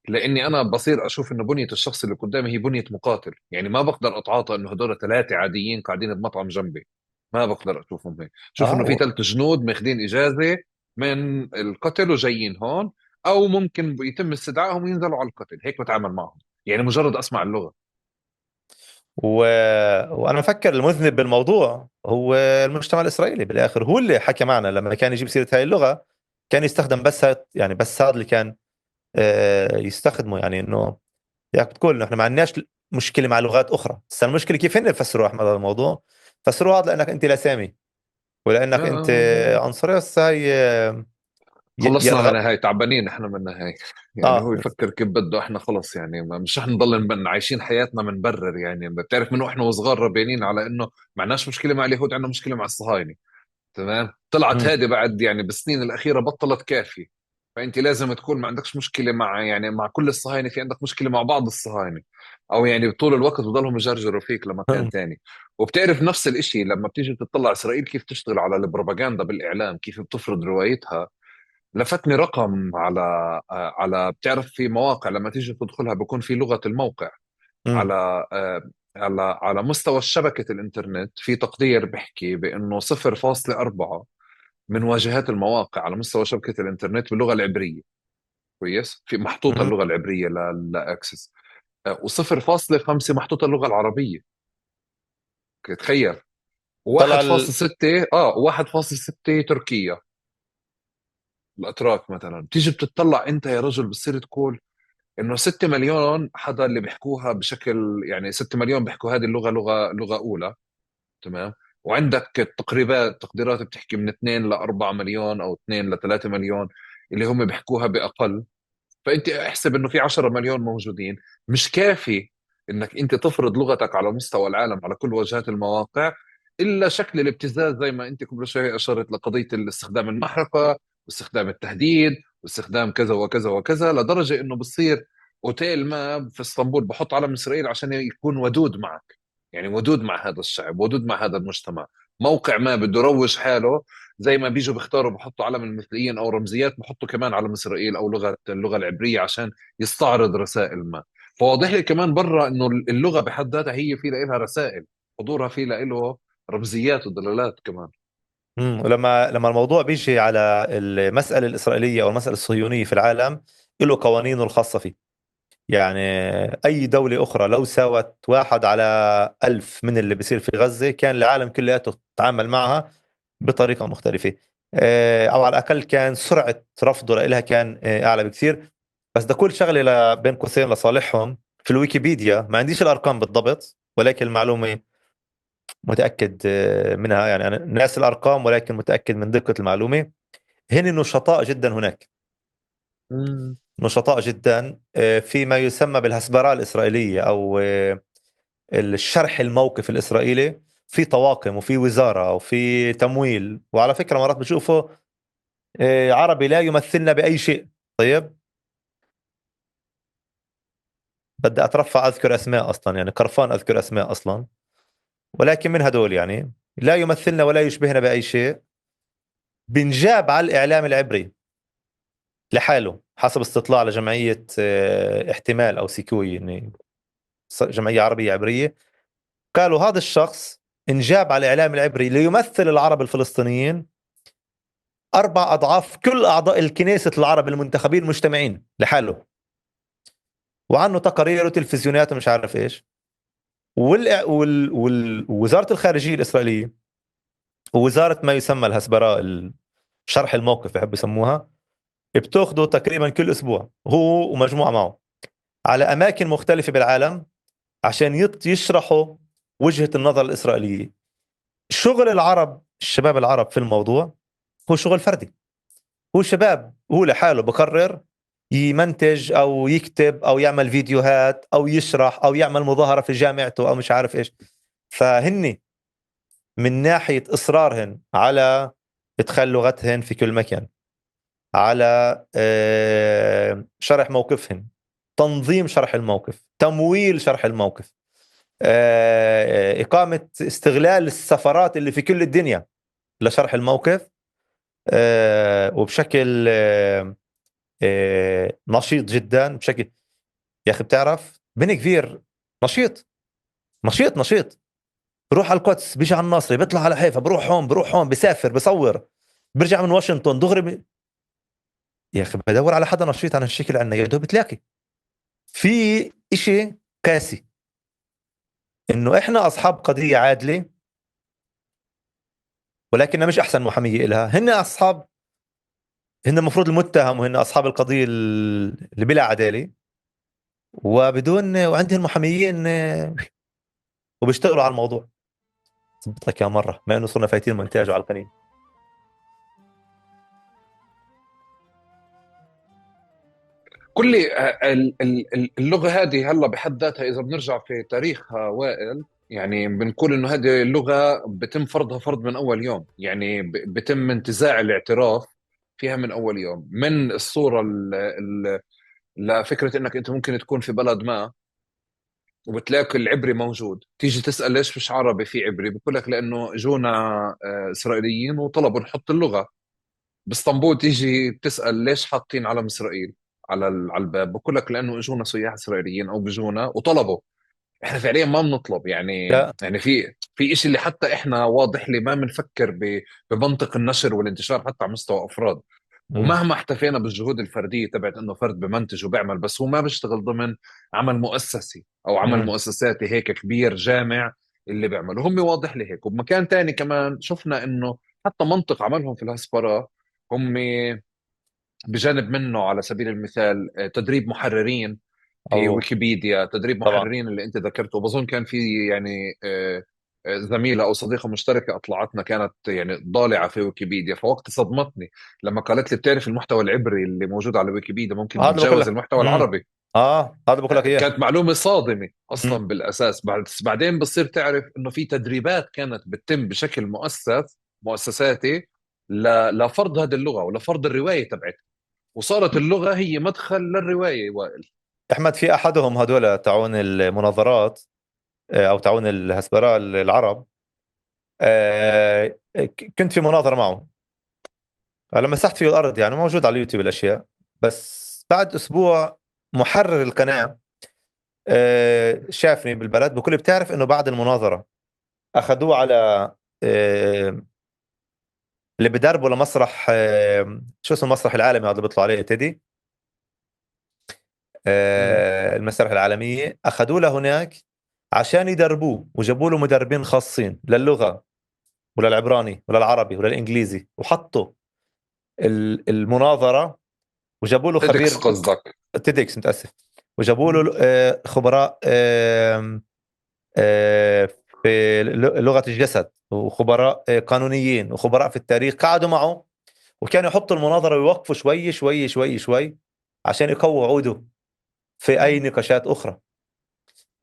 S3: لاني انا بصير اشوف انه بنيه الشخص اللي قدامي هي بنيه مقاتل. يعني ما بقدر اتعاطى انه هدول ثلاثة عاديين قاعدين بمطعم جنبي، ما بقدر اشوفهم هيك. شوف انه في 3 جنود ماخذين اجازه من القتل وجايين هون، او ممكن يتم استدعائهم وينزلوا على القتل، هيك بتعامل معهم يعني مجرد اسمع اللغة.
S1: وانا بفكر المذنب بالموضوع هو المجتمع الاسرائيلي بالاخر، هو اللي حكى معنا لما كان يجيب سيره هاي اللغة، كان يستخدم بس هاي، يعني بس هذا اللي كان يستخدمه. يعني انه يعني بتقول انه احنا ما عندناش مشكلة مع لغات اخرى، بس المشكلة كيف هن فسروا احمد هذا الموضوع، فسروا هذا لانك انت لاسامي ولانك انت عنصري. بس هاي
S3: خلصنا منها، هاي تعبانين احنا منها هاي يعني هو يفكر كيف بده، احنا خلص يعني مش رح نضل عايشين حياتنا بنبرر. يعني بتعرف من احنا وصغار ربيانين على انه ما عندناش مشكلة مع اليهود، عندنا مشكلة مع الصهاينة، تمام؟ طلعت هذه بعد يعني بالسنين الاخيرة بطلت كافيه، فانت لازم تكون ما عندكش مشكلة مع يعني مع كل الصهاينة، في عندك مشكلة مع بعض الصهاينة، او يعني طول الوقت بضلهم يجرجروا فيك لمكان تاني. وبتعرف نفس الاشي لما بتيجي تطلع اسرائيل كيف تشتغل على البروباغندا بالاعلام، كيف بتفرض روايتها. لفتني رقم على بتعرف في مواقع لما تيجي تدخلها بكون في لغة الموقع على على على مستوى شبكة الانترنت، في تقدير بحكي بانه 0.4 من واجهات المواقع على مستوى شبكة الانترنت باللغة العبرية، كويس؟ في محطوطة اللغة العبرية لل access، و0.5 محطوطة اللغة العربية. تخيل 1.6 1.6 تركيا، الاتراك مثلا. بتيجي بتطلع انت يا رجل بتصير تقول انه 6 مليون حدا اللي بيحكوها بشكل، يعني 6 مليون بيحكوا هذه اللغة لغة اولى، تمام؟ وعندك تقريبات تقديرات بتحكي من 2 ل 4 مليون او 2 ل 3 مليون اللي هم بيحكوها باقل. فانت احسب انه في 10 مليون موجودين، مش كافي انك انت تفرض لغتك على مستوى العالم على كل واجهات المواقع، الا شكل الابتزاز زي ما انت قبل شوي اشرت لقضيه الاستخدام المحرقة واستخدام التهديد واستخدام كذا وكذا وكذا، لدرجة انه بصير اوتيل ما في اسطنبول بحط علم اسرائيل عشان يكون ودود معك، يعني ودود مع هذا الشعب، ودود مع هذا المجتمع. موقع ما بده يروج حاله زي ما بيجوا بيختاروا بحطوا علم المثليين او رمزيات، بحطوا كمان علم اسرائيل او اللغة العبرية عشان يستعرض رسائل ما. فواضح لي كمان برا انه اللغة بحد ذاتها هي في لها رسائل، حضورها في له رمزيات ودلالات كمان.
S1: ولما الموضوع بيجي على المسألة الإسرائيلية أو المسألة الصهيونية في العالم له قوانينه الخاصة فيه. يعني أي دولة أخرى لو ساوت 1 على 1000 من اللي بيصير في غزة كان العالم كلياته تعامل معها بطريقة مختلفة، أو على الأقل كان سرعة رفضه لها كان أعلى بكثير. بس ده كل شغلة بين قوسين لصالحهم. في الويكيبيديا ما عنديش الأرقام بالضبط، ولكن المعلومة متأكد منها، يعني أنا ناس الأرقام ولكن متأكد من دقة المعلومة. هن نشطاء جدا هناك، نشطاء جدا في ما يسمى بالهسبرة الإسرائيلية أو الشرح الموقف الإسرائيلي. في طواقم وفي وزارة وفي تمويل، وعلى فكرة مرات بشوفه عربي لا يمثلنا بأي شيء. طيب بدي أترفع أذكر أسماء أصلا، يعني قرفان أذكر أسماء أصلا، ولكن من هدول يعني لا يمثلنا ولا يشبهنا بأي شيء. بنجاب على الإعلام العبري لحاله حسب استطلاع لجمعية احتمال أو سيكوي، يعني جمعية عربية عبرية، قالوا هذا الشخص انجاب على الإعلام العبري ليمثل العرب الفلسطينيين 4 أضعاف كل أعضاء الكنيسة العرب المنتخبين المجتمعين لحاله، وعنه تقارير وتلفزيونات ومش عارف إيش. ووزارة الخارجية الإسرائيلية ووزارة ما يسمى الهسبراء، شرح الموقف بحب يسموها، بتاخده تقريبا كل أسبوع هو ومجموعة معه على أماكن مختلفة بالعالم عشان يشرحوا وجهة النظر الإسرائيلية. شغل العرب، الشباب العرب في الموضوع هو شغل فردي، هو شباب هو لحاله بقرر يمنتج أو يكتب أو يعمل فيديوهات أو يشرح أو يعمل مظاهرة في جامعته أو مش عارف إيش. فهني من ناحية إصرارهن على إدخال لغتهن في كل مكان، على شرح موقفهن، تنظيم شرح الموقف، تمويل شرح الموقف، إقامة استغلال السفرات اللي في كل الدنيا لشرح الموقف، وبشكل نشيط جدا. بشكل يا أخي بتعرف بن كفير نشيط نشيط نشيط، بروح على القدس، بيجي على الناصري، بيطلع على حيفا، بروح هون بروح هون، بسافر بصور، برجع من واشنطن دغري. يا أخي بدور على حدا نشيط عن الشكل عندنا، يا دوب بتلاقي في إشي قاسي إنه إحنا أصحاب قضية عادلة ولكننا مش أحسن محامية إلها. هن أصحاب، هن المفروض المتهم، وهن أصحاب القضية اللي بلا عدالة وبدون، وعندهم محاميين وبيشتغلوا على الموضوع. زبط لك يا مرة، ما إنه صرنا فايتين مونتاج وعلى القناة.
S3: كل اللغة هذه هلا بحد ذاتها إذا بنرجع في تاريخها وائل، يعني بنقول إنه هذه اللغة بتم فرضها فرض من أول يوم، يعني بتم انتزاع الاعتراف فيها من أول يوم، من الصورة لفكرة إنك أنت ممكن تكون في بلد ما وبتلاقي العبري موجود، تيجي تسأل ليش مش عربي في عبري، بقول لك لأنه جونا إسرائيليين وطلبوا نحط اللغة. باسطنبول تيجي تسأل ليش حاطين علم إسرائيل على الباب، بقول لك لأنه اجونا سياح إسرائيليين أو بجونا وطلبوا. إحنا فعليا ما بنطلب، يعني
S1: لا.
S3: يعني في إشي اللي حتى إحنا واضح لي ما بنفكر بمنطق النشر والانتشار حتى على مستوى أفراد. ومهما احتفينا بالجهود الفردية تبعت إنه فرد بمنتج وبيعمل، بس هو ما بيشتغل ضمن عمل مؤسسي أو عمل مؤسساتي هيك كبير جامع اللي بيعمله. هم واضح لي هيك. وبمكان تاني كمان شفنا إنه حتى منطق عملهم في الهسبرة هم بجانب منه على سبيل المثال تدريب محررين في ويكيبيديا، تدريب محررين اللي أنت ذكرته، بظن كان في يعني زميلة أو صديقة مشتركة أطلعتنا كانت يعني ضالعة في ويكيبيديا، فوقت صدمتني لما قالت لي بتعرف المحتوى العبري اللي موجود على ويكيبيديا ممكن يتجاوز المحتوى العربي.
S1: هذا بقول لك إياه.
S3: كانت معلومة صادمة أصلاً بالأساس. بعدين بتصير تعرف إنه في تدريبات كانت بتتم بشكل مؤسساتي لفرض هذه اللغة ولفرض الرواية تبعتها، وصارت اللغة هي مدخل للرواية. وائل
S1: أحمد، في أحدهم هدول تعون المناظرات أو تعون الهسبرة العرب، كنت في مناظرة معه، لما مسحت فيه الأرض، يعني موجود على اليوتيوب الأشياء، بس بعد أسبوع محرر القناة شافني بالبلد، بقول لي بتعرف إنه بعد المناظرة أخذوه على اللي بدربه لمسرح، شو اسمه المسرح العالمي هذا اللي بيطلع عليه تيدي، المسرح العالمية، أخذوه لهناك عشان يدربوه، وجابوا له مدربين خاصين للغة وللعبراني وللعربي وللإنجليزي، وحطوا المناظرة، وجابوا له خبير
S3: TEDx قصدك؟
S1: TEDx متأسف. وجابوا له خبراء في لغة الجسد، وخبراء قانونيين، وخبراء في التاريخ، قعدوا معه وكانوا يحطوا المناظرة ويوقفوا شوي شوي شوي شوي عشان يقووا عوده في أي نقاشات أخرى.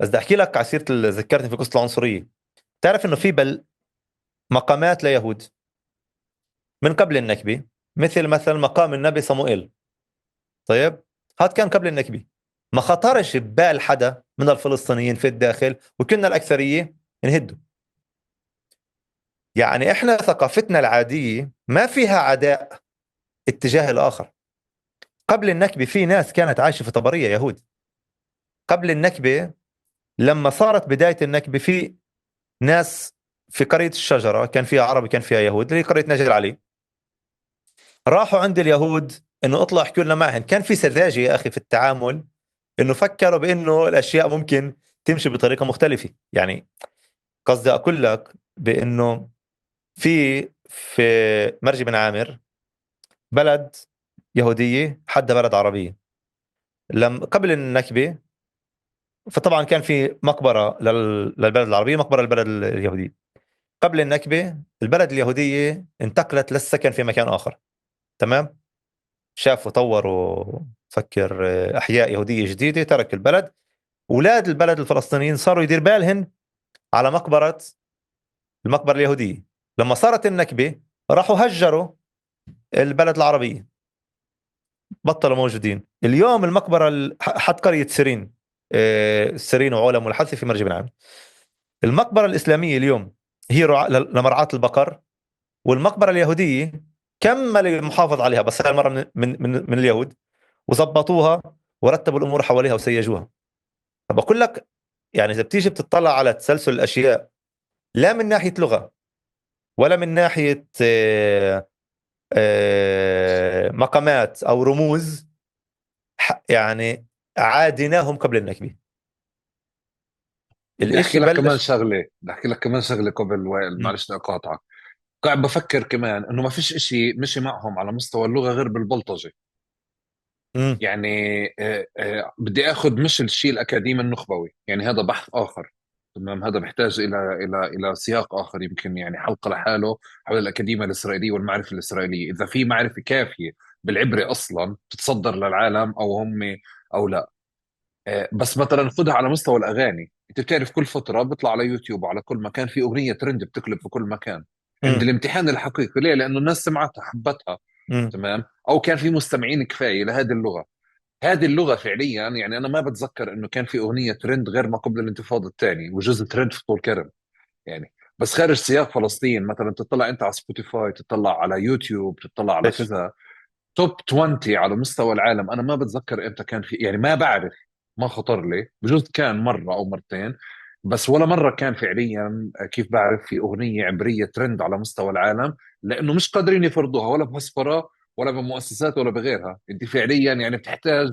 S1: بس بدي أحكي لك على سيرة اللي ذكرتني في قصة العنصرية. تعرف إنه في بل مقامات ليهود من قبل النكبة، مثلا مقام النبي صموئيل. طيب هذا كان قبل النكبة، ما خطرش ببال حدا من الفلسطينيين في الداخل، وكنا الأكثرية نهده. يعني إحنا ثقافتنا العادية ما فيها عداء اتجاه الآخر. قبل النكبة في ناس كانت عايشة في طبرية يهود. قبل النكبة لما صارت بداية النكبة في ناس في قرية الشجرة كان فيها عربي كان فيها يهود، اللي قرية نجل علي، راحوا عند اليهود إنه اطلعوا احكوا لنا معهن. كان في سذاجة يا أخي في التعامل، إنه فكروا بإنه الأشياء ممكن تمشي بطريقة مختلفة. يعني قصدي أقول لك بإنه في مرج بن عامر بلد يهودية حد بلد عربية، لما قبل النكبة فطبعا كان في مقبره للبلد العربية، مقبره للبلد اليهودية. قبل النكبة البلد اليهودية انتقلت للسكن في مكان اخر، تمام؟ شافوا طوروا فكر احياء يهودية جديدة، ترك البلد. اولاد البلد الفلسطينيين صاروا يدير بالهن على مقبره المقبرة اليهودية. لما صارت النكبة راحوا هجروا البلد العربية، بطلوا موجودين. اليوم المقبرة حد قرية سيرين، سيرين وعولم والحثي في مرج بن عامر. المقبرة الاسلامية اليوم هي لمرعاة البقر، والمقبره اليهودية كمل المحافظ عليها، بس هاي المرة من من من اليهود، وزبطوها ورتبوا الامور حواليها وسيجوها. فبقول لك يعني اذا بتيجي بتطلع على تسلسل الاشياء، لا من ناحية لغة ولا من ناحية مقامات او رموز، يعني عاديناهم قبل النكبة.
S3: بدي احكي لك كمان شغله، بدي احكي لك كمان شغله قبل وائل، معلش اقاطعك. قاعد بفكر كمان انه ما فيش إشي مشي معهم على مستوى اللغة غير بالبلطجه. يعني بدي اخذ مش الشيء الاكاديمي النخبوي، يعني هذا بحث اخر، تمام؟ هذا بيحتاج الى الى الى سياق اخر، يمكن يعني حلقة لحاله حول الاكاديمية الاسرائيلية والمعرفة الاسرائيلية، اذا في معرفة كافيه بالعبري اصلا تتصدر للعالم او هم او لا. بس مثلا خذها على مستوى الاغاني، انت بتعرف كل فترة بيطلع على يوتيوب وعلى كل مكان في اغنية ترند بتقلب في كل مكان عند الامتحان الحقيقي. ليه؟ لانه الناس سمعتها حبتها، تمام؟ او كان في مستمعين كفاية لهذه اللغة. هذه اللغة فعليا يعني انا ما بتذكر انه كان في اغنية ترند غير ما قبل الانتفاضة الثانية، وجزء ترند في طول كرم يعني، بس خارج سياق فلسطين. مثلا تطلع انت على سبوتيفاي، تطلع على يوتيوب، تطلع على كذا top 20 على مستوى العالم، انا ما بتذكر امتى كان في، يعني ما بعرف، ما خطر لي، بجوز كان مرة او مرتين بس، ولا مرة كان فعليا كيف بعرف في اغنية عبريه ترند على مستوى العالم، لانه مش قادرين يفرضوها ولا بهسبرة ولا بمؤسسات ولا بغيرها. انت فعليا يعني بتحتاج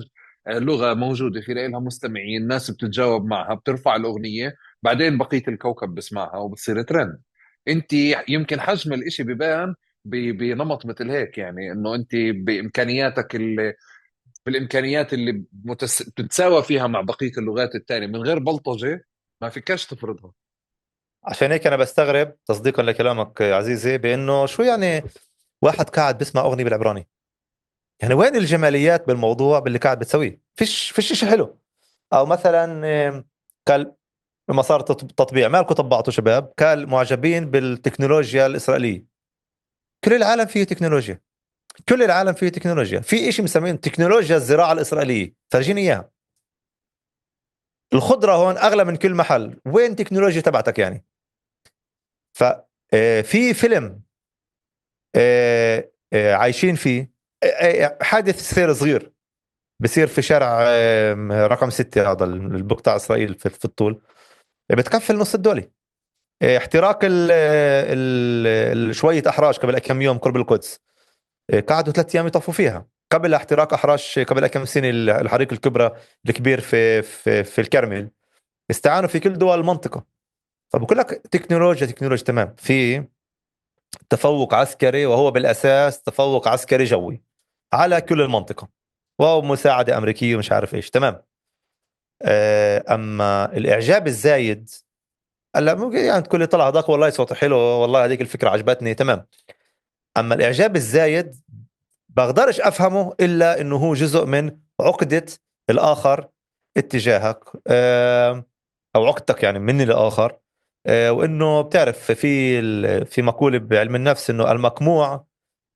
S3: لغة موجودة في لها مستمعين، ناس بتتجاوب معها، بترفع الاغنية، بعدين بقية الكوكب بسمعها وبتصير ترند. انت يمكن حجم الاشي ببان بنمط مثل هيك، يعني انه انت بامكانياتك اللي بالامكانيات اللي بتتساوى فيها مع بقية اللغات الثانية من غير بلطجه ما فيكش تفرضها.
S1: عشان هيك انا بستغرب تصديقا لكلامك عزيزي بانه شو يعني واحد قاعد بيسمع اغنية بالعبراني، يعني وين الجماليات بالموضوع باللي قاعد بتسويه؟ فيش شيء حلو. او مثلا قال لما صار تطبيع، مالكم طبعتوا شباب؟ قال معجبين بالتكنولوجيا الاسرائيلية. كل العالم فيه تكنولوجيا، كل العالم فيه تكنولوجيا، في شيء مسمينه تكنولوجيا الزراعة الاسرائيلية، فرجيني اياها. الخضرة هون اغلى من كل محل، وين تكنولوجيا تبعتك يعني؟ ففي فيلم عايشين فيه، حادث سير صغير بصير في شارع رقم 6، هذا البقطع اسرائيل في الطول، بتكفل نص الدولة. احتراق شوية احراج قبل كم يوم قرب القدس، قعدوا 3 ايام يطفوا فيها. قبل احتراق احراش قبل كم سنة، الحريق الكبرى الكبير في في في الكرمل، استعانوا في كل دول المنطقة. فبقول لك تكنولوجيا تكنولوجيا، تمام، في تفوق عسكري، وهو بالاساس تفوق عسكري جوي على كل المنطقة، ومساعدة امريكية ومش عارف ايش، تمام. اما الاعجاب الزايد، هلا ممكن يعني تقول لي طلع هذاك والله صوته حلو، والله هذيك الفكرة عجبتني، تمام. اما الاعجاب الزايد بقدرش افهمه الا انه هو جزء من عقده الاخر اتجاهك، او عقدتك يعني من الاخر، وانه بتعرف في مقولة بعلم النفس انه المقموع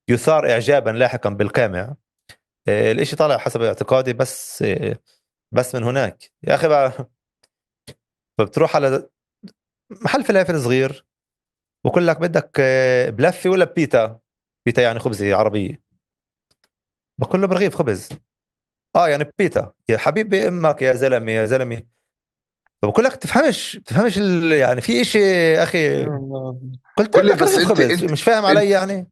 S1: يثار اعجابا لاحقا بالقامع. الاشي طالع حسب اعتقادي بس من هناك يا اخي بقى. فبتروح على محل فلافل صغير وكل لك بدك بلفه ولا بيتا، بيتا يعني خبزه عربية، بقول له برغيف خبز، يعني بيتا يا حبيبي امك يا زلمة يا زلمة. فبقول لك تفهمش يعني في اشي اخي، قلت لك بس انت مش فاهم علي يعني.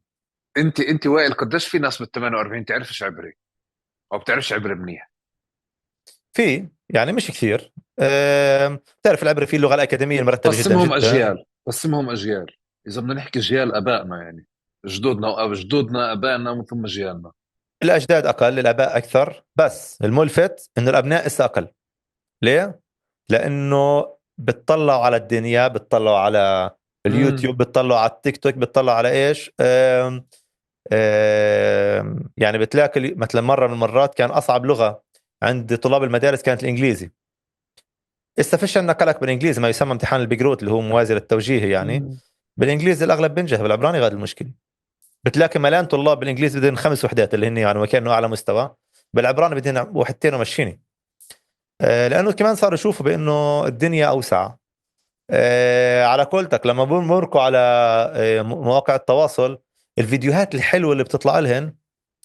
S3: انت وائل قديش في ناس بال 48 تعرفش عبري او بتعرفش عبري منيح؟
S1: في يعني مش كثير. بتعرف العبري في اللغة الاكاديمية المرتبة جدا.
S3: قسمهم اجيال، قسمهم اجيال، اذا بدنا نحكي اجيال ابائنا يعني جدودنا وجدودنا ابائنا ومن ثم اجيالنا.
S1: الاجداد اقل، الاباء اكثر، بس الملفت انه الابناء لسه اقل. ليه؟ لانه بتطلعوا على الدنيا، بتطلعوا على اليوتيوب، بتطلعوا على التيك توك، بتطلعوا على ايش، آم آم يعني بتلاقي مثلا مرة من المرات كان اصعب لغة عند طلاب المدارس كانت الانجليزي. هسه فيش عندنا قلق بالانجليزي، ما يسمى امتحان البجروت اللي هو موازي للتوجيهي يعني. بالانجليزي الاغلب بينجح، بالعبراني غاد المشكلة. بتلاقي ملان طلاب بالانجليزي بدهم 5 وحدات اللي هن يعني وكانه اعلى مستوى، بالعبراني بدهم وحدتين ومشيني. لانه كمان صاروا يشوفوا بانه الدنيا اوسع. على قولتك لما بمرقوا على مواقع التواصل، الفيديوهات الحلوة اللي بتطلع لهن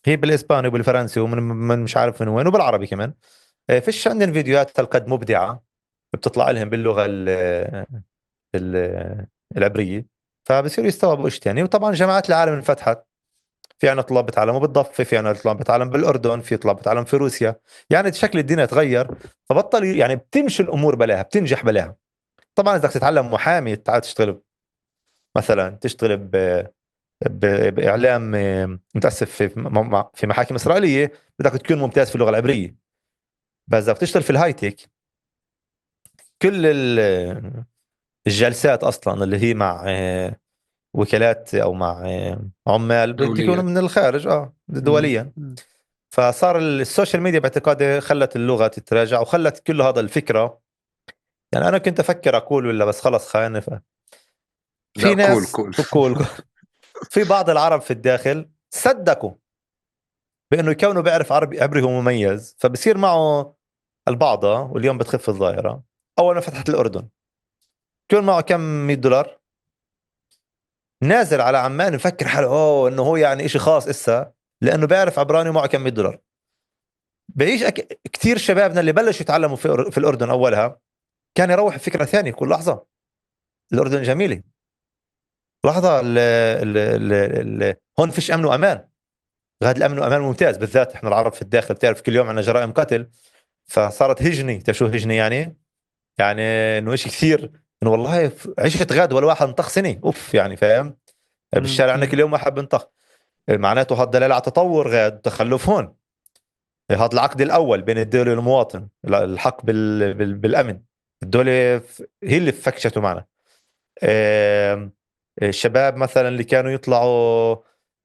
S1: هي بالاسباني وبالفرنسي ومن مش عارف من وين، وبالعربي كمان. فيش عندن فيديوهات هالقد مبدعة بتطلع لهم باللغة العبرية، فبصيروا يستوعبوا شيء ثاني. وطبعا جامعات العالم انفتحت، في عنا طلاب بتعلموا بالضفه، في عنا طلاب بتعلم بالاردن، في طلاب بتعلم في روسيا، يعني شكل الدنيا تغير، فبطل يعني بتمشي الامور بلاها، بتنجح بلاها. طبعا اذا بدك تتعلم محامي، تعال تشتغل مثلا، تشتغل باعلام، متاسف، في محاكم اسرائيلية، بدك تكون ممتاز في اللغة العبرية. بس اذا بتشتغل في ال high tech، كل الجلسات اصلا اللي هي مع وكالات او مع عمال بيكونوا من الخارج، دوليا. فصار ال social media باعتقادي خلت اللغة تتراجع وخلت كل هذا الفكرة. يعني انا كنت افكر اقول ولا بس خلص خاينه. في ناس
S3: قول.
S1: قول. في بعض العرب في الداخل صدقوا بانه كونه بيعرف عربي عبري هو مميز، فبصير معه البعض، واليوم بتخف الظاهره. اول ما فتحت الاردن كون معه كم 100 دولار نازل على عمان، مفكر حاله اوه انه هو يعني إشي خاص اسا لانه بيعرف عبراني ومعه كم 100 دولار. بعيش كثير شبابنا اللي بلشوا يتعلموا في الاردن اولها كان يروح بفكره ثانية، يقول لحظة الاردن جميلة، لحظة ال ال ال ال هون فيش امن وامان، غاد الامن وامان ممتاز، بالذات احنا العرب في الداخل بتعرف كل يوم عندنا جرائم قتل. فصارت هجني، تعرف شو هجني يعني؟ يعني انه شيء كثير، انه والله عشت غاد ولا واحد انطخ سنة، اوف يعني فاهم؟ بالشارع عندك اليوم واحد بنطخ، معناته هذا دلالة على تطور غاد، تخلف هون. هذا العقد الاول بين الدولة والمواطن، الحق بالامن، الدولة هي اللي فكشته معنا. الشباب مثلا اللي كانوا يطلعوا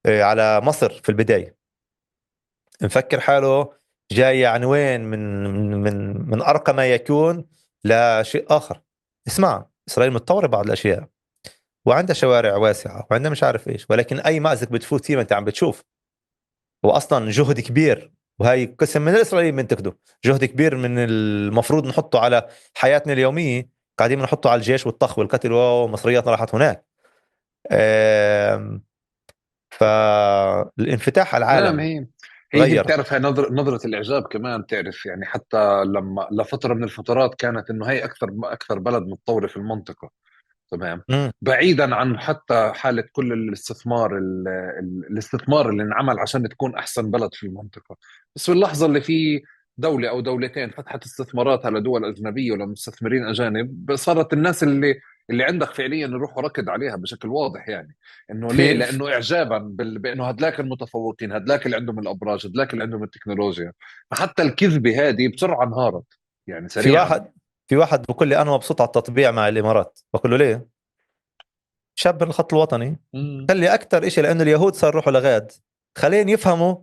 S1: على مصر في البداية مفكر حاله جاي يعني وين من من من ارقى ما يكون لشيء اخر. اسمع، اسرائيل متطورة بعض الاشياء وعندها شوارع واسعة وعندها مش عارف ايش، ولكن اي مأزق بتفوت فيه ما انت عم بتشوف هو اصلا جهد كبير، وهي قسم من الاسرائيليين بينتقدوا جهد كبير من المفروض نحطه على حياتنا اليومية قاعدين بنحطه على الجيش والطخ والقتل ومصرياتنا راحت هناك. فالانفتاح على العالم
S3: نعم، هي بتعرف هاي نظرة الإعجاب كمان، بتعرف يعني حتى لما لفترة من الفترات كانت إنه هي أكثر بلد متطورة في المنطقة، تمام، بعيدا عن حتى حالة كل الاستثمار الاستثمار اللي انعمل عشان تكون أحسن بلد في المنطقة. بس باللحظة اللي في دولة أو دولتين فتحت استثماراتها لدول أجنبية ولمستثمرين أجانب، صارت الناس اللي عندك فعليا يروحوا ركض عليها بشكل واضح. يعني انه ليه؟ لانه اعجابا بانه هدلاك المتفوقين، هدلاك اللي عندهم الابراج، هدلاك اللي عندهم التكنولوجيا. فحتى الكذبة هذه بسرعة انهارت يعني سريعا.
S1: في واحد بقول لي انا مبسوط على التطبيع مع الامارات، بقول له ليه؟ شاب من الخط الوطني. خلي اكثر شيء لانه اليهود صار يروحوا لغاد، خليهم يفهموا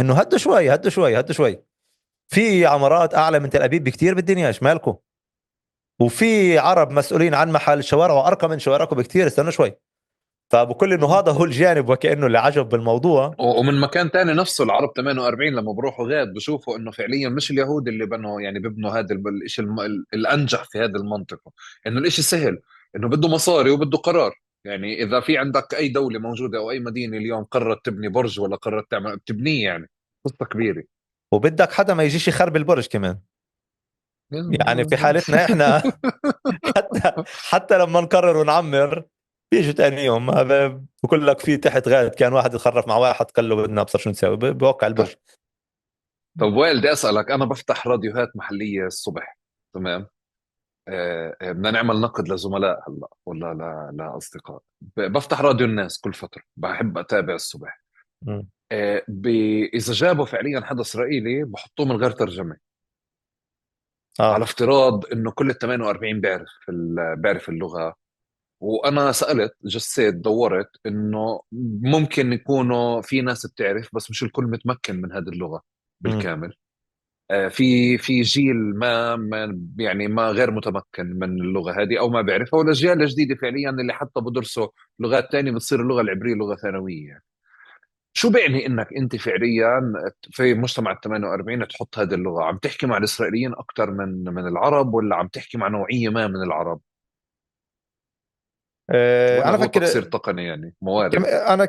S1: انه هدوا شوي هدوا شوي هدوا شوي، في عمارات اعلى من تل ابيب بكثير بالدنيا، ايش مالكم؟ وفي عرب مسؤولين عن محل شوارع وارقى من شوارعكم بكثير، استنوا شوي. فبكل انه هذا هو الجانب وكانه اللي عجب بالموضوع.
S3: ومن مكان تاني نفسه العرب 48 لما بروحوا غاد بشوفوا انه فعليا مش اليهود اللي بنوا، يعني ببنوا هذا الشيء الانجح في هذه المنطقة، انه الشيء سهل، انه بده مصاري وبده قرار. يعني اذا في عندك اي دولة موجودة او اي مدينة اليوم قررت تبني برج ولا قررت تعمل، بتبنيه، يعني قصة كبيرة.
S1: وبدك حدا ما يجيش يخرب البرج كمان. يعني في حالتنا احنا حتى لما نقرر ونعمر بيجوا ثاني يوم بقول لك في تحت غاد كان واحد يتخرف مع واحد قال له بدنا ابصر شو نسوي، بوقع البرج.
S3: طب وائل بدي اسالك، انا بفتح راديوهات محليه الصبح، تمام، بدنا نعمل نقد لزملاء هلا ولا لاصدقاء، بفتح راديو الناس كل فترة، بحب اتابع الصبح. اذا جابوا فعليا حدا اسرائيلي بحطوه من غير ترجمه. على افتراض انه كل ال 48 بيعرف اللغة. وانا سالت، جسيت، دورت انه ممكن يكونوا في ناس بتعرف بس مش الكل متمكن من هذه اللغة بالكامل. في جيل ما يعني ما غير متمكن من اللغة هذه او ما بيعرفها، والاجيال الجديدة فعليا اللي حتى بدرسوا لغات تانية بتصير اللغة العبرية لغة ثانوية. شو بيعني انك انت فعليا في مجتمع ال 48 تحط هذه اللغة؟ عم تحكي مع الاسرائيليين اكثر من العرب، ولا عم تحكي مع نوعية ما من العرب؟ ولا
S1: انا
S3: هو
S1: فكر
S3: تقصير تقني يعني موارد؟
S1: انا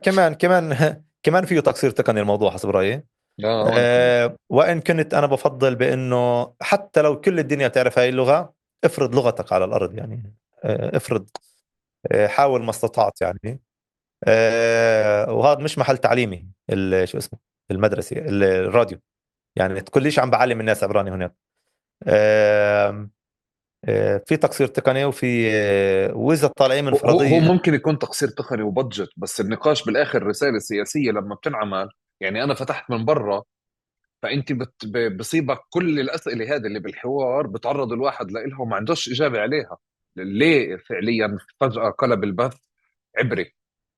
S1: كمان فيه تقصير تقني الموضوع حسب رايي. وان كنت انا بفضل بانه حتى لو كل الدنيا بتعرف هاي اللغة، افرض لغتك على الارض يعني، افرض، حاول ما استطعت يعني. وهذا مش محل تعليمي، شو اسمه، المدرسة، الراديو يعني، تقول ليش عم بعلم الناس عبراني هناك. في تقصير تقني وفي واذا طالعين من فرضية
S3: هو ممكن يكون تقصير تقني و budget، بس النقاش بالاخر رسالة سياسية لما بتنعمل. يعني انا فتحت من برا، فانت بصيبك كل الاسئلة هذه اللي بالحوار، بتعرض الواحد لها وما عندوش اجابه عليها. ليه فعليا فجاة قلب البث عبري؟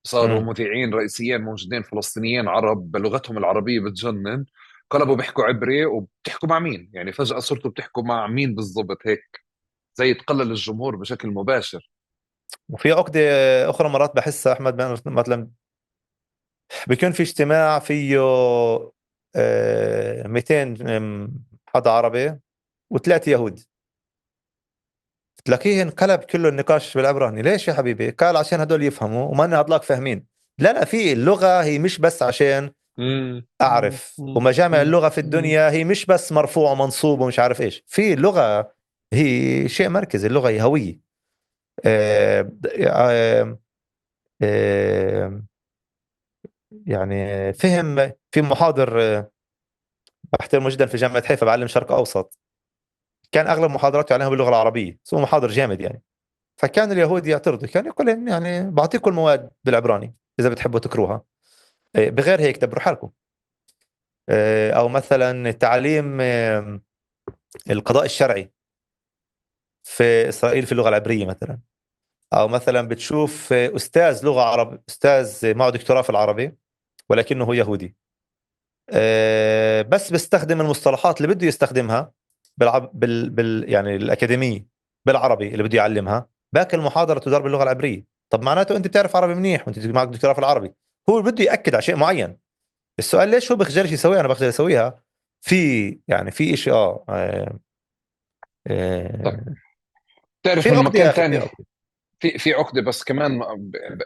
S3: صاروا مذيعين رئيسيين موجودين فلسطينيين عرب بلغتهم العربية بتجنن، قلبوا بيحكوا عبري. وبتحكوا مع مين يعني؟ فجاة صرتوا بتحكوا مع مين بالضبط؟ هيك زي تقلل الجمهور بشكل مباشر.
S1: وفي عقدة أخرى مرات بحسها أحمد، مثلا بيكون في اجتماع فيه 200 حدا عربي وثلاثة يهود، تلاقيه انقلب كله النقاش بالعبراني. ليش يا حبيبي؟ قال عشان هدول يفهموا وما هدلاك فاهمين. لا لا، في اللغة هي مش بس عشان أعرف، ومجامع اللغة في الدنيا هي مش بس مرفوع ومنصوب ومش عارف إيش. في اللغة هي شيء مركزي، اللغة هي هوية. يعني فهم في محاضر بحترمه جدا في جامعة حيفا، بعلم شرق أوسط، كان أغلب محاضراته عليها باللغة العربية، بس هو محاضر جامد يعني. فكان اليهود يعترضوا، كان يقول لهم يعني بعطيكم المواد بالعبراني إذا بتحبوا تقروها، بغير هيك دبروا حالكم. أو مثلا تعليم القضاء الشرعي في إسرائيل في اللغة العبرية مثلا، أو مثلا بتشوف أستاذ لغة عربي، أستاذ معه دكتوراه في العربي ولكنه يهودي، بس بيستخدم المصطلحات اللي بده يستخدمها يعني الأكاديمية بالعربي اللي بده يعلمها، باقي المحاضرة تدار باللغة العبرية. طب معناته أنت بتعرف عربي منيح وأنت معك دكتوراه في العربي، هو بده يأكد على شيء معين. السؤال ليش هو بخجلش يسويها، أنا بخجل يسويها. في يعني في إشي
S3: طيب. بتعرف
S1: في
S3: من
S1: عقدة
S3: مكان
S1: يا أخي، في
S3: ثاني
S1: عقدة.
S3: في عقدة، بس كمان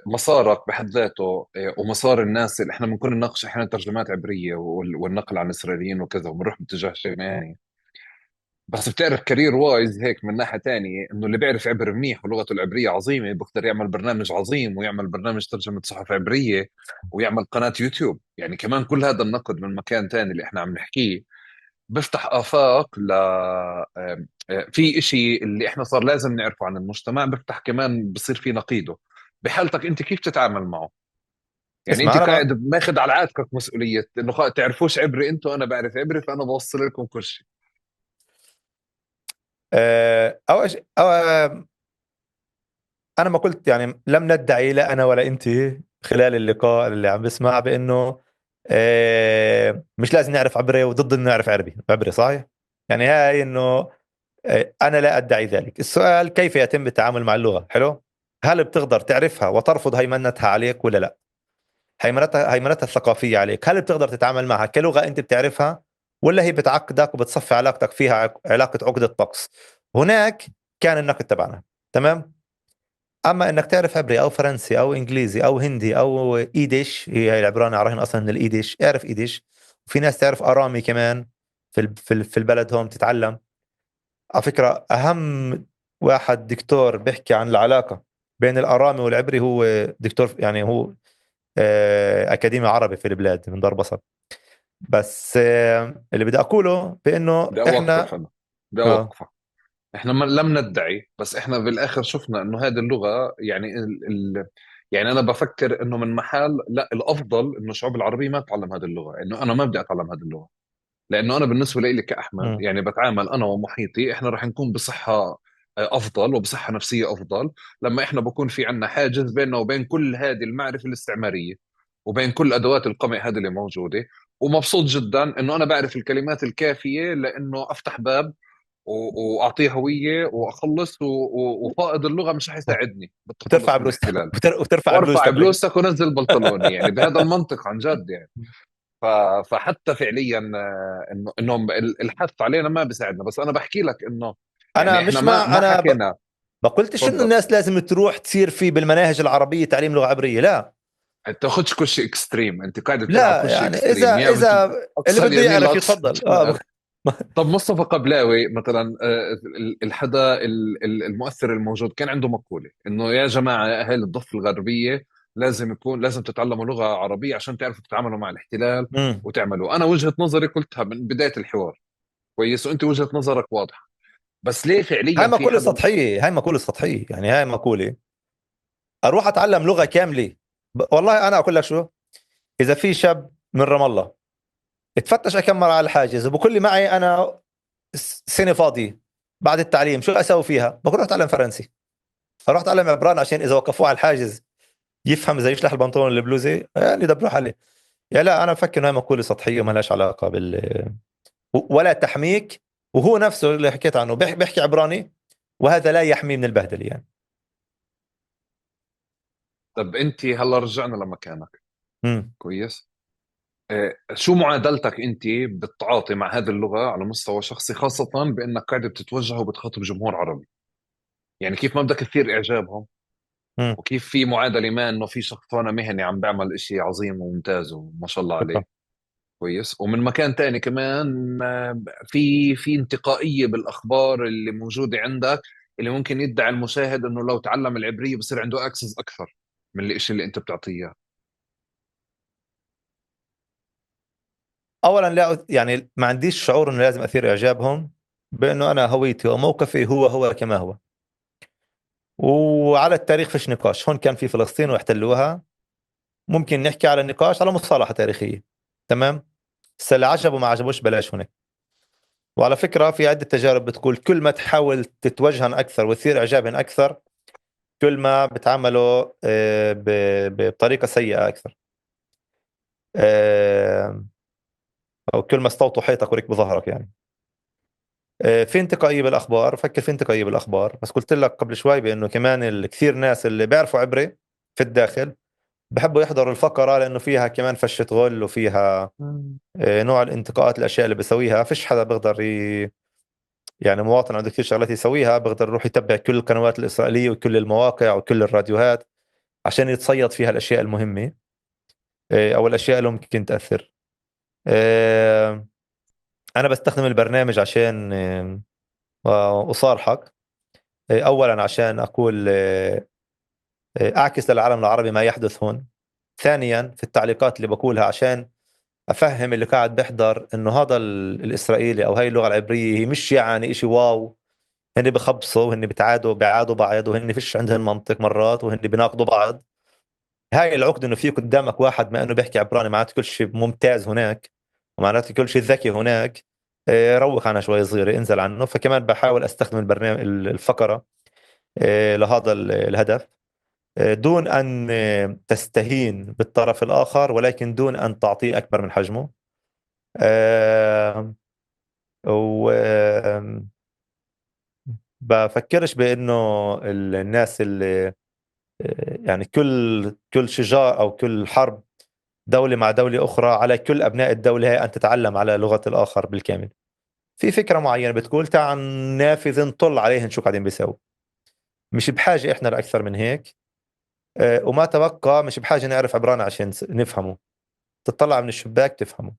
S3: مسارك بحد ذاته، ومسار الناس اللي احنا بنكون نناقش احيانا ترجمات عبرية والنقل عن الإسرائيليين وكذا، وبنروح باتجاه شيء ثاني. بس بتعرف career wise هيك من ناحية ثانية، انه اللي بيعرف عبر منيح ولغته العبرية عظيمة بيقدر يعمل برنامج عظيم، ويعمل برنامج ترجمة صحف عبرية، ويعمل قناة يوتيوب. يعني كمان كل هذا النقد من مكان ثاني اللي احنا عم نحكيه بفتح آفاق ل في إشي اللي إحنا صار لازم نعرفه عن المجتمع، بفتح كمان بصير في نقيضه. بحالتك أنت كيف تتعامل معه؟ يعني
S1: اسمع،
S3: أنت
S1: أنا
S3: قاعد ماخذ على عاتقك مسؤولية إنه تعرفوش عبري أنتوا، أنا بعرف عبري فأنا بوصل لكم كل شيء.
S1: أول شيء، أنا ما قلت يعني لم ندعي لا أنا ولا أنت خلال اللقاء اللي عم بسمع بإنه مش لازم نعرف عبري وضد إنه نعرف عبري، صحيح؟ يعني هاي إنه أنا لا أدعي ذلك. السؤال كيف يتم التعامل مع اللغة؟ حلو؟ هل بتقدر تعرفها وترفض هيمنتها عليك ولا لا؟ هيمنتها الثقافية عليك، هل بتقدر تتعامل معها كلغة أنت بتعرفها ولا هي بتعقدك وبتصفي علاقتك فيها علاقة عقدة طقس؟ هناك كان النقد تبعنا، تمام؟ أما إنك تعرف عبري أو فرنسي أو إنجليزي أو هندي أو إيديش، هي العبراني عرفنا أصلاً من الإيديش، اعرف إيديش. وفي ناس تعرف أرامي كمان في البلد هون تتعلم. على فكرة أهم واحد دكتور بيحكي عن العلاقة بين الأرامي والعبري هو دكتور، يعني هو أكاديمي عربي في البلاد من دار بصل. بس اللي بدي أقوله بأنه
S3: بدي
S1: إحنا
S3: أوقف أنا. بدي أوقفك. إحنا لم ندعي، بس إحنا بالآخر شفنا إنه هذه اللغة يعني يعني أنا بفكر إنه من محل لا، الأفضل إنه الشعوب العربية ما تتعلم هذه اللغة، إنه أنا ما بدي أتعلم هذه اللغة. لانه انا بالنسبة لي كاحمد يعني بتعامل انا ومحيطي، احنا رح نكون بصحة افضل وبصحه نفسية افضل لما احنا بكون في عندنا حاجز بيننا وبين كل هذه المعرفة الاستعمارية وبين كل ادوات القمع هذه اللي موجودة. ومبسوط جدا انه انا بعرف الكلمات الكافيه لانه افتح باب واعطيه هوية واخلص، وفائض اللغة مش رح يساعدني بالتخلص
S1: وترفع
S3: من
S1: بلوزتك
S3: الاحتلال،
S1: وترفع
S3: وارفع
S1: بلوزتك
S3: بلوزتك ونزل بنطلوني، يعني بهذا المنطق عن جد يعني. فحتى فعليا انه الحث علينا ما بيساعدنا. بس انا بحكي لك انه
S1: انا
S3: يعني
S1: مش
S3: احنا
S1: مع
S3: ما
S1: انا
S3: حكينا.
S1: بقولتش انه
S3: تفضل.
S1: الناس لازم تروح تصير في بالمناهج العربية تعليم لغة عبريه، لا
S3: انت تاخذش كل شيء extreme، انت قاعد بتلعب
S1: لا
S3: كل شيء
S1: يعني
S3: extreme،
S1: اذا
S3: يا
S1: اذا
S3: اقصى
S1: اللي بده
S3: اليمين
S1: يعرف
S3: لاقصى
S1: يتفضل.
S3: الشمال. طب مصطفى قبلاوي مثلا، الحدا المؤثر الموجود كان عنده مقولة انه يا جماعة يا اهل الضفة الغربية لازم تتعلموا لغة عربية عشان تعرفوا تتعاملوا مع الاحتلال وتعملوا. انا وجهة نظري قلتها من بداية الحوار، كويس، وانت وجهة نظرك واضحة، بس ليه فعليا
S1: هاي
S3: في
S1: مقولة
S3: حدا
S1: سطحية، هاي مقولة سطحية، يعني هاي مقولة اروح اتعلم لغة كاملة. والله انا اقول لك شو، اذا في شاب من رام الله اتفتش كم مرة على الحاجز وبقول لي معي انا سنة فاضية بعد التعليم شو اسوي فيها؟ بقول روح اتعلم فرنسي، اروح اتعلم عبراني عشان اذا وقفوه على الحاجز يفهم اذا يشلح البنطلون البلوزة، يعني دبروا حالي. يا لا، انا بفكر انه هاي مقولة سطحية وما لهاش علاقة بال ولا تحميك، وهو نفسه اللي حكيت عنه بيحكي عبراني وهذا لا يحميه من البهدله يعني.
S3: طب انت هلا رجعنا لمكانك. كويس. شو معادلتك انت بالتعاطي مع هذه اللغة على مستوى شخصي، خاصة بانك قاعدة بتتوجه وبتخاطب جمهور عربي؟ يعني كيف ما بدك تثير اعجابهم؟ وكيف في معادلة ما انه في شخص هون مهني عم بيعمل اشي عظيم وممتاز وما شاء الله عليه، كويس، ومن مكان تاني كمان في انتقائية بالاخبار اللي موجودة عندك اللي ممكن يدعي المشاهد انه لو تعلم العبرية بصير عنده access اكثر من الاشي اللي انت بتعطيه اياه.
S1: اولا لا، يعني ما عنديش شعور انه لازم اثير اعجابهم بانه انا هويتي وموقفي هو هو كما هو، وعلى التاريخ فيش نقاش. هون كان في فلسطين واحتلوها، ممكن نحكي على النقاش على مصالحة تاريخية، تمام، بس اللي عجبه ما عجبوش بلاش هناك. وعلى فكرة في عدة تجارب بتقول كل ما تحاول تتوجهن أكثر وتثير إعجابهن أكثر كل ما بتعاملوا بطريقة سيئة أكثر، أو كل ما استوطوا حيطك وركبوا ظهرك يعني. في انتقائية بالأخبار، فكر في انتقائية بالأخبار، بس قلت لك قبل شوي بأنه كمان الكثير ناس اللي بيعرفوا عبري في الداخل بحبوا يحضروا الفقرة لأنه فيها كمان فشة غل وفيها نوع الانتقاءات، الأشياء اللي بسويها فيش حدا بيقدر يعني مواطن عنده كثير شغلات يسويها بيقدر يروح يتبع كل القنوات الإسرائيلية وكل المواقع وكل الراديوهات عشان يتصيد فيها الأشياء المهمة، أو الأشياء اللي ممكن تأثر. أنا بستخدم البرنامج عشان أصارحك، أولا عشان أقول، أعكس للعالم العربي ما يحدث هون، ثانيا في التعليقات اللي بقولها عشان أفهم اللي قاعد بيحضر إنه هذا الإسرائيلي أو هاي اللغة العبرية هي مش يعني إشي واو، هن بخبصوا وهن بيعادوا بعض وهن فيش عندهم منطق مرات وهن بيناقضوا بعض. هاي العقدة إنه في قدامك واحد ما إنه بيحكي عبراني معناته كل شيء ممتاز هناك ومعناته كل شيء ذكي هناك، روق عنها شوي صغيرة، انزل عنه. فكمان بحاول أستخدم البرنامج الفقرة، لهذا الهدف، دون أن تستهين بالطرف الآخر ولكن دون أن تعطيه أكبر من حجمه. و بفكرش بأنه الناس اللي، يعني كل شجار أو كل حرب دولة مع دولة أخرى على كل أبناء الدولة هي أن تتعلم على لغة الآخر بالكامل. في فكرة معينة بتقول تعال نافذ نطل عليهن شو قاعدين بيسووا، مش بحاجة إحنا لأكثر من هيك. وما تبقى مش بحاجة نعرف عبراني عشان نفهمه. تطلع من الشباك تفهمه،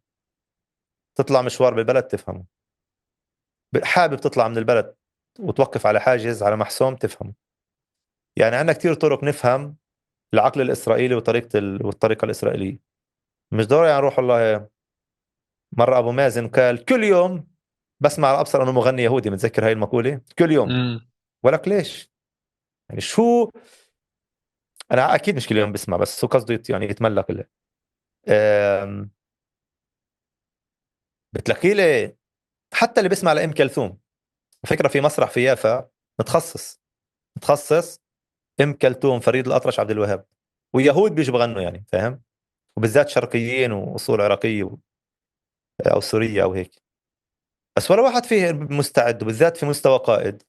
S1: تطلع مشوار بالبلد تفهمه، حابب تطلع من البلد وتوقف على حاجز على محسوم تفهمه. يعني عندنا كتير طرق نفهم العقل الإسرائيلي والطريقة الإسرائيلية. مش ضروري يعني نروح. والله مرة أبو مازن قال كل يوم بسمع الأبصر أنه مغني يهودي، متذكر هاي المقولة؟ كل يوم. ولك ليش؟ يعني شو؟ أنا أكيد مش كل يوم بسمع، بس هو قصده يعني يتملق له. بتلاقي لي حتى اللي بيسمع لأم كلثوم. فكرة في مسرح في يافا متخصص ام كلثوم، فريد الأطرش، عبد الوهاب، ويهود بيجوا بغنوا يعني، فاهم؟ وبالذات شرقيين وأصول عراقية أو سورية أو هيك. بس ولا واحد فيه مستعد، وبالذات في مستوى قائد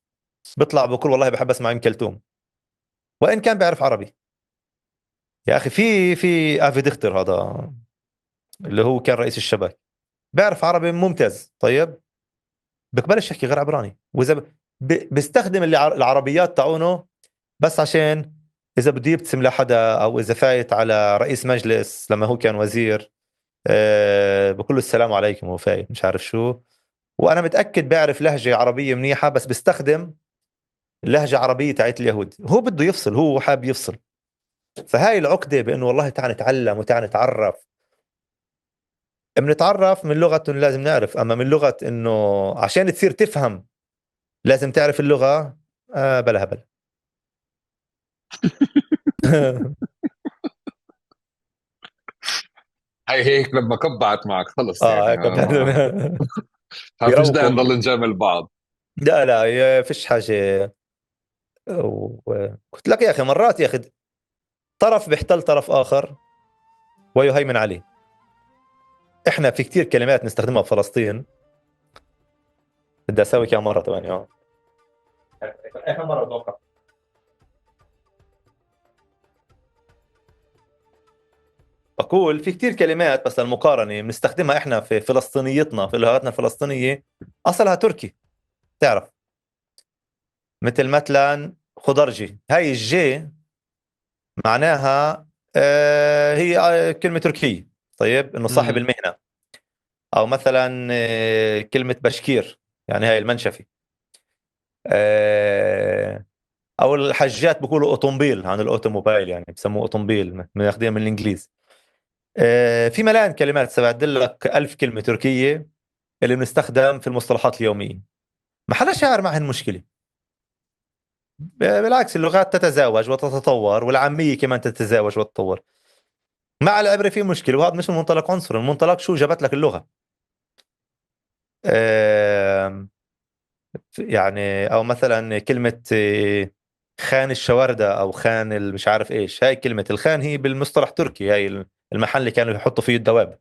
S1: بيطلع بقول والله بحب أسمع ام كلثوم، وإن كان بيعرف عربي. يا أخي في آفي دختر، هذا اللي هو كان رئيس الشباك، بيعرف عربي ممتاز، طيب بقبلش يحكي غير عبراني، وإذا بيستخدم العربيات تاعونه بس عشان إذا بده يبتسم لحدا، أو إذا فايت على رئيس مجلس لما هو كان وزير، بقول له السلام عليكم وهو فايت مش عارف شو. وأنا متأكد بيعرف لهجة عربية منيحة، بس بيستخدم لهجة عربية تاعت اليهود. هو بده يفصل، هو حاب يفصل. فهاي العقدة بأنه والله تعال نتعلم وتعال نتعرف. بنتعرف من لغة لازم نعرف، أما من لغة إنه عشان تصير تفهم لازم تعرف اللغة، بلا هبل.
S3: هاي هيك لما قبعت معك خلص يعني.
S1: قبعت.
S3: ما فيش داعي نضل نجامل بعض.
S1: لا لا، يا فيش حاجة. قلت لك يا أخي مرات يا أخي طرف بيحتل طرف آخر ويهيمن عليه. إحنا في كتير كلمات نستخدمها بفلسطين. بدي أسوي كم مرة طبعاً، يا. آخر مرة أتوقع. بقول في كتير كلمات بس للمقارنة بنستخدمها إحنا في فلسطينيتنا، في لغتنا الفلسطينية، أصلها تركي، تعرف، مثلا خضرجي، هاي الجي معناها هي كلمة تركية، طيب، إنه صاحب المهنة. أو مثلا كلمة بشكير، يعني هاي المنشفة. أو الحجات بيقولوا أوتومبيل عن ال automobile، يعني بسموه أوتومبيل، بناخديها من الإنجليز. في ملان كلمات، سبعدل لك 1000 كلمة تركية اللي بنستخدم في المصطلحات اليومية، ما حدا شاعر معهن مشكلة. بالعكس اللغات تتزاوج وتتطور، والعامية كمان تتزاوج وتتطور. مع العبري في مشكلة، وهذا مش من منطلق عنصري، المنطلق شو جابت لك اللغة. يعني أو مثلا كلمة خان الشواردة أو خان مش عارف إيش، هاي كلمة الخان هي بالمصطلح تركي، هاي المحل اللي كانوا يحطوا فيه الدواب.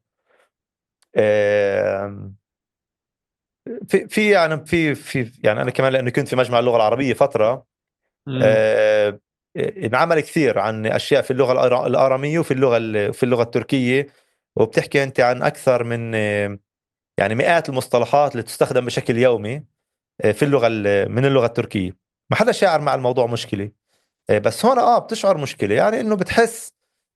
S1: في في يعني في في يعني أنا كمان لأنه كنت في مجمع اللغة العربية فترة، انعمل كثير عن أشياء في اللغة الآرامية وفي اللغة التركية، وبتحكي أنت عن أكثر من يعني مئات المصطلحات اللي تستخدم بشكل يومي في اللغة من اللغة التركية. ما حدا شاعر مع الموضوع مشكلة، بس هون بتشعر مشكلة، يعني إنه بتحس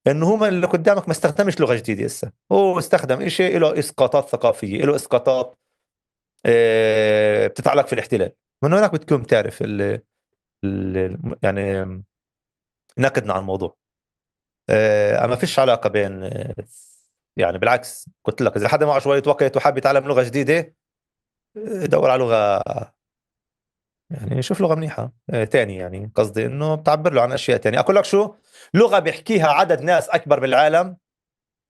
S1: إنه هو اللي قدامك ما استخدمش لغة جديدة هسه، هو استخدم إشي له إسقاطات ثقافية، له إسقاطات بتتعلق في الاحتلال. من هناك بتكون تعرف يعني نقدنا على الموضوع. أما فيش علاقة بين، يعني بالعكس قلت لك إذا حدا معه شوية وقت وحاب يتعلم لغة جديدة، دور على لغة، يعني شوف لغة منيحة تاني، يعني قصدي إنه بتعبر له عن أشياء تانية. أقول لك شو لغة بيحكيها عدد ناس أكبر بالعالم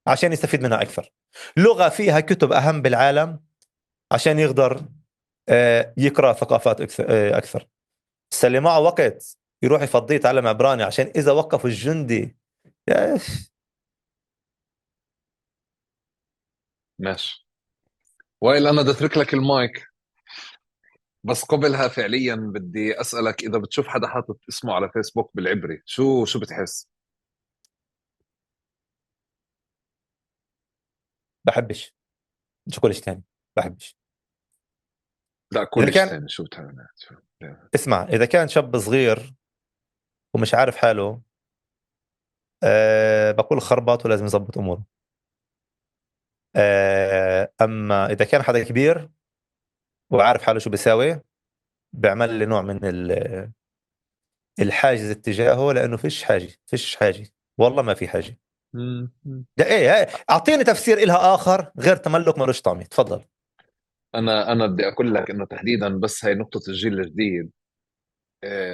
S1: عشان يستفيد منها أكثر، لغة فيها كتب أهم بالعالم عشان يقدر يقرأ ثقافات أكثر. بس اللي معه وقت يروح يفضيه يتعلم عبراني عشان إذا وقفوا الجندي.
S3: ماشي وائل، أنا بدي أترك لك المايك، بس قبلها فعليا بدي أسألك إذا بتشوف حدا حاطط اسمه على فيسبوك بالعبري شو بتحس؟
S1: بحبش، شو كلش تاني بحبش.
S3: لا كلش تاني شو بتحب؟
S1: اسمع، إذا كان شاب صغير ومش عارف حاله، بقول خربط ولازم يظبط أموره. أما إذا كان حدا كبير وعارف حاله شو بيساوي، بيعمل لي نوع من الحاجز اتجاهه، لأنه فيش حاجة، فيش حاجة، والله ما في حاجة. ده إيه، أعطيني تفسير إلها آخر غير تملك ملوش طعمي، تفضل.
S3: أنا بدي أقول لك إنه تحديدا بس هاي نقطة الجيل الجديد،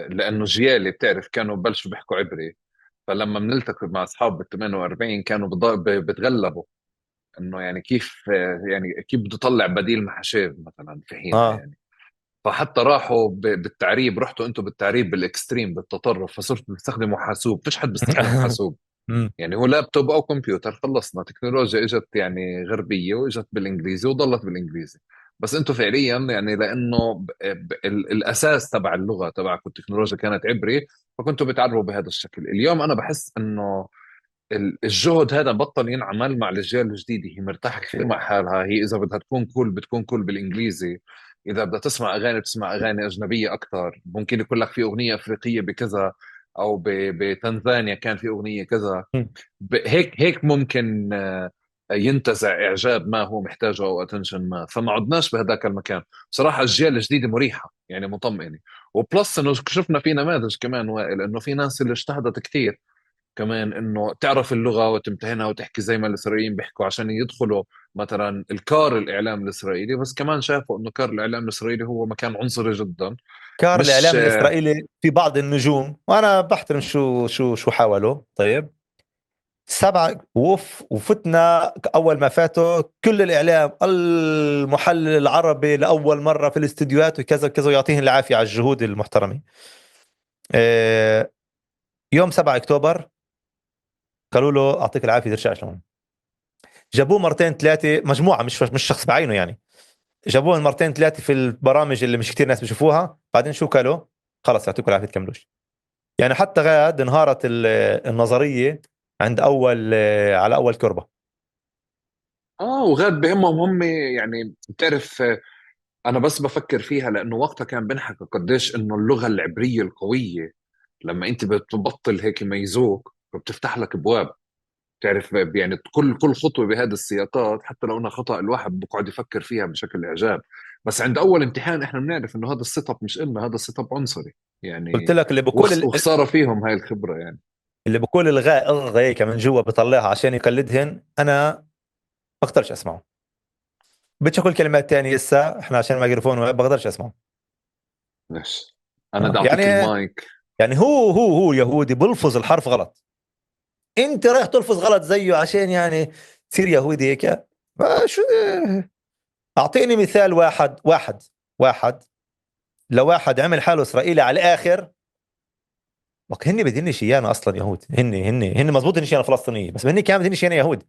S3: لأنه جيالي بتعرف كانوا بلشوا بيحكوا عبري، فلما بنلتقي مع أصحاب بال 48 كانوا بتغلبوا انه يعني كيف، يعني كيف بده يطلع بديل محشيف مثلا في حينها يعني. فحتى راحوا بالتعريب، رحتوا انتم بالتعريب بال extreme بالتطرف، فصرتوا تستخدموا حاسوب، فيش حد بيستخدم حاسوب يعني هو لابتوب او كمبيوتر، خلصنا تكنولوجيا اجت يعني غربية واجت بالانجليزي وضلت بالانجليزي. بس انتم فعليا يعني لانه الاساس تبع اللغة تبعكم التكنولوجيا كانت عبري، فكنتوا بتعربوا بهذا الشكل. اليوم انا بحس انه الجهد هذا بطل ينعمل مع الاجيال الجديدة، هي مرتاحة كثير مع حالها، هي اذا بدها تكون cool بتكون cool بالانجليزي، اذا بدها تسمع اغاني بتسمع اغاني اجنبية اكثر، ممكن يكون لك في اغنية افريقية بكذا او بتنزانيا كان في اغنية كذا، هيك هيك ممكن ينتزع اعجاب ما هو محتاجه او attention ما، فما عدناش بهذاك المكان. بصراحة الجيل الجديدة مريحه يعني مطمئنة، و plus انه شفنا في نماذج كمان وائل، انه في ناس اللي اجتهدت كثير كمان انه تعرف اللغة وتمتهنها وتحكي زي ما الاسرائيليين بيحكوا عشان يدخلوا مثلا الكار الاعلام الاسرائيلي، بس كمان شافوا انه كار الاعلام الاسرائيلي هو مكان عنصري جدا.
S1: كار
S3: مش
S1: الاعلام الاسرائيلي في بعض النجوم، وانا بحترم شو شو شو حاولوا. طيب 7 وفتنا اول ما فاتوا كل الاعلام المحلل العربي لاول مرة في الاستديوهات وكذا وكذا، ويعطيهم العافية على الجهود المحترمة. يوم 7 اكتوبر قالوا له اعطيك العافية ترجع شلون. جابوه مرتين ثلاثة مجموعة، مش شخص بعينه يعني، جابوه مرتين ثلاثة في البرامج اللي مش كثير ناس بيشوفوها. بعدين شو قالوا؟ خلص يعطيكم العافية تكملوش. يعني حتى غاد انهارت النظرية عند اول، على اول كربه.
S3: وغاد بهمهم هم يعني. بتعرف انا بس بفكر فيها لانه وقتها كان بنحكى قديش انه اللغة العبرية القوية لما انت بتبطل هيك يميزوك وبتفتح لك ابواب، بتعرف يعني كل خطوة بهذه السياقات حتى لو انها خطا الواحد بقعد يفكر فيها بشكل اعجاب. بس عند اول امتحان احنا بنعرف انه هذا ال setup مش إلنا، هذا ال setup عنصري يعني.
S1: قلت لك اللي بقول
S3: وخسارة فيهم هاي الخبرة يعني.
S1: اللي بقول الغاء الغ هيك من جوا بطلعها عشان يقلدهن، انا بقدرش اسمعه. بديش اقول كلمات ثانية هسه احنا عشان الميكروفون، بقدرش اسمعه.
S3: ليش؟ انا بدي اعطيك
S1: يعني
S3: المايك.
S1: يعني هو يهودي بلفظ الحرف غلط، انت رايح تلفظ غلط زيه عشان يعني تصير يهودي هيك؟ ما شو، اعطيني مثال واحد واحد واحد لواحد عمل حاله اسرائيلي على الاخر. وك هن بدهنش ايانا اصلا يهود، هن هن هن مزبوط هن ايانا فلسطينية، بس هن كمان بدهنش ايانا يهود.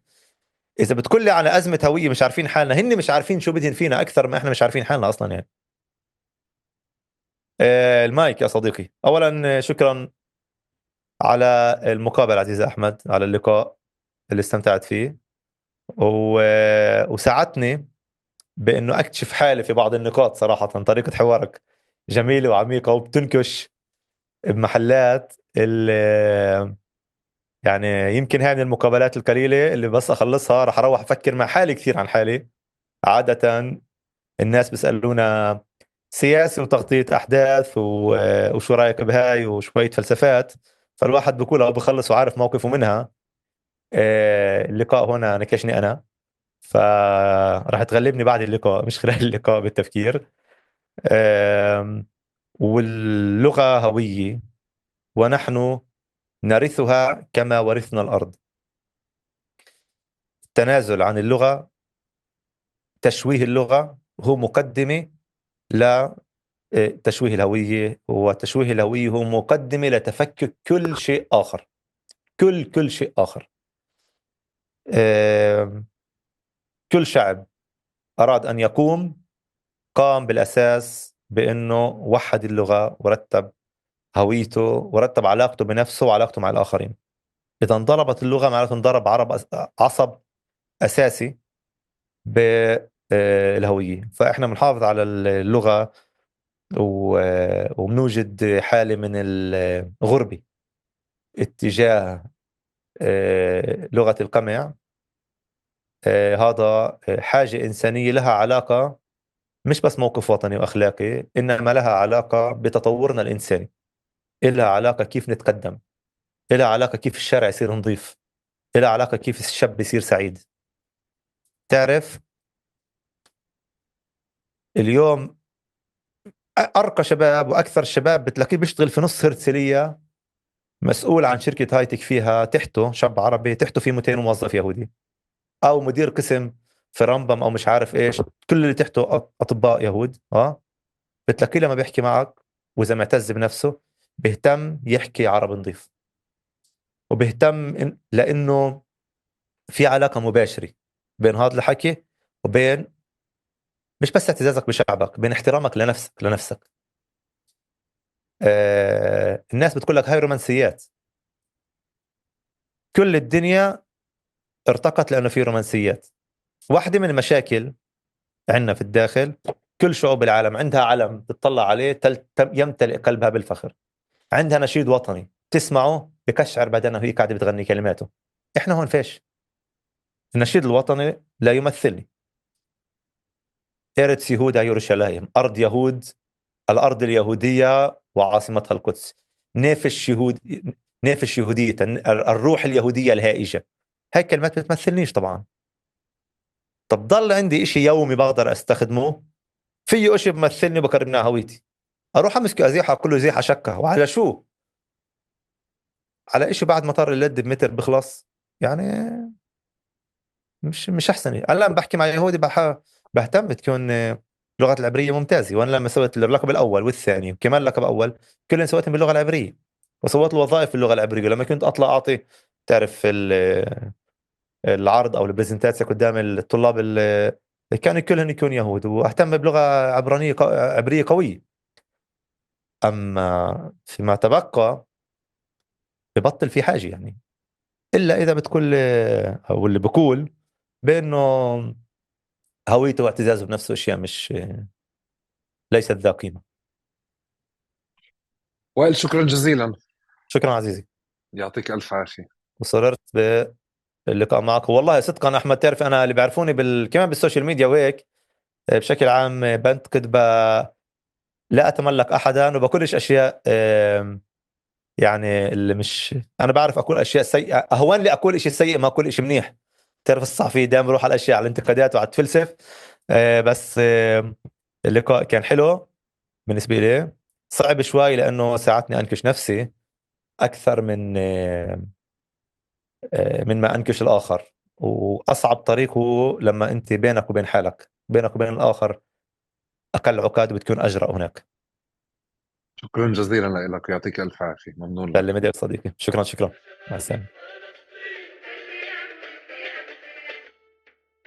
S1: اذا بتقول لي على ازمة هوية مش عارفين حالنا، هن مش عارفين شو بدهن فينا اكثر ما احنا مش عارفين حالنا اصلا يعني. المايك يا صديقي. اولا شكرا على المقابلة عزيزي احمد، على اللقاء اللي استمتعت فيه وساعدتني بانه اكتشف حالي في بعض النقاط. صراحة طريقه حوارك جميلة وعميقه وبتنكش بمحلات اللي يعني يمكن هاي من المقابلات القليلة اللي بس اخلصها راح اروح افكر مع حالي كثير عن حالي. عادة الناس بيسالونا سياسة وتغطيه احداث وشو رايك بهاي وشوية فلسفات، فالواحد بقولها وبخلص وعارف موقفه منها. اللقاء هنا نكشني انا، فراح تغلبني بعد اللقاء مش خلال اللقاء بالتفكير. واللغة هوية ونحن نرثها كما ورثنا الأرض. التنازل عن اللغة، تشويه اللغة، هو مقدمة لتشويه الهوية، وتشويه الهوية هو مقدمة لتفكك كل شيء آخر، كل شيء آخر. كل شعب أراد أن يقوم قام بالأساس بأنه وحد اللغة ورتب هويته ورتب علاقته بنفسه وعلاقته مع الآخرين. إذا انضربت اللغة معناته انضرب عصب أساسي بالهوية. فإحنا بنحافظ على اللغة وبنوجد حالة من الغربة اتجاه لغة القمع. هذا حاجة إنسانية لها علاقة مش بس موقف وطني وأخلاقي، إنما لها علاقة بتطورنا الإنساني، إلها علاقة كيف نتقدم، إلها علاقة كيف الشارع يصير نظيف، إلها علاقة كيف الشاب يصير سعيد. تعرف اليوم أرقى شباب وأكثر شباب بتلاقيه بيشتغل في نص هرتسلية، مسؤول عن شركة هايتك فيها تحته شاب عربي، تحته في 200 موظف يهودي. او مدير قسم في رمبم او مش عارف ايش، كل اللي تحته اطباء يهود. بتلاقيه لما بيحكي معك واذا معتز بنفسه بيهتم يحكي عربي نظيف، وبيهتم لانه في علاقة مباشرة بين هذا الحكي وبين مش بس اعتزازك بشعبك، بين احترامك لنفسك. الناس بتقول لك هاي رومانسيات، كل الدنيا ارتقت لأنه في رومانسيات. واحدة من المشاكل عندنا في الداخل، كل شعوب العالم عندها علم تطلع عليه يمتلئ قلبها بالفخر، عندها نشيد وطني تسمعه بكشعر بدنها وهي قاعدة بتغني كلماته. احنا هون فيش النشيد الوطني لا يمثلني. إرتس يهودا يروشلايم، أرض يهود، الأرض اليهودية وعاصمتها القدس، نافش يهود، نافش يهودية، الروح اليهودية الهائجة. هاي الكلمات بتمثلنيش طبعا. طب ضل عندي إشي يومي بقدر أستخدمه، فيه إشي بمثلني وبقربني على هويتي، أروح أمسك أزيحة كله زيحة شكة، وعلى شو؟ على إشي بعد مطار اللد بمتر بخلص، يعني مش أحسن. أنا لما بحكي مع يهودي بهتم تكون لغة العبرية ممتازة، وأنا لما سويت اللقب الأول والثاني وكمان لقب أول كلهم سويتهم باللغة العبرية، وسويت الوظائف باللغة العبرية. لما كنت أطلع أعطي تعرف العرض أو البرزنتاسيا قدام الطلاب كانوا كلهم يكونوا يهود، وأهتم بلغة عبرية قوية. أما فيما تبقى ببطل في حاجة يعني، إلا إذا بتقول أو اللي بقول بأنه هويته واعتزازه بنفسه أشياء مش ليست ذا قيمة.
S3: وائل شكرا جزيلا.
S1: شكرا عزيزي،
S3: يعطيك ألف عافية.
S1: وسررت باللقاء معك والله صدقا أحمد. تعرف أنا اللي بيعرفوني كمان بال social media وهيك بشكل عام بنتقد لا أتملك أحدا وبقولش أشياء يعني اللي مش أنا بعرف أقول أشياء سيئة، أهون لي أقول إشي سيء ما أقول إشي منيح. تعرف الصحفي دائما بروح على الأشياء على الانتقادات وعلى التفلسف. بس اللقاء كان حلو بالنسبة لي، صعب شوي لأنه ساعتني أنكش نفسي أكثر من ما أنكش الآخر، وأصعب طريق هو لما أنت بينك وبين حالك، بينك وبين الآخر أقل عقاد بتكون أجرأ هناك.
S3: شكرا جزيلا لك ويعطيك ألف عافية، ممنون لك.
S1: سلم يديك صديقي، شكرا شكرا، مع السلامة.